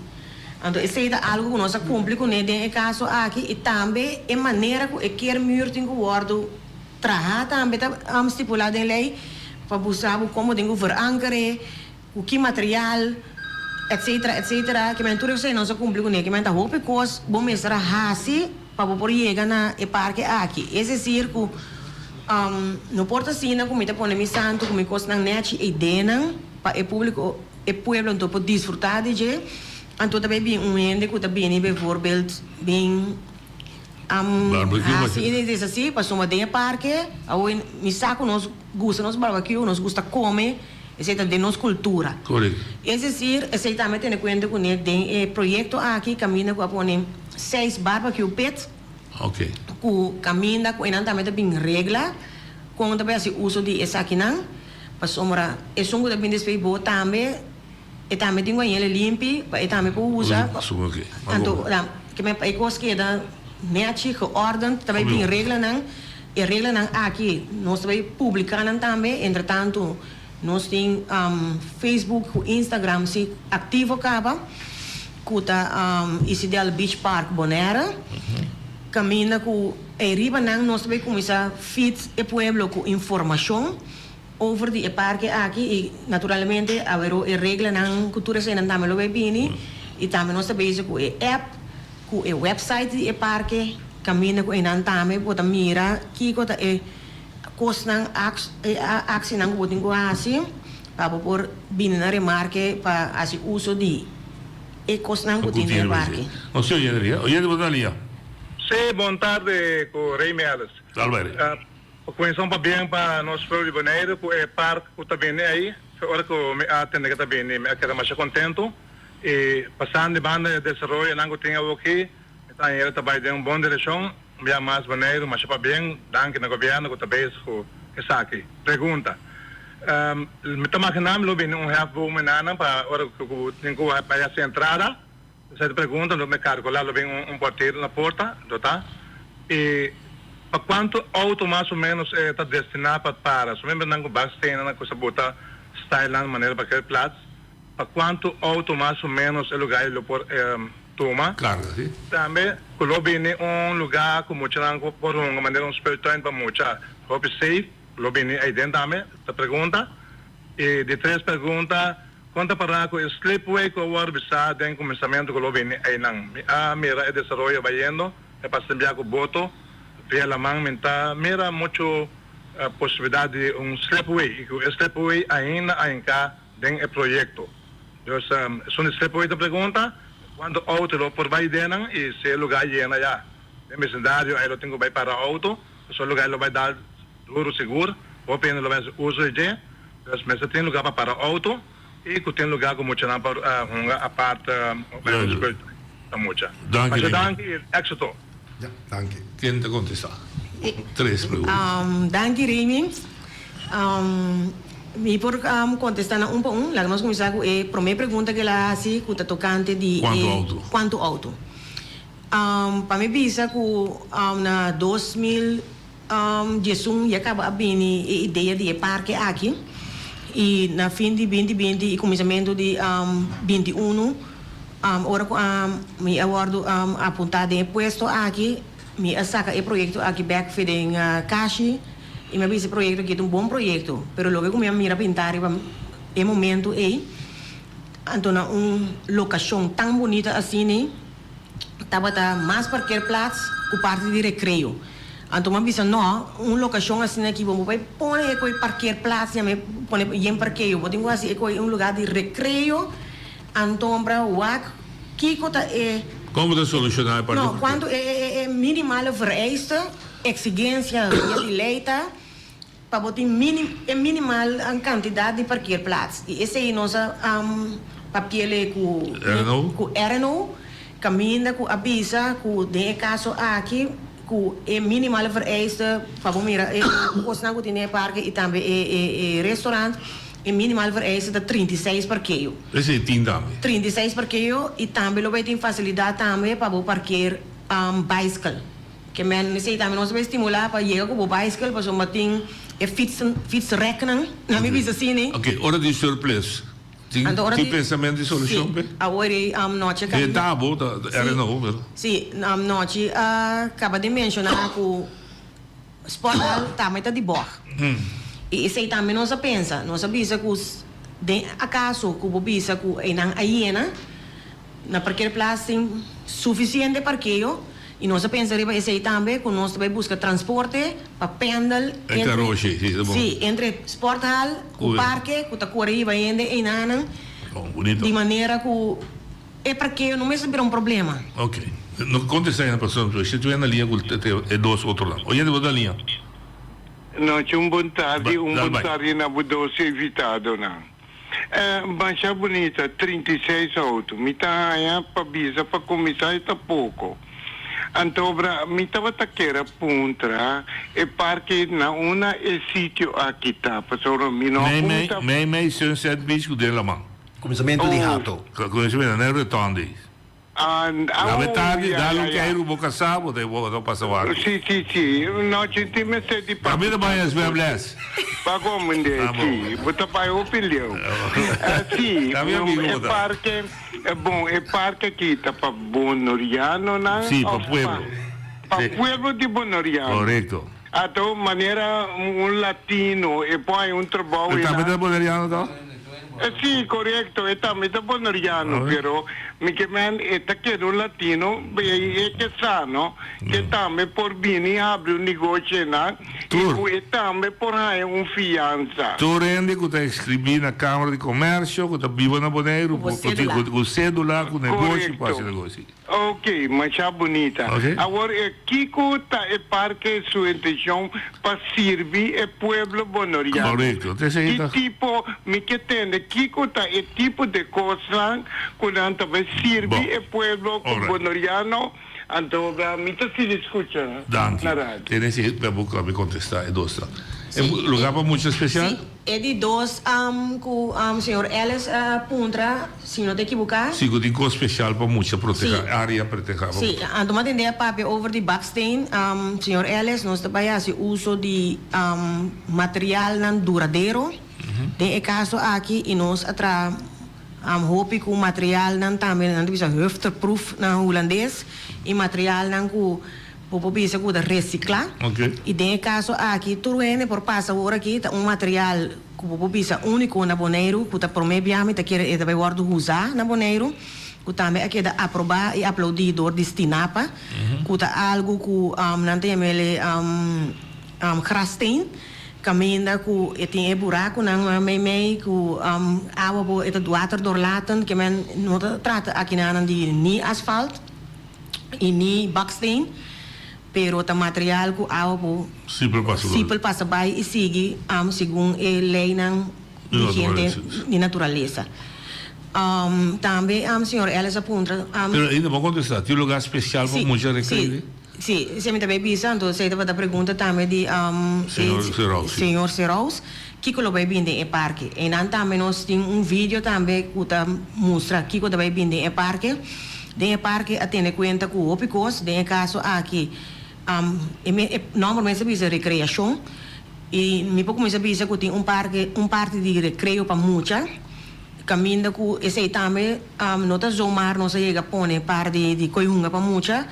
Anto esei ta algu ku nos a kumpli kuné den e kaso aki i tambe e manera ku e kier muur tin ku wòrdu Traha tambe ta stipulá den lei pa bo sa bo komo den ku veranker'é, ku ki material, etsetera, etsetera. Kimen tur esei nos a kumpli kuné. Kimen ta hopi kos bo mester a hasi pa bo por yega na e parke aki. Es desir ku no por ta asina ku mi ta pone mi santu ku mi kosnan nèchi ei denan pa e públiko, e pueblo anto por disfrutá di dje. Anto ta bai bin un hende ku ta bini bijvoorbeeld bin. Barbecue Hasi i deshasí pasobra den e parke awo mi sa ku nos gusta nos barbecue, nos gusta kome, esei ta den nos kultura. Korekto. Es desir, esei tambe tene kuenta kuné den e proyekto aki kaminda ku a pone seis barbecue pit Oke. ku kaminda ku einan tambe ta bin regla kon ta bai hasi uso di esakinan pasobra esun ku ta bin despues bo tambe E tambe tin guañele limpi pa e tambe por usa. Anto ke men pa e kos keda nechi, geordend, ta bai tin reglanan. E reglanan aki nos ta bai publiká nan tambe. Entretantu nos tin Facebook ku Instagram si aktivo kaba ku ta Isidel Beach Park Bonaire. Kaminda ku ei riba nan nos ta bai kuminsá feed e pueblo ku informashon. Over di e parke aki y naturalmente awero e reglanan cu tur eseinan tambe lo bay bini y tambe nos ta bezig cu e app cu e website di e parke caminda cu einan tambe bo ta mira kico ta e cosnan e accionan cu bo tin cu haci pa bo por bini na remarke pa haci uso di e cosnan cu tin den e parke. Nos tin oyente ria. Oyente bo ta lia. Sí, bon tarde cu Remy Ellis. Alberto. Pa kuminsá un pabien pa nos pueblo di Boneiru ku e park ku ta bini ei. Fe ora ku mi a tende ku ta bini mi a keda masha kontentu. I pasando di banda e desaroyonan ku tin awoki mi ta haña ta bai den un bon direkshon. Un bia mas Boneiru masha pabien. Danki na gobièrnu ku ta bezig ku esaki. Pregunta, Mi ta maginá mi lo bini un hefboom enanan pa ora ku tin ku bai hasi entrada. Esei ta pregunta, lo mi calcula lo bin un portero na porta, lo ta? Y pa cuanto auto mas o menos e ta destina pa para? So mi nan cu bakstenen nan cu sa bota style nan manera parkeerplaats, pa cuanto auto mas o menos e lugar lo por tuma? Carga, si. Tambe cu lo bini un lugar cu muchanan por hunga manera un speeltuin pa mucha, hopi safe, lo bini eyden tambe? Ta pregunta. Y di tres pregunta. Kon ta pará ku e slipway ku a wòrdu bisá den kuminsamentu ku lo bini einan? Mi a mira e desaroyo bayendo, e pasa bia ku boto via laman. Mi ta mira muchu posibilidat di un slipway i ku e slipway ainda a hinká den e proyekto. Dus esun di slipway ta pregunta kuantu outo lo por bai dennan i si e lugá yena ya den bisindario ei lo tin ku bai para outo, pasobra e lugá ei lo bai dal duru sigur, hopi hende lo bai hasi uso di dje. Dus mester tin lugar pa para auto y cu tin lugar cu muchanan por hunga apart. ta mucha. Danki, Masha Remy. danki y éxito. Ja, danki. Ken ta contesta? Tres pregunta. Danki Remy. Mi por contesta na un pa un. Laga nos cuminsa cu e prome pregunta cu el a haci cu ta tocante di Cuanto e auto? cuanto auto. Pa mi bisa cu na 2011 ya caba a bini e idea di e parke aki y na fin di binti binti y cuminsamento di 21 ora cu mi a wordo apunta den e puesto aki mi a saca e proyecto aki bek fe den kashi y mi a bisa e proyecto aki ta un bon proyecto pero loke cu mi a mira pinta riba e momento ey anto na un locacion tan bunita asina Tabata mas parkeerplaats ku parti di rekreo. Anto mi a bisa no, un lokashon asina aki bo por bai pone e koe parkeerplaats ya mi pone yen parkeo. Bo tin ku hasi e koe un lugar di rekreo antombra wak kiko ta e. Kon bo ta solushoná e parti No, kuantu e e e minimale vereiste, eksigensia via di lei ta Pa bo tin minim e minimal kantidat di parkeerplaats i esei nos a papiele ku RNO. ku RNO kaminda ku a bisa ku den e kaso aki ku e minimale vereiste pa bo mira e kosnan ku tin den e parke i tambe e e restaurant e minimal vereiste ta 36 parkeo. Esei tin tambe. 36 parkeo i tambe lo bay tin fasilidat tambe pa bo parkeer baiskel. Ke men esei tambe nos ta stimulá pa yega ku bo baiskel pasobra tin e fietsen fietsreknan na mi bisa asina. Ok, ora di surplus tin Anto ora tin di pensamentu di solushon si p'e? awor ei nochi a kaba E di tabo ta si RNO pero. si nochi a kaba di menshoná ku sporthal tambe ta di bòg i esei tambe nos a pensa nos a bisa ku den akaso ku bo bisa ku einan a yena Na parkeerplaats tin suficiente parkeo y nos a pensa riba esey tambe cu nos ta bay busca transporte pa pendel E entre karoshi, si, ta bon. si, entre sporthal cu Cu parke cu ta core riba hende eynanan Bon, bunito. di manera cu e parkeo no mester bira un problema. Ok. No contesta ainda pasobra mi ta na liña cu e dos otronan. Oyente bo ta na liña. Nochi un bon tardi, un Dal bon bay. tardi na bo dos invitadonan. E masha bunita, 36 auto. Mi ta haña pa bisa pa kuminsá e ta poko. Antobra mi tabata kier a puntra e parke na unda e sitio aki ta, pasobra mi no a Mei mei kuminsá. mei mei Sunset Beach ku den laman. Kuminsamentu di hato. Kuminsamentu na rotonde. Ah, Na oh, metadi, ya, dal ya, un ya. keiru bo kasá, bo ta bo ta pasa wak. Si, si, si. Nochi tin mester di Tambe ta baña zwemles. Ba komende, Ah, bon. si. Bo ta bai hopi leu. Eh, si, Ta mi amigo e bo ta. parke, eh, bon, e parke aki ta pa Bonorianonan Si, pa of pueblo. Pa Si. pueblo di Bonoriano. Korekto. Ato manera un latino e por haña un trabou E tambe einan. ta boneriano to? Si, korekto, e tambe ta boneriano, pero mi ke men e ta keda un latino, e e ke sa no, ke tambe por bini habri un negoshi einan i ku e tambe por haña un fiansa. Tur hende ku ta inskribí na Kámara di Komèrsio, ku ta biba na Boneiru, Ku bo sédula. ku sédula, ku negoshi, por hasi Korekto. negoshi. Ok, masha bunita. Ok. Awor e kiko ta e parke su intencion pa sirbi e pueblo bonoriano? Correcto. Te esey Ki ta. tipo, mi ke tende, kiko ta e tipo de cosnan cu nan ta bay sirbi Bon. e pueblo cu Alright. bonoriano? Anto mi ta sigui scucha Danki. na radio. Tene si pa bo mi contesta e dos ta. E lugar pa mucha special? Sí. E di dos cu señor Ellis a puntra, si no ta ekibuca. Si cu tin cos special pa mucha proteha, Sí. area proteha pa Sí, mucha. anto m'a tende a papia over di baksteen. Señor Ellis, nos ta bay haci uso di materialnan duradero den e caso aki y nos a traha hopi cu materialnan tambe, nan ta bisa hufterproof na Hulandes, y materialnan cu Bo por bisa ku ta resiklá. I den e kaso aki tur hende por pasa awor aki ta un material ku bo por bisa úniko na Boneiru ku ta promé biaha mi ta kere e ta bai wòrdu usá na Boneiru ku tambe a keda aprobá i aploudí dor di Stinapa ku ta algu ku nan ta yam'el grasteen kaminda ku e tin e burakunan meimei ku awa bo e ta waterdoorlatend ke men no ta trata akinanan di ni asfalt. i ni baksteen, pero ta material ku awa por Simpel pasa bai. simpel pasa bai i sigui segun e leinan Di vigente naturalesa. di naturalesa. Um, tambe um, señor Ellis a puntra um, Pero ainda bo contesta, tin un lugar special pa Sí, mucha sí, recreio? sí, esei mi ta bay bisa, anto esei tabata pregunta tambe di um, Señor e- Seraus, sí. señor Seraus, kiko lo bay bin den e parke. Einan tambe nos tin un video tambe ku ta mustra kiko ta bay bin den e parke. Den e parke a tene kuenta ku hopi kos, den e kaso aki um, e me- e nòmber mes ta bisa rekreashon, i mi por kuminsá bisa ku tin un parke, un parti di rekreo pa mucha. Caminda cu esey tambe no ta zomaar nos a yega pone par di di coy hunga pa mucha,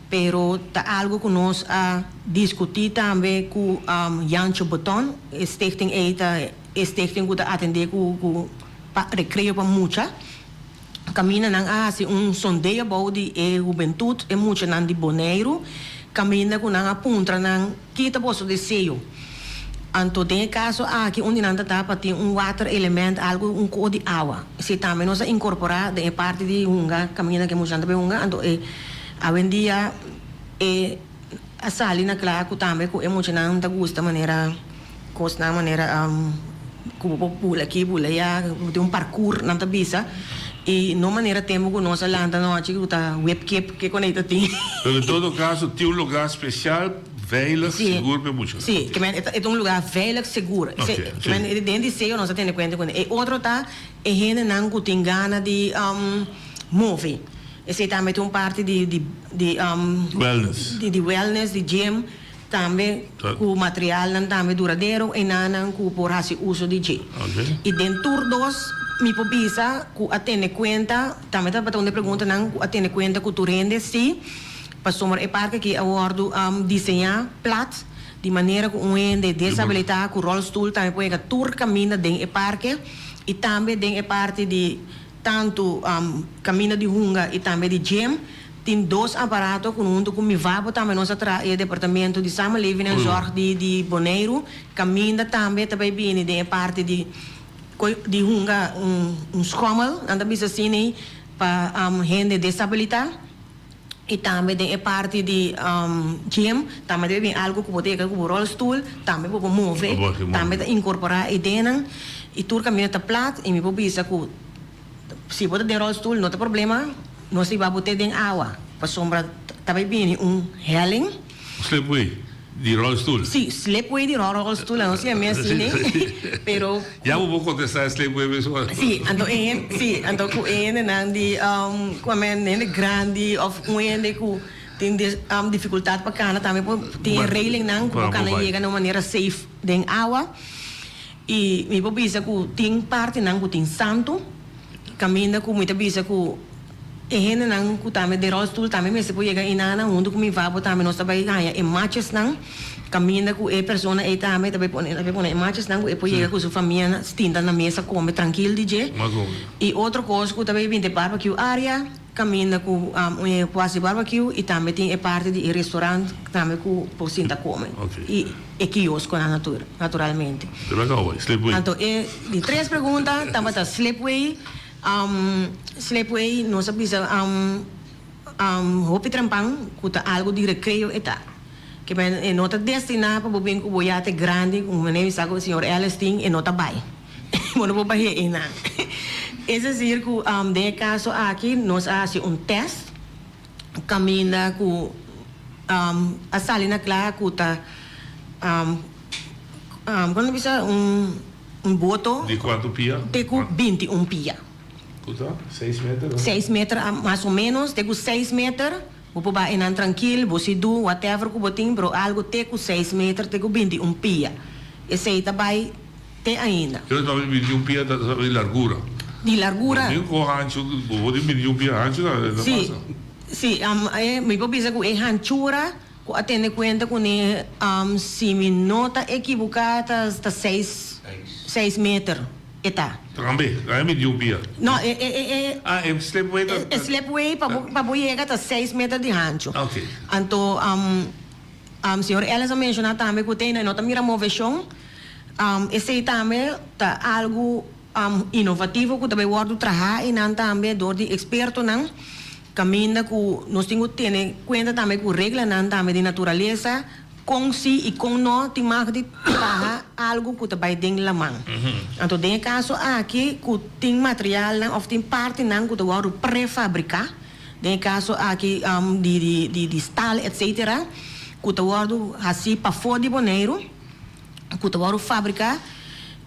pero ta algo cu nos a discuti tambe cu Jantje Beton, e stichting ey ta e stichting cu ta atende cu cu pa recreo pa mucha. Caminda nan a haci un sondeo bou di e hubentud, e muchanan di Boneiru, caminda cu nan a puntra nan ki ta boso deseo. Anto den e kaso aki un di nan ta ta pa tin un water element, algu un ko di awa. Esei tambe nos a inkorporá den e parti di hunga, kaminda ku e muchanan ta bai hunga. Anto e awendia e a sali na kla ku tambe ku e muchanan ta gusta manera kosnan manera ku bo por bula aki bula aya, bo tin un parkour nan ta bisa. I no manera tempu ku nos a lanta nochi ku ta wip kip ke konei ta tin. Pero en todo kaso tin un lugá spesial. Veilig, Sí. sigur p'e muchanan. Sí, ke men e ta e ta un lugá veilig, sigur. Ok, Se, sí. ke men den diseo nos a tene kuenta kuné. E otro ta e hendenan ku tin gana di move. Esei tambe ta un parti di di di Wellness. di di wellness, di gym, tambe Ta. ku materialnan tambe duradero, enanan ku por hasi uso di dje. Ok. I den tur dos mi por bisa ku a tene kuenta, tambe tabata un di e preguntanan, ku a tene kuenta ku tur hende, sí. Pasobra e parke aki a wòrdu diseñá plat di manera ku un hende desabilitá ku ròlstul tambe por yega tur kaminda den e parke i tambe den e parti di tantu kaminda di hunga i tambe di gym. Tin dos aparato ku huntu ku Mivabo tambe nos a traha e departamento di Samenleving en Zorg di di Boneiru kaminda tambe ta bai bini den e parti di di hunga un schommel nan ta bisa asina pa hende desabilitá. I tambe den e parti di gym tambe debe bin algo ku bo ta yega ku bo rolstoel tambe bo por move tambe ta inkorporá e ideanan i tur kaminda ta plat i mi por bisa ku si bo ta den rolstoel no ta problema nos ta hiba bo te den awa pasobra ta bai bini un helling. Slipway di rolstoel. Si, slipway di rolstoel a nos yam'é asina pero. Ya bo por contesta e slipway mesmo. Si, anto e hende, si, anto cu e hendenan di cu a men hende grandi of un hende cu tin dificultad pa cana tambe por tin e railingnan cu por cana yega na un manera safe den awa. Y mi por bisa cu tin partinan cu tin santo caminda cu mi ta bisa cu E hendenan ku tambe den rolstoel tambe mester por yega einanan huntu ku mi vabo tambe nos ta bai haña e matchesnan kaminda ku e persona ei tambe ta bai pone ta bai pone e matchesnan ku e por yega ku su famia na sinta na mesa kome trankil di dje. I otro kos ku ta bai binti e barbecue area kaminda ku un hende por hasi barbecue i tambe tin e parti di e restaurant tambe ku por sinta kome i e kioskonan naturalmente. Anto e di tres pregunta tabata slipway. Slipway nos a bisa hopi trempan ku ta algu di rekreo e ta. Ke men e no ta destiná pa bo bin ku bo yate grandi ku manera mi sa ku señor Ellis tin e no ta bai. Bo no por bah'é einan. Es desir ku den e kaso aki nos a hasi un tèst kaminda ku a sali na kla ku ta kon ta bisa un. Un boto. Di kuantu pia? Te ku binti un pia. Ku ta? Seis meter? Seis meter mas o menos, te ku seis meter. Bo por bai einan trankil, bo si du, whatever ku bo tin, pero algu te ku seis meter, te ku binti un pia. Esei ta bai te ainda. Yo ta bai binti un pia ta di largura. Di largura. Bo tin ku hanchu, bo por tin binti un pia hanchu ta pasa. Si, si, mi por bisa ku e hanchura. Ku a tene kuenta ku ne si mi no ta ekibuká ta ta seis seis meter e ta. Tambe, a e midi un pia. No e e e e. Ah e slipway ta. E slipway pa bo pa bo yega ta seis meter di hanchu. Ok. Anto señor Ellis a menshoná tambe ku te no ta mira moveshon esei tambe ta algu inovativo ku ta bai wòrdu trahá einan tambe dor di ekspertonan. Kaminda ku nos tin ku tene kuenta tambe ku reglanan tambe di naturalesa. kon si i kon no tin mag di traha algu ku ta bai den laman. Anto den e kaso aki ku tin materialnan òf tin partinan ku ta wòrdu prefabriká, den e kaso aki di di di staal etcetera, ku ta wòrdu hasí pafó di Boneiru, ku ta wòrdu fabriká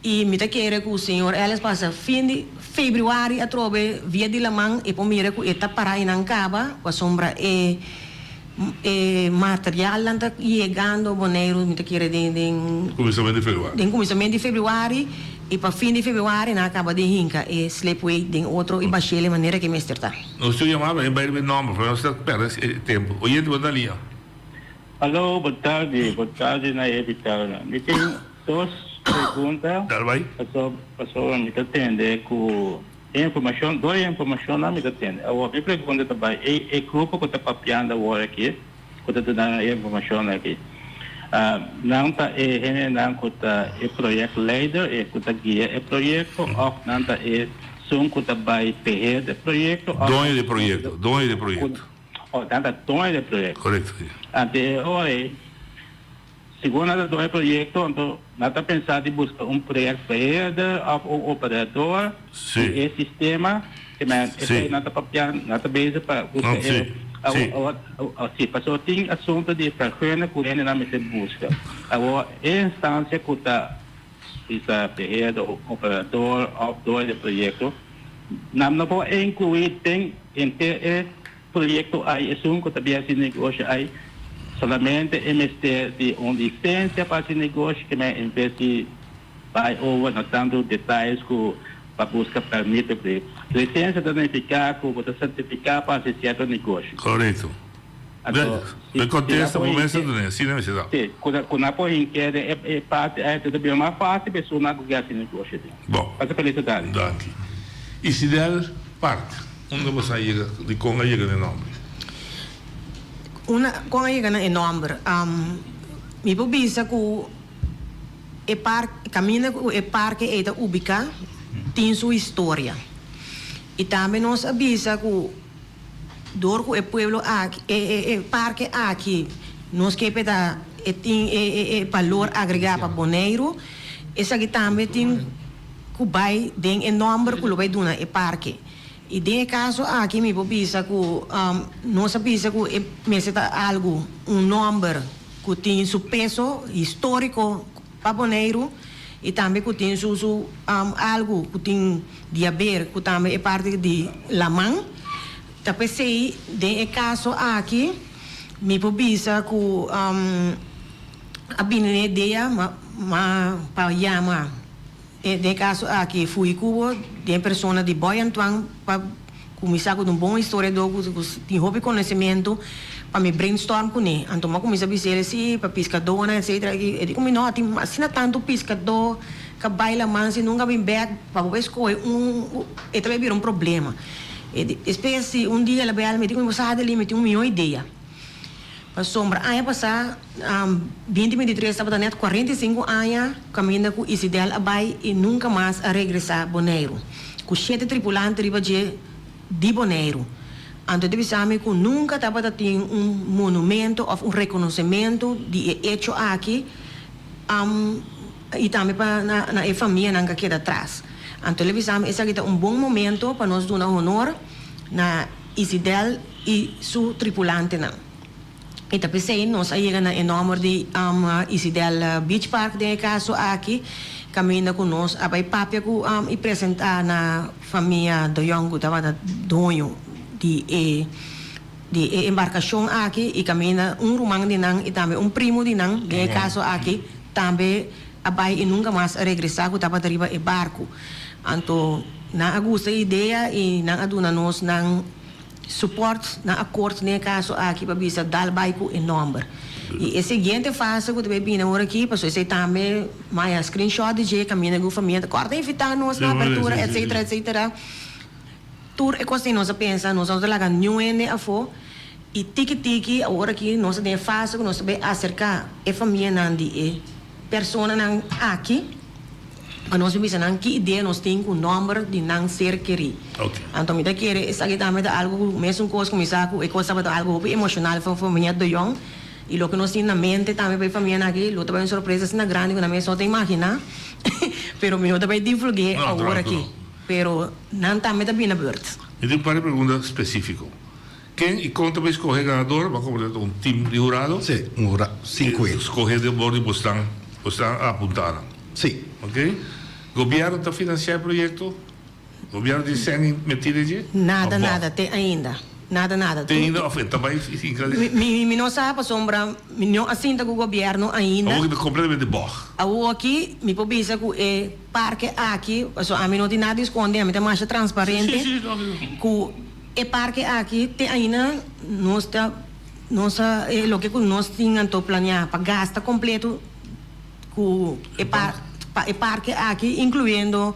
i mi ta kere ku señor Ellis pasa fin di febrüari atrobe via di laman e por mira ku e ta pará einan kaba pasobra e e materialnan ta yegando Boneiru mi ta kere den den Kuminsamentu di febrüari. Den kuminsamentu di febrüari i pa fin di febrüari nan a kaba di hinka e slipway den otro i bashel e manera ku e mester ta. Nos tin un yamada, e bai riba e nòmber, pero nos ta pèrdè e tempu. Oyente bo ta lia. Aló, bo tardi, bo tardi na e invitadonan. Mi tin dos pregunta. Dal bai. Paso, pasobra mi ta tende ku e informashon, dor e informashonnan mi ta tende. Awor, mi pregunta ta bai, e e grupo ku ta papiando awor aki, ku ta duna e informashonnan aki, nan ta e hendenan ku ta e projectleider, e ku ta guia e proyekto, òf nan ta esun ku ta bai beheer e proyekto, òf. Doño di e proyekto, doño di e proyekto. Oh, nan ta doño di e proyecto. Correcto, si. Ante e ora ei, segun nan ta doño di e proyecto, anto nan ta pensa di busca un projectbeheerder of un operador Si. di e sistema, ke men Si. esei nan ta papia, nan ta bezig pa busca No, e, si, si. awor, awor, si, pasobra tin asunto di vergunning ku hendenan mester busca. Awor, e instancia ku ta bisa beheerder, operador of doño di e proyecto, nan no por inclui den henter e Proyekto ai esun ku ta bin hasi negoshi ai solamente e mester di un lisensia pa hasi negoshi ke men en bes di bai over na tantu detayes ku pa buska permit of di lisensia ta nifiká ku bo ta sertifiká pa hasi sierto negoshi. Korekto. Anto si E si nan kontesta por bo mester hinke duna asina mester ta. si ku ku nan por hinke den e e parti ai ta bira mas fásil pa esunnan ku ke hasi negoshi den. Bon. Pasa feliz tardi. Danki. Isidel Park. Unda boso a yega? Dikon a yega na e nòmber? Unda kon a yega na e nòmber? Mi por bisa ku e park, kaminda ku e parke ei ta ubiká tin su historia. I tambe nos a bisa ku dor ku e pueblo aki, e e parke aki nos ke pa e ta e tin e e balor agregá pa Boneiru, esaki tambe tin ku bai den e nòmber ku lo bai duna e parke. I den e kaso aki mi por bisa ku nos a bisa ku e mester ta algu, un nòmber ku tin su peso históriko pa Boneiru i tambe ku tin su su algu ku tin di haber ku tambe e parti di laman. Ta p'esei den e kaso aki mi por bisa ku a bini na idea ma pa yama. Den e kaso aki fui ku bo den persona di Boy Antoine pa kuminsá ku un bon historiadó ku tin hopi konosementu pa mi brainstorm kuné. Anto mi a kuminsá bisa el si pa piskadónan etcetera e di ku mi no tin asina tantu piskadó ka bai laman si nunka bin bèk pa bo bai skohe un e ta bai bira un problema. E di despues si un dia el a bèl mi e di ku mi bo sa Adeline mi tin un mihó idea. Pasobra aña pasá, binti bintitres tabata nèt 45 aña kaminda ku Isidel a bai i nunka mas a regresá Boneiru, ku shete tripulante riba dje di Boneiru. Anto e ta bisa mi ku nunka tabata tin un monumento òf un rekonosementu di e echo aki i tambe pa na e famianan ku a keda atras. Anto el a bisa mi esaki ta un bon momento pa nos duna honor na Isidel i su tripulantenan. I ta p'esei nos a yega na e nòmber di Isidel Beach Park den e kaso aki, kaminda ku nos a bai papia ku i presentá na famia Doyon ku tabata doño di e di e embarkashon aki i kaminda un ruman di nan i tambe un primu di nan den e kaso aki tambe a bai i nunka mas a regresá ku tabata riba e barku. Anto nan a gusta e idea i nan a duna nos nan Support na akort den e kaso aki pa bisa dal bai ku e nòmber. I e siguiente fase ku ta bai bini awor aki, pasobra esei tambe maya screenshot di dje kaminda ku famia ta kòrda invitá nos na apertura etcetera etcetera. Tur e kos ei nos a pensa, nos no ta laga niun hende afó i tiki tiki awor aki nos ta den e fase ku nos ta bai aserká e famianan di e personanan aki. Pa nos bisa nan ki idea nos tin ku nòmber di nan ser kerí. Anto mi ta kere esaki tambe ta algu ku mesun kos ku mi sa ku e kos tabata algu hopi emoshonal pa famia De Jong. I loke nos tin na mente tambe pa e famianan aki lo ta bai un sorpresa asina grandi ku nan mes no ta imaginá. Pero mi no ta bai divulgu'é No, awor trankilo. aki. Pero nan tambe ta bini na beurt. Mi tin un par di pregunta spesífiko. Ken i kon ta bai skohe ganador? Bo a komprende un tim di hurado? Sí, un hurado, sinku hende. Skohe den bor di bosnan, bosnan a apuntá nan. Sí. Oké. Gobièrnu ta finansiá e proyekto? Gobièrnu tin sèn metí den dje? Nada, Of bò? nada, te ainda. Nada, nada. Te ainda of e ta bai hinka den? Mi, mi, mi no sa pasobra mi no a sinta ku gobièrnu ainda. Awor ki ta kompletamente bòg. Awor aki mi por bisa ku e parke aki, pasobra ami no tin nada di skonde, ami ta masha transparente, Sí, sí, no, no. ku e parke aki te ainda nos ta, nos a, e loke ku nos tin anto planeá pa gasta kompleto ku e par, pa e parke aki, inkluyendo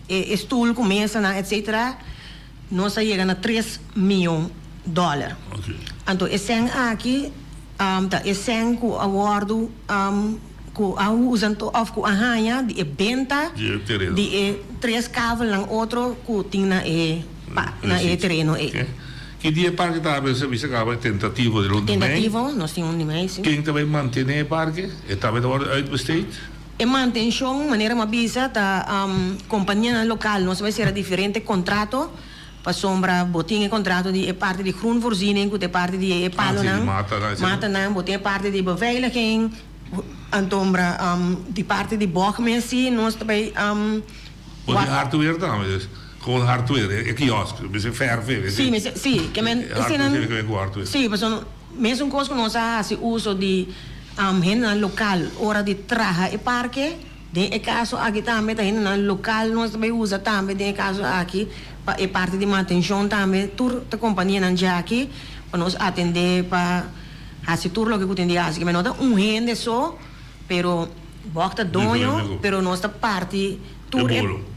e stoel ku mesanan etcetera, nos a yega na tres miyon dòler. Anto e sèn aki ta e sèn ku a wòrdu ku a usa anto òf ku a haña di e benta di e tres kavelnan otro ku tin na e na e tereno ei. Ki dia e parke ta habri? Bo bisa kaba e tentativo di rond di mei. Tentativo, nos tin un di mei, si. Ken ta bai mantené e parke? E tambe ta wòrdu uitbesteed? E mantenshon, manera mi a bisa, ta kompanianan lokal. Nos a bai sera diferente kontrato pasobra bo tin e kontrato di e parti di groenvoorziening ku ta e parti di e palonan, matanan, bo tin e parti di beveiliging, antombra di parti di bog mes si nos ta bai Bo tin hardware tambe, dus gewoon hardware, e kiosk, mester verf, Si, mester, si, ke men eseinan, si, pasobra mesun kos ku nos a hasi uso di Hendenan lokal ora di traha e parke, den e kaso aki tambe ta hendenan lokal nos ta bay usa tambe den e kaso aki pa e parti di mantenshon tambe tur ta kompanianan djaki pa nos atende pa hasi tur loke ku tin di hasi. No ta un hende so pero bòk ta doño pero nos ta parti tur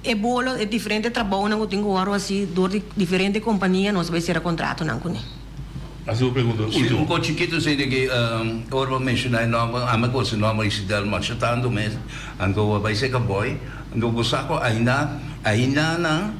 e bolo e diferente trabounan ku tin ku wòrdu hasi dor di diferente kompania nos ta bay sera kontratonan kuné. Hasi bo pregunta Sí, ultimo. un kos chikitu esei di ki ora bo menshoná e nòmber, ami a konosi nòmber Isidel masha tantu mes, anto bo a bai seka bòi, anto bo sa ku ainda ainda nan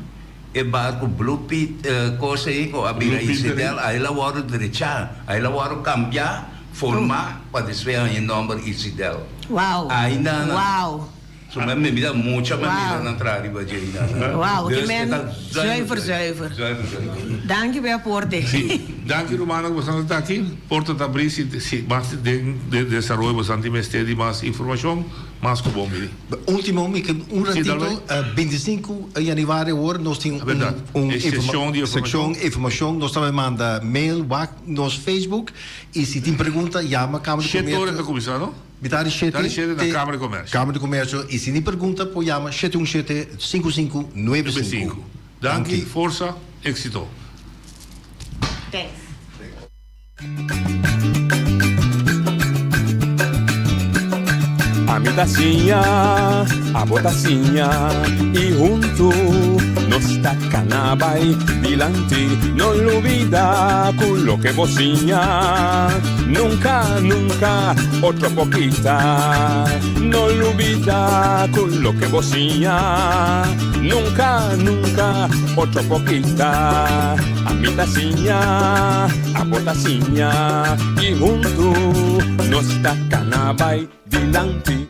e barku Blue Pit kos ei ku a bira Blue Peter Isidel a el a wòrdu drechá, a el a wòrdu kambiá, formá pa despues haña e nòmber Isidel. Wow! Ainda nan. Wow! So mi a mira mucha mi a mira nan traha riba dje nan. Wow, Dus ke men e ta zuiver zuiver. Zuiver zuiver. Danki pa e aporte. Si, danki rumannan ku boso ta aki. Porta ta abrí si si mas den den desaroyo boso tin mester di mas informashon, mas ku bon bini. Ultimo, mi ke un Si, ratito, dal bai. 25 januari awor nos tin un Berdad. un E seshon di informashon. sekshon informashon, nos ta bai manda mail, wak nos Facebook i si tin pregunta yama Kamer di Shete ora Komersio. ta kuminsá no? Mitar di shete. Mitar di shete na te Kamer di Komersio. Kamer di Komersio i si ni pregunta por yama 717 5595. Danki, forsa, éxito. Thanks. Ami ta siña, abo ta siña i huntu nos ta kana bai dilanti. No lubida ku loke bo siña nunka, nunka otro por kita. No lubida ku loke bo siña nunka, nunka otro por kita. Ami ta siña, abo ta siña i huntu nos ta kana bai dilanti.